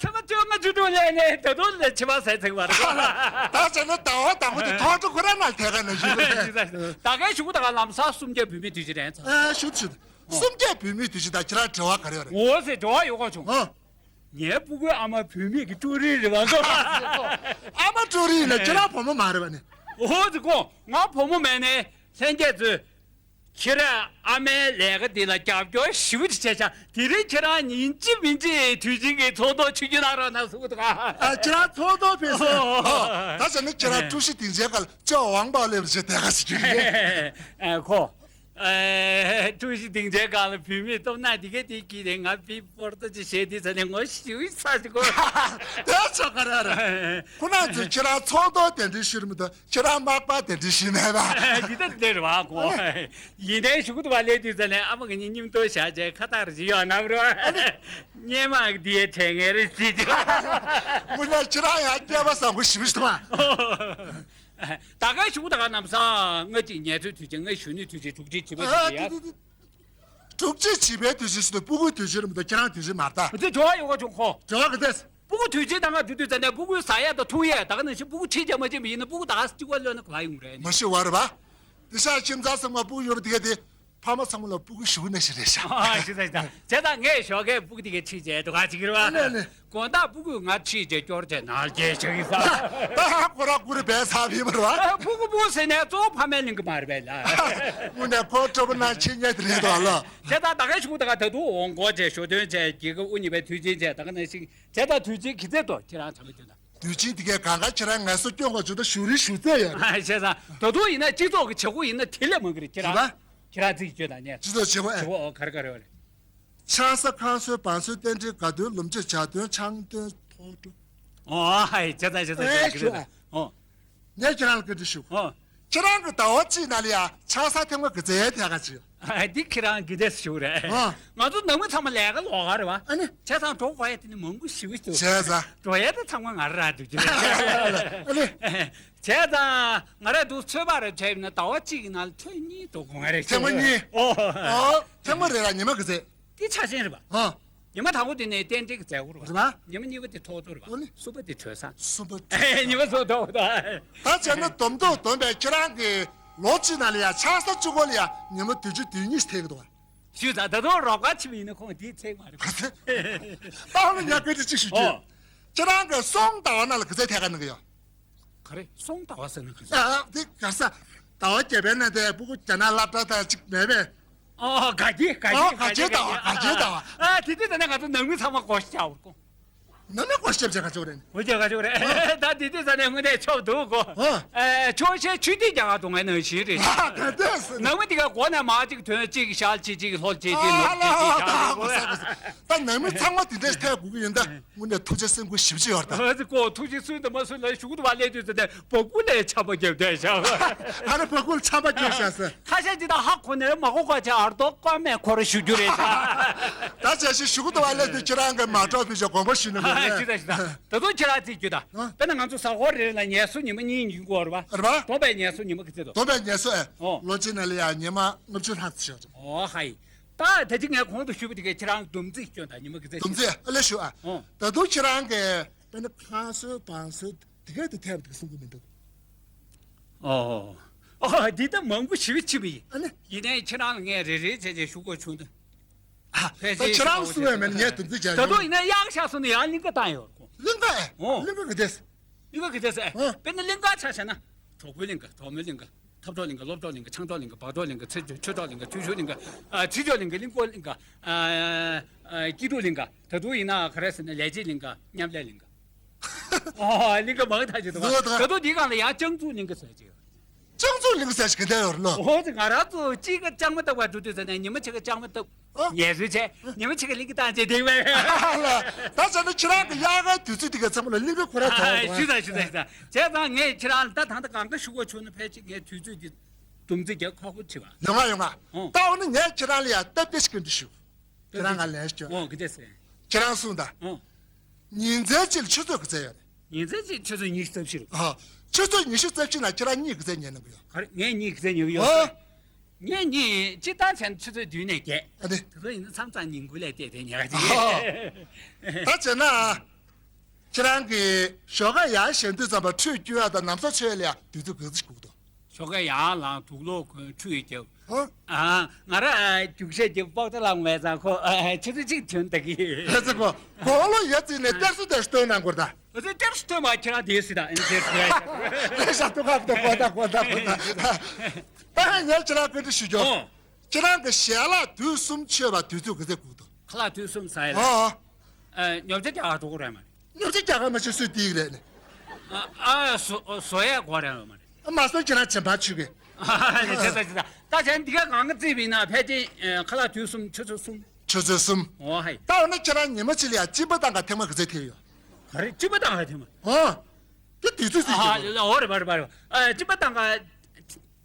ཚེས་པ་བཅོ་ལྔ་བཅུ་དྲུག་སླེབས་ནས་ད་དུང་ལས་བྱི་བ་ཟ་ཚིག་པ་རེད། ད་བྱས་ན་ཟླ་བ་དང་པོ་དེ་ཐོག་འགྲོ་ཁོ་རང་ནང་ཐད་ཀ་ནང་བཞིན་རེད། ད་གའི་གཞུག་གུ་ད་ག་ལམ་སང་སུམ་བརྒྱ་བོད་མིའི་དུས་ཆེན་རེད་ཚ། ཨ། ཞུ་ཞུ། སུམ་བརྒྱ་བོད་མིའི་དུས་ཆེན་དང་ཁྱེད་རང་འབྲེལ་བ་ག་རེ་ཡོད་རེད། འོ་ཟེར་འབྲེལ་བ་ཡོད་ག་བྱུང་། ཨ། ངའི་སྤུ་གུའི་ཨ་མ་བུད་མེད་ཀྱི་ཀྲུའུ་རིན་རེད་པ་ཚོ། ཨ་མ་ཀྲུའུ་རིན་ཡིན་ན་ཁྱེད་རང་བུ་མོ་མ་རེད་པ་ནི། འོ་ཟེར་གོ། ང་བུ་མོ་མེད་ནས་ལྷན་རྒྱས་ཚོས། ཁྱེད་རང་ཨ་མའི་ལས་ཀ་འདི་ལ་རྒྱབ་སྐྱོར་ཞེ་པོ་ཅིག་བྱས་ཤག་དེ་རིང་ཁྱེད་རང་ཉིན་གཅིག་མིན་གཅིག་དུས་ཆེན་གྱི་ཚོགས་ཐོག་ཆིབས་བསྒྱུར་གནང་རོགས་གནང་གསུང་གི་འདུག་ག་ཨ། ཁྱེད་རང་ཚོགས་ཐོག་ཕེབས་སོང་། ཨོ། ད་བྱས་ན་ཁྱེད་རང་ཀྲུའུ་ཞི་སྡིངས་ཆའི་སྒང་ལ་ཅོ་ཝང་པའོ་སླེབས་རྗེས་དེ་ག་ཞིག་གྱིས། ཨ། ཁོ། ཨ། ཀྲུའུ་ཞི་སྡིངས་ཆའི་སྒང་ལ་བུད་མེད་སྟོབས་ན་འདི་གས་དེ་གྱིས་ནས་ང་པི་པོར་ཏོ་ཅིག་བཞེས་དུས་ཙ་ནས་ངོ་ཤེས་ས་ཞིག་གོ། དེ་ཆོག་ག་རེ་རེད། ཁོ་རང་ཚོས་ཁྱེད་རང་ཚོགས་ཐོག་གདན་འདྲེན་ཞུས་རེད་མི་འདུག་ཁྱེད་རང་མག་པ་གདན་འདྲེན་ཞུས་མེད་པ། འདི་ལྟར་འདིར་བ་གོ། ཡིན་ནའི་གཞུག་ཏུ་བ་ལས་དུས་ཙ་ནས་ཨ་མ་གི་ཉིན་སྙིམ་དོ་བཞག་བྱས་ཁ་ཐག་རིང་ཡོད་ན་རོ། སྙེ་མ་འདིའི་དྲན་ངེས་རེ་ཞིག་དངོས་གནས་ཁྱེད་རང་ཡང་སྐལ་པ་བཟང་པོ་ཞིག་མི་འདུག་ཨ། ད་གའི་གཞུག་ད་ག་ལམ་སང་ང་གཅིག་ངལ་རྩོལ་དུས་ཆེན། ངའི་གཞོན་ནུའི་དུས་ཆེན། དྲུག་ཅུའི་བྱིས་པའི་དུས་ཆེན་ཡ། དྲུག་ཅུའི་བྱིས་པའི་དུས་ཆེན་ཟེར་དུས་སྤུ་གུའི་དུས་ཆེན་རེད་མི་འདུག་ཁྱེད་རང་དུས་ཆེན་མ་རེད་ད། དེ་འབྲེལ་བ་ཡོད་ག་བྱུང་ཁོ། འབྲེལ་བ་ག་ཚད། སྤུ་གུ་དུས་ཆེན་ད་ང་འགྲོ་དུས་ཙ་ནས་སྤུ་གུའི་ཟ་ཡག་དང་འཐུང་ཡག་ད་ག་ནང་བཞིན་སྤུ་གུ་ཁྲིད་བྱས་མ་བྱས་པ་ཡིན་ན་སྤུ་གུ་ད་ག་གཅིག་པ་ལོན་ན་ག་ཡོང་རེད། མ་ཤི་བ་རེད་པ། དེ་ཤ་ཁྱིམ་ཚང་ཚང་མ་སྤུ་གུ་ཡོད་པ་དེ་ག་དེ་ཕ་མ་ཚང་མ་ལ་སྤུ་གུ་ཞུ་ནས་ཤི་རེད་ཤག་ཨ་ཤི་ཚ་ཤི་ཚ། བྱས་ཙང་ངས་ཞོགས་ཀས་སྤུ་གུ་དེ་ག་ཁྲིད་བྱས་འགྲོ་ག་ཅིག་རེད་པ། ལེ་ལེ། དགོང་དག་སྤུ་གུས་ང་ཁྲིད་བྱས་སྐྱོར་བྱས་ནང་སྐྱེལ་བྱ་གི་ས། ད་ཁོ་རང་སྤུ་གུ་རེ་བས་ཚ་བི་མ་རེད་པ། སྤུ་གུ་སྤུ་གུ་ཟེར་ནས་གཙོ་བོ་ཕ་མའི་གླིང་གི་མ་རེད་པས་ལ། དངོས་གནས་ཁོ་སྤྲོ་པོ་ནང་ཆེ་ཉེ་དེ་རེད་དོ་ལ། བྱས་ཙང་ད་གའི་གཞུག་ད་ག་ད་དུང་འོང་སྐོར་བྱས། ཞོ་སྟོན་བྱས། རྒྱལ་ཁབ་དབུ་བརྙེས་པའི་དུས་ཆེན་བྱས། ད་ག་ནང་བཞིན་བྱས་ཙང་དུས་ཆེན་གི་ཚེ་དོ་ཁྱེད་རང་ཚང་མ་སྐྱོན་དང་། དུས་ཆེན་དེ་གའི་གང་ག་ཁྱེད་རང་ངལ་གསོ་སྐྱོན་དགོས་བྱུང་ད་བཞུགས་རིན་བཞུགས་ཚད་ཡོད་རེད། ཨ་བྱས་ཙང་ད་དུང་ཡིན་ན་སྤྱི་ཚོགས་ཀྱི་བྱེད་སྒོ་ཡིན་ན་དེ་ལས་མང་གི་རེད། ཁྱེད་རང་རེད་པ། ཁྱེད་རང་ཚིག་བརྗོད་དང་ནས། སྤྱི་ཚོགས་བྱེད་སྒོ་ཨེ། བྱེད་སྒོ་ཨོ་ག་རེ་ག་རེ་ཡོད་རེད། ཆང་ས་ཁང་སོན་བང་སོན་རྟེན་འབྲེལ་དགའ་སྟོན་ལོ་མཇུག་ཇ་སྟོན་ཆང་སྟོན་ཐོག་འགྲོ། ཨོ་ཧའི་བྱས་ཙང་བྱས་ཙང་ཨེ་བྱས་ཙང་ཞུ་ཨ། ཨོ། ངས་ཁྱེད་རང་ལ་བཀའ་འདྲི་ཞུ། ཨོ། ཁྱེད་རང་གི་ཟླ་བ་གཅིག་ནང་ལ་ཡ་ཆང་ས་ཐེངས་མ་ག་ཚོད་ཐེག་ག་ཅིག་ཨ་འདི་ཁྱེད་རང་གི་དེ་ཞུ་རེད། ཨོ། ང་ཚོ་ནང་མི་ཚང་མ་ལས་ཀ་ལོག་ག་རེད་བ། ཨ་ནི། བྱས་ཙང་འགྲོ་དགོས་ཡ་དེ་ནི་མང་པོ་ཞེ་པོ་ཞིག་འདུག་བྱས་ཙང་། འགྲོ་ཡ་དེ་ཚང་མ་ང་རང་རང་འདུག་རྒྱུ་རེད། ཨ་ནི། བྱས་ཙང་ང་རང་འདུག་ཚོད་དཔག་རེ་བྱས་ཡིན་ན་ཟླ་བ་གཅིག་གི་ནང་ལ་ཐེངས་གཉིས་འགྲོ་དགོས་ང་རེད། ཐེངས་མ་གཉིས། ཨོ། ཨོ། ཐེངས་མ་རེ་ལ་ཉི་མ་ག་ཚོད། འདི་ཆ་ཤས་རེད་པ། ཨ། ཉི་མ་དང་པོ་དེ་ནས་རྟེན་འབྲེལ་གྱི་མཛད་སྒོ་རེད་པ། རེད་པ། ཉི་མ་གཉིས་པ་དེ་ཐོག་ཐུག་རེད་པ། ཨོ་ནི། གསུམ་པ་དེ་གྲོལ་ས། གསུམ་པ་གྲོལ་ས། ཉི་མ་གསུམ་ཐོག་ཐུག་ད་བྱས་ན་བསྡོམས་ཐོག་བསྡོམས་པས་ཁྱེད་རང་གི་ལོ་གཅིག་ནང་ལ་ཡ་ཆང་ས་གཅིག་པོ་ལ་ཡ་ཉི་མ་བདུན་ཅུ་དོན་གཉིས་ཐེག་གི་འདུག་པ། ཞུས་ཙང་ད་དུང་རོགས་པ་ཆེ་བ་ཡིན་ན་ཁོང་དེའི་ཚད་མ་རེད། ད་ལ་ཉག་སྐད་ཆ་གཅིག་ཞུ་རྒྱུ། ཨོ། ཁྱེད་རང་གི་གསུམ་ཟླ་བ་ནང་ལ་ག་ཚོད་ཐེག་ག་གནང་གི་ཡོད། ག་རེ་གསུམ་ཟླ་བ་ཟེར་ན་ག་ཚོད། ཨ་དེ་ག་ས་ཟླ་བ་བརྒྱད་པའི་ནང་དེ་ཕྲུ་གུ་རྒྱ་ནག་སློབ་གྲྭ་དང་གཅིག་མེད་པས། ཨོ་དགའ་སྐྱིད་དགའ་ཨོ་སྐྱིད་དགའ་སྐྱིད་དགའ་སྐྱིད་ཟླ་བ། ཨ་དེ་དུས་ད་ནས་ང་ཚོ་ནང་མི་ཚང་མ་སྒོ་ཕྱེ་བྱ་བར་དགོངས། ནང་མི་སྒོ་ཕྱེ་བྱ་ག་ཚོད་རེད། སྒོ་ཕྱེ་ག་ཚོད་རེད། ད་དེ་དུས་ད་ནས་དངོས་གནས་ཆོག་འདུག་གོ། ཨོ། ཨེ་ཆོག་ཤེས་ཆུ་དུས་རྒྱ་གར་དུ་ངའི་ནང་བཞིན་རེད། ཨ་ག་འདྲས། ནང་མི་དེ་ག་སྒོ་ནས་མར་གཅིག་ཐོན་གཅིག་ཞལ་གཅིག་གཅིག་ལྷོད་གཅིག་གཅིག་ནུབ་གཅིག་གཅིག་བྱ་བར་དགོངས། ད་ནང་མི་ཚང་མ་དེ་འདྲས་ཐེག་དགོས་ཀྱི་ཡིན་ད། དངོས་གནས་ཐུགས་རྗེ་སེམས་ཁུར་ཞེ་པོ་ཅིག་ཡོད་རེད་ད། ཨ་ཙི་ཀོ་ཐུགས་རྗེ་སུན་དུ་མ་སུན་ལ་ཞུ་གུ་དུ་བ་ལས་དུས་ཙི་ནས་བ་གུ་ལས་ཆམ་པ་རྒྱབ་བསྡད་བཞག་ཨ་ནི་བ་གུ་ལ་ཆམ་པ་རྒྱབ་བཞག་ཟེར། ཁ་ཤས་ཅི་ད་ཧ་གོ་ནས་མ་གོ་ག་ཆ་ཨར་ཏོ་ཀ་མེ་འཁོར་ཞུ་རྒྱུ་རེད་ད། ད་བྱས་ཞིག་ཞུ་གུ་དུ་བ་ལས་དུས་ཁྱེད་རང་གི་མ་གྲོགས་ཕི་ཞོ་དགོངས་པ་ཞུ་ནི་མ་རེད། ཞུ་ད་ཞུ་ད། ད་དུང་ཁྱེད་རང་ཚིག་རྒྱུ་ད། དཔེར་ན་ང་ཚོ་ས་གོ་རེ་ལ་ངལ་གསོ་ཉི་མ་གཉིས་ཉིན་གོ་རེད་བ། རེད་བ། དོམ་པའི་ངལ་གསོ་ཉི་མ་གི་ཚེ་དོ། དོམ་པའི་ངལ་གསོ་ཨེ། ཨོ། ལོ་གཅིག་ནང་ལ་ཡ་ཉི་མ་ལྔ་བཅུ་ལྷག་ཙམ་ཞིག་ཡོད་རེད། ཨོ་ཧའི། ད་ད་ཅི་ངས་གོང་དུ་ཞུས་པ་དེ་གས་ཁྱེད་རང་སྡོམ་རྩིས་སྐྱོན་དང་ཉི་མ་གི་ཚེ་སྡོམ་རྩིས་ཨ་ལས་ཞུ་ཨ། ཨོ། ད་དུང་ཁྱེད་རང་གིས་དཔེར་ན་ཁང་སོལ་བང་སོལ་དེ་གས་དེ་ཐེབས་དེ་གསུང་གི་མི་འདུག་ཨོ། ཨོ་འདི་ལྟ་མང་པོ་ཞེ་པོ་ཅིག་ཡིན། ཨ་ནི། ཡིན་ནའི་ཁྱེད་རང་ལ་ངས་རེ་རེ་བྱས་བྱས་ཞུ་དགོས་བྱུང་དུས། ཨ་ད་ཁྱེད་རང་གསུང་བས་མེད་ངས་སྡོམ་རྩིས་བྱས་ད་དུང་ཡིན་ན་གཡག་ཤ་སོང་ནས་ཡང་གླིང་ག་བཏང་ཡོད་རེད་གོ། གླིང་ག་ཨེ། ཨོ། གླིང་ག་ག་དེས། གླིང་ག་ག་དེས་ཨེ། ཨོ། དཔེར་ན་གླིང་ག་ཆ་བཞག་ན། གྲོགས་པོའི་གླིང་ག་གྲོགས་མོའི་གླིང་ག་ཐབ་གྲོགས་གླིང་ག་སློབ་གྲོགས་གླིང་ག་ཆང་གྲོགས་གླིང་ག་སྦག་གྲོགས་གླིང་ག་ཚེ་ཆོས་གྲོགས་གླིང་ག་ཆུ་ཤོར་གླིང་ག་ཨ་ཚེ་ཆོས་གླིང་ག་གླིང་སྐོར་གླིང་ག་ཨ་ཨ་སྐྱིད་སྡུག་གླིང་ག་ད་དུང་ཡིན་ན་ག་རེ་ཟེར་ན་ལས་བྱེད་གླིང་ག་མཉམ་ལས་གླིང་ག་ཨོ་གླིང་ག་མང་ཐག་ཆོད་འདུག་ད་དུང་འདིའི་སྒང་ལ་ཡང་སྤྱང་ཚུལ་གླིང་ག་ཟེར་གྱི་ཡོད། སྤྱང་ཚུལ་གླིང་ག་ཟེར་གྱི་འདི་ཡོད་རེད་ལོ། ཨོ་ཙི་ང་རང་ཚོ་གཅིག་ག་ལྕགས་མ་བཏབ་པར་འགྲོ་དུས་ཟེར་ནས་ཉི་མ་གཅིག་ག་ལྕགས་མ་བཏབ། ཨོ། ངལ་གསོ་བྱས། ཉི་མ་གཅིག་ག་གླིང་ག་བཏང་བྱས་དེ་བས། ད་བྱས་ན་ཁྱེད་རང་གི་དབྱར་ཁའི་དུས་ཚོད་འདི་ག་ཚང་མ་ལ་གླིང་ག་ཁོ་རང་ཐོག་ཞུ་ད་ཞུ་ད་ཞུ་ད། བྱས་ཙང་ངས་ཁྱེད་རང་ལ་ད་ད་ལྟ་གང་ག་ཞུ་དགོས་བྱུང་ན་ཕལ་ཆེར་ངས་དུས་ཚོད་འདི་སྡོམ་རྩིས་རྒྱག་ཁག་པོ་བྱེད་པ། ཡོང་ང་ཡོང་ང་། ཨོ། ད་འོ་ན་ངས་ཁྱེད་རང་ལ་ཡང་སྟབས་བདེ་ཞིག་གི་འདི་ཞུ། ཁྱེད་རང་ང་ལན་ཞུ། ཨོ་གི་དེ་ཟེར། ཁྱེད་རང་གསུངས་ད། ཨོ། ཉིན་མཚན་གཅིག་ལ་ཆུ་ཚོད་ག་ཚད་ཡོད་རེད། ཉིན་མཚན་གཅིག་ཆུ་ཚོད་ཉི་ཤུ་རྩ་བཞི་རེད། ཨ། ཆུ་ཚོད་ཉི་ཤུ་རྩ་བཞི་ནང་ཁྱེད་རང་གཉིད་ག་ཚད་ཉལ་གནང་གི་ཡོད། ག་རེ་ངས་གཉིད་ག་ཚད་ཉལ་གི་ཡོད། ཨ། ངས་གཉིད་སྤྱིར་བཏང་བྱས་ན་ཆུ་ཚོད་བདུན་ནས་བརྒྱད། ཨ་ནི། དེ་ཚོ་ཡིན་ན་མཚམས་མཚམས་ཉིན་གུང་ལས་བལྟས་ཏེ་ཉལ་ག་ཅིག་ཨ། ད་བྱས་ན། ཁྱེད་རང་གིས་ཞོགས་ཀ་ཡར་བཞེངས་དུས་ཙམ་པ་ཁྲུས་གྱོན་ཡ་དང་ནམ་ཟླ་ཆོས་ལ་ཡ་དུས་ཚོད་ག་ཚོད་ཞིག་དགོས་འདུག་ཞོགས་ཀ་ཡར་ལངས་དུག་ལོག་གོན་ཁྲུས་རྒྱབ། ཨ། ཨ། ང་རང་རྒྱུག་ཤར་གྱི་པོག་ཏ་ལངས་མེད་ཙང་ཁོ་ཆུ་ཚོད་གཅིག་ཐོན་བསྡད་ཀྱི། ཨ་ཙི་ཁོ་དགུང་ལོ་ཡོད་ཙི་ནས་གཏེར་སུ་དེར་སྟོན་གནང་དགོས་ད། ཨ་ཙི་གཏེར་སུ་སྟོན་མ་ཁྱེད་རང་དེའི་སྲིད་ད་ཨ་ནི་དེར་སྟོན། ལས་ཤ་ཏུ་ཁ་ཏུ་ཁོ་ད་ཁོ་ད་ཁོ་ད། ད་ཧ་ངས་ཁྱེད་རང་བཀའ་འདྲི་ཞུ་རྒྱུ། ཨོ། ཁྱེད་རང་གི་ཞལ་ལག་དུས་གསུམ་མཆོད་པ་དུས་ཚོད་ག་ཚད་དགོས་འདུག་ཁ་ལག་དུས་གསུམ་ཟ་ཡ་ལ། ཨོ། ཨ། ཉོ་ཆ་རྒྱག་ག་འགྲོ་དགོས་རེད་མ་རེད། ཉོ་ཆ་རྒྱག་ག་མ་བྱེད་སུས་བསྡད་ཀྱི་རེད་ནི། ཨ། ཨ། བཟོ་བཟོ་ཡ་དགོས་རེད་མ་རེད། ཨ། མ་བཟོ་ཁྱེད་རང་བྱེད་པ་ཆུ་གི། ཨ། བྱས་ཙང་བྱས་ཙང་། ད་བྱས་ན་འདི་ག་གང་ག་བརྩིས་པ་ཡིན་ན་ཕལ་ཆེར་ཁ་ལག་དུས་གསུམ་ཆུ་ཚོད་གསུམ། ཆུ་ཚོད་གསུམ། ཨོ་ཧའི། ད་འོ་ན་ཁྱེད་རང་ཉི་མ་གཅིག་ལ་ཡ་གཅིན་པ་བཏང་ག་ཐེངས་མ་ག་ཚོད་ཐེབས་ཡོད། ག་རེ་གཅིན་པ་བཏང་ག་ཐེངས་མ། ཨོ། དེ་དུས་ཚོད་ཟེར་གྱི་ཨ། འོ་རེད་པ་རེད་པ་རེད་པ། ཨ། གཅིན་པ་བཏང་ག་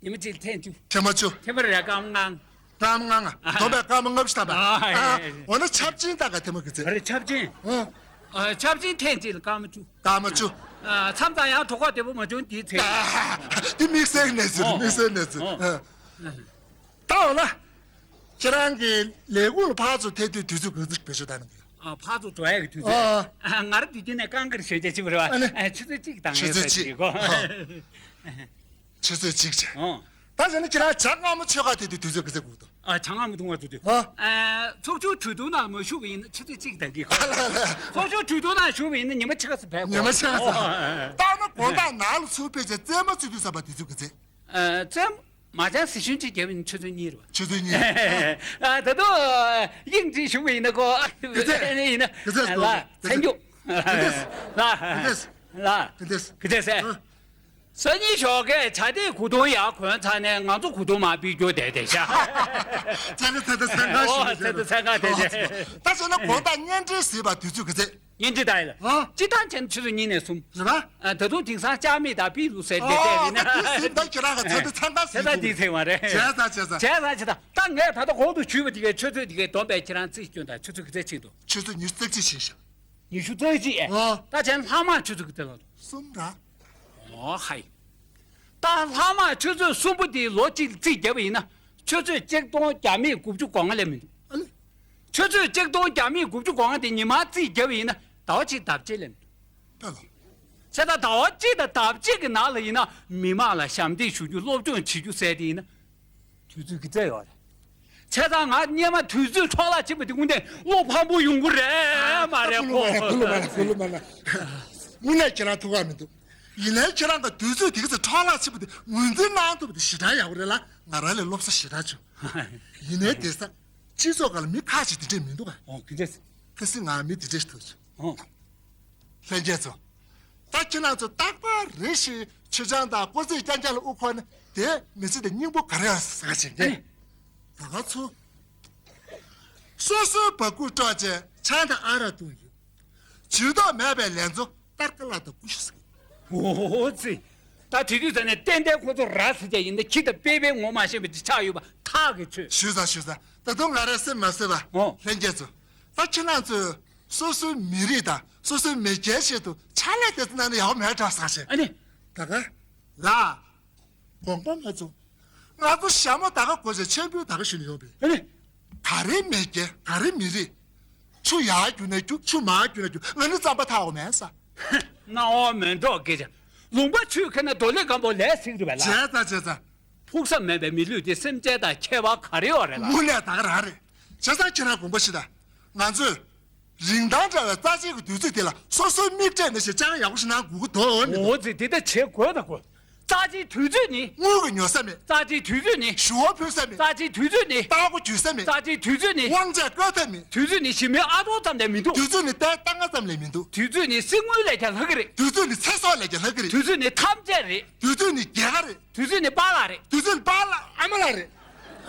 ཉི་མ་གཅིག་ལ་ཐེངས་བཅུ། ཐེངས་མ་བཅུ། ཐེངས་མ་རེ་རེ་སྐར་མ་ལྔ། སྐར་མ་ལྔ་ལྔ། ཨ། དོམ་པས་སྐར་མ་ལྔ་བཅུ་ཐམ་པ། ཨ། ཨ། ཨེ། འོ་ན་ཆབ་ཆེན་ལྟ་ག་ཐེངས་མ་གི་ཚེ། ཨ་རེ་ཆབ་ཆེན། ཨ། ཨ། ཆབ་ཆེན་ཐེངས་གཅིག་ལ་སྐར་མ་བཅུ། སྐར་མ་བཅུ། ཨ། མཚམས་མཚམས་ཡང་གྲོད་ཁོག་བདེ་པོ་མ་བྱུང་དེའི་ཚེ། ཨ། འདི་དམིགས་བསལ་གནས་ཚུལ། ཨོ། དམིགས་བསལ་གནས་ཚུལ། ཨོ། ཨ། ད་འོ་ན། ཁྱེད་རང་གི་ལས་ཁུངས་ལ་ཕར་ཚུར་ཐད་དུས་དུས་ཚོད་ག་ཚོད་བེད་སྤྱོད་བཏང་གི་ཡོད། ཨ། ཕར་ཚུར་འགྲོ་ཡ་གི་དུས་ཚོད། ཨ། ཨ། ང་རང་དུས་རྒྱུན་ནས་རྐང་འཁོར་ཞོན་ཆ་ཅིག་རེད་བ། ཨ་ནི། ཨ། ཆུ་ཚོད་གཅིག་བཏང་ཆུ་ཡོད་ཚོད་ཟེར་གྱི་གོ། ཨ། ཆུ་ཚོད་གཅིག་བྱས། ཨོ། ད་བྱས་ན་ཁྱེད་རང་ཇ་མངར་མོ་མཆོད་ག་དེ་དུས་དུས་ཚོད་ག་ཚོད་དགོས་འདུག་ཨ། ཇ་མངར་མོ་འཐུང་བ་དུས་དུས། ཨ། ཨ། ཚོགས་ཆུང་གྲོས་བསྡུར་ནང་མ་ཞུགས་པ་ཡིན་ན་ཆུ་ཚོད་གཅིག་གཏང་གི། ཨ་ལ་ལ། ཚོགས་ཆུང་གྲོས་བསྡུར་ནང་ཞུགས་པ་ཡིན་ན་ཉི་མ་ཕྱེད་ཀ་ཙམ་ཕེབས་དགོས། ཉི་མ་ཕྱེད་ཀ་ཙམ། ཨོ། ད་ནི་དགོང་དག་ནང་ལ་ཚུར་ཕེབས་བྱས་རྩེད་མོ་རྩེ་དུས་ཙམ་པ་དུས་ཚོད་ག་ཚོད། ཨ། རྩེད་མོ་མ་ཅང་ཟི་ཤུན་གཅིག་བརྒྱབ་ཡིན་ཆུ་ཚོད་གཉིས་རེད་བ། ཆུ་ཚོད་གཉིས། ཨ། ད་དུང་དབྱིངས་ཅིག་ཞུགས་པ་ཡིན་ན་གོ། ག་ཚོད། ཡིན་ན། ག་ཚོད། ལ་ཚན་རྒྱུ། ག་ཚོད། ལ། ག་ཚོད། ལ། ག་ཚོད། ག་ཚོད། ཨ། སང་ཉིན་ཞོགས་ཀས་ཇ་དེ་གོས་ཐུང་ཡར་གོན་ཚར་ནས་ང་ཚོ་གོས་ཐུང་མར་ཕུད་རྒྱུ་བསྡད་བསྡད་ཤག་ཚ་ནི་ཚ་ཚ་ཚ་ཁ་ཞིག་ཨོ་ཚ་ཚ་ཚ་ཁ་བསྡད་བསྡད། ད་བྱས་ན་དགོང་དག་བརྙན་འཕྲིན་གཟིགས་པ་དུས་ཚོད་ག་ཚོད། བརྙན་འཕྲིན་དང་ཡིན་ལ། ཨ། སྤྱིར་བཏང་བྱས་ན་ཆུ་ཚོད་གཉིས་ནས་གསུམ། རེད་པ། ཨ། ད་དུང་དེང་སང་ལྕགས་མིག་དང་པི་ལུ་ཟེར་བསྡད་བསྡད་ཡིན་ན། ཨོ། ད་དེ་ཟིན་ད་ཁྱེད་རང་ག་ཚོད་དུ་ཚང་ཁ་བྱས་ཙང་དེ་ཚེ་བ་རེད། བྱས་ཙང་བྱས་ཙང་། བྱས་ཙང་བྱས་ཙང་། ད་ངས་ད་ལྟ་གོང་དུ་ཞུས་པ་དེ་གའི་ཆུ་ཚོད་དེ་གའི་བསྡོམས་པས་ཁྱེད་རང་རྩིས་སྐྱོན་དང་ཆུ་ཚོད་ག་ཚོད་ཕྱིན་འདུག་ཆུ་ཚོད་ཉི་ཤུ་རྩ་གཅིག་ཕྱིན་ཤག་ཉི་ཤུ་རྩ་གཅིག་ཨེ། ཨོ། ད་བྱས་ན་ལྷག་མ་ཆུ་ཚོད་ག་ཚོད་ལ་འདུག་གསུམ་ར། ཨོ་ཧའི། ད་ལྷག་མ་ཆུ་ཚོད་གསུམ་པོ་དེ་ལོ་གཅིག་རྩིས་བརྒྱབ་པ་ཡིན་ན་ཆུ་ཚོད་གཅིག་སྟོང་བརྒྱ་མེད་དགུ་བཅུ་གོ་ལྔ་ལས་མི་འདུག་ཨ་ལེ། ཆུ་ཚོད་གཅིག་སྟོང་བརྒྱ་མེད་དགུ་བཅུ་གོ་ལྔ་དེ་ཉི་མ་རྩིས་བརྒྱབ་པ་ཡིན་ན་ཟླ་བ་གཅིག་ལྡབ་གཅིག་ལས་མི་འདུག་ད་ལོ། བྱས་ཙང་ཟླ་བ་གཅིག་དང་ལྡབ་གཅིག་གི་ནང་ལ་ཡིན་ན་མི་མང་ལ་ཞབས་འདེགས་ཞུ་རྒྱུ་སློབ་སྦྱོང་བྱེད་རྒྱུ་ཟེར་དེ་ཡིན་ན། དུས་ཚོད་ཀྱི་རྩ་ཡོད་རེད། བྱས་ཙང་ང་སྔོན་མ་དུས་ཚོད་འཕྲོ་བརླག་བྱེད་པ་དེ་དངོས་གནས་བློ་ཕམ་པོ་ཡོང་གི་རེད་མ་རེད་ཁོ། ཀུ་ལུ་མ་ལ་ཀུ་ལུ་མ་ལ་ཀུ་ལུ་མ་ལ། དངོས་གནས་ཁྱེད་རང་ཐུགས་ཁག་མི་འདུག་ཡིན་ནའི་ཁྱེད་རང་གི་དུས་ཚོད་དེ་ག་ཚོད་འཕྲོ་བརླག་བྱེད་པ་དེ་ངོས་འཛིན་གནང་ཐུབ་པ་དེ་ཞེ་དྲག་ཡག་པོ་རེད་ལ། ང་རང་ལས་སློབ་གསོ་ཞེ་དྲག་བྱུང་། ཡིན་ནའི་དེང་སང་སྤྱི་ཚོགས་སྒང་ལ་མི་ཁག་ཅིག་དེ་འདྲས་མི་འདུག་ག་ཨོ་དེ་འདྲས། ཁ་སང་ང་མི་དེ་འདྲས་ཐུག་བྱུང་། ཨོ། ལྷན་རྒྱས་ཚོ། ད་ཁྱེད་རང་ཚོ་རྟག་པར་རེ་ཞིག་མཆོད་ཆང་དང་སྐོར་རྩེད་རྐྱང་རྐྱང་ལ་དབུ་འཁོར་ན་དེ་མི་ཚེ་དེ་སྙིང་པོ་ག་རེ་ཡོད་ཟེར་བ་ཞིག་རེད། ད་ག་ཚོ། སོ་སོའི་བ་ཀུ་དཀྲོག་བྱས་ཆང་དང་ཨ་རག་བཏུང་ཡོད། ཇུས་གཏོགས་མེད་པའི་ལས་ཚོ་སྟར་ཀ་ལ་དང་ཀུ་ཤུ་ཟེར། ཨོ་ཙི། ད་དེ་དུས་ཙ་ནས་ཏན་ཏན་ཁོ་ཚོ་ར་ཟེར་བྱས་ཡིན་ད་ཁྱི་དང་དཔེ་དཔེ་ངོ་མ་ཤེས་པ་ཅིག་ཆགས་ཡོད་པ་ཐག་གིས་ཆོད། ཞུས་ཙང་ཞུས་ཙང་ད་དུང་ང་རང་སེམས་མ་བཟོད་པ། ཨོ། ལྷན་རྒྱས་ཚོ། ད་ཁྱེད་རང་ཚོས་སོ་སོའི་མི་རིགས་དང་སོ་སོའི་མི་སྒེར་ཆེད་དུ་ཕྱག་ལས་དེ་ཚོ་གནང་ན་ཡག་པོ་མེད་འགྲོ་བསམ་ཞིང་། ཨ་ནི། ད་ག་ལ། དགོངས་པ་མ་ཚོམས། ང་ཚོ་ཞྭ་མོ་ད་ག་གོ་ཆེ་ཆེན་པོའི་ད་ག་ཞུ་ནས་ཡོང་པས། ཨ་ནི། ག་རེ་མི་སྒེར་ག་རེ་མི་རིགས། ཆུ་ཡར་རྒྱུག་ན་རྒྱུག་ཆུ་མར་རྒྱུག་ན་རྒྱུག་ང་ནི་རྩམ་པ་འཐག་འོ་མེད་ས། སྣང་བ་མེད་འགྲོ་སྐད་ཆ། ལུང་པ་ཆུས་ཁེན་ན་རྡོ་ལེབ་སྒམ་པོ་ལས་སྲིད་རེད་པས་ལ། བྱས་ཙང་བྱས་ཙང་། ཕུགས་བསམ་མེད་པའི་མི་ལུས་དེ་སེམས་ཅན་དང་ཁྱད་པར་ག་རེ་ཡོད་རེད་ལ། དངོས་གནས་ད་ག་རང་རེད། བྱས་ཙང་ཁྱེད་རང་དགོངས་པ་ཞིག་དང་། ང་ཚོས་རིན་ཐང་བྲལ་བའི་རྩ་ཆེའི་གི་དུས་ཚོད་དེ་ལ་སོ་སོའི་མིག་སྤྲད་ནས་ཞེས་ཅང་ཡག་པོ་ཞིག་གནང་དགོས་ཀྱི་འདུག་མི་འདུག་འོ་ཙི་དེ་ལྟ་བྱེད་དགོས་དང་དགོས། རྩ་ཆེའི་དུས་ཚོད་ནི། དངུལ་གྱིས་ཉོ་ས་མེད། རྩ་ཆེའི་དུས་ཚོད་ནི། ཞུ་བ་ཕུལ་ས་མེད། རྩ་ཆེའི་དུས་ཚོད་ནི། རྟ་སྒོ་རྒྱུག་ས་མེད། རྩ་ཆེའི་དུས་ཚོད་ནི། དབང་ཆ་བཀོལ་ཐབས་མེད། དུས་ཚོད་ནི་ཞི་མོའི་ཨ་ཐོང་ཙམ་ལས་མི་འདུག་དུས་ཚོད་ནི་རྟའི་རྟ་རྔ་ཙམ་ལས་མི་འདུག་དུས་ཚོད་ནི་གསེར་དངུལ་ལས་ཀྱང་ལྷག་གི་རེད། དུས་ཚོད་ནི་ཚེ་སྲོག་ལས་ཀྱང་ལྷག་གི་རེད། དུས་ཚོད་ནི་ཐམས་ཅད་རེད། དུས་ཚོད་ནི་རྒྱལ་ཁ་རེད། དུས་ཚོད་ནི་པཱ་ལགས་རེད། དུས་ཚོད་ནི་པཱ་ལགས་ཨ་མ་ལགས་རེད།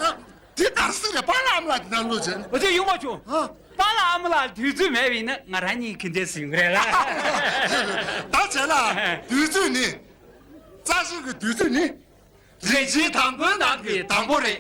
ཨ། དེ་གར་སྲིད་རེད་པཱ་ལགས་ཨ་མ་ལགས་དེ་ནང་ལོག་བྱས་ནས། འོ་ཚོད་ཡོང་བ་བྱུང་། ཨ། པཱ་ལགས་ཨ་མ་ལགས་དུས་ཚོད་མེད་པ་ཡིན་ན་ང་རང་གཉིས་གི་འདྲས་སུ་ཡོང་གི་རེད་ལ། ད་བྱས་ལ་དུས་ཚོད་ནི། རྩ་ཆེན་གྱི་དུས་ཚོད་ནི། རིན་ཆེན་དང་པོའི་ནང་གི་དང་པོ་རེད།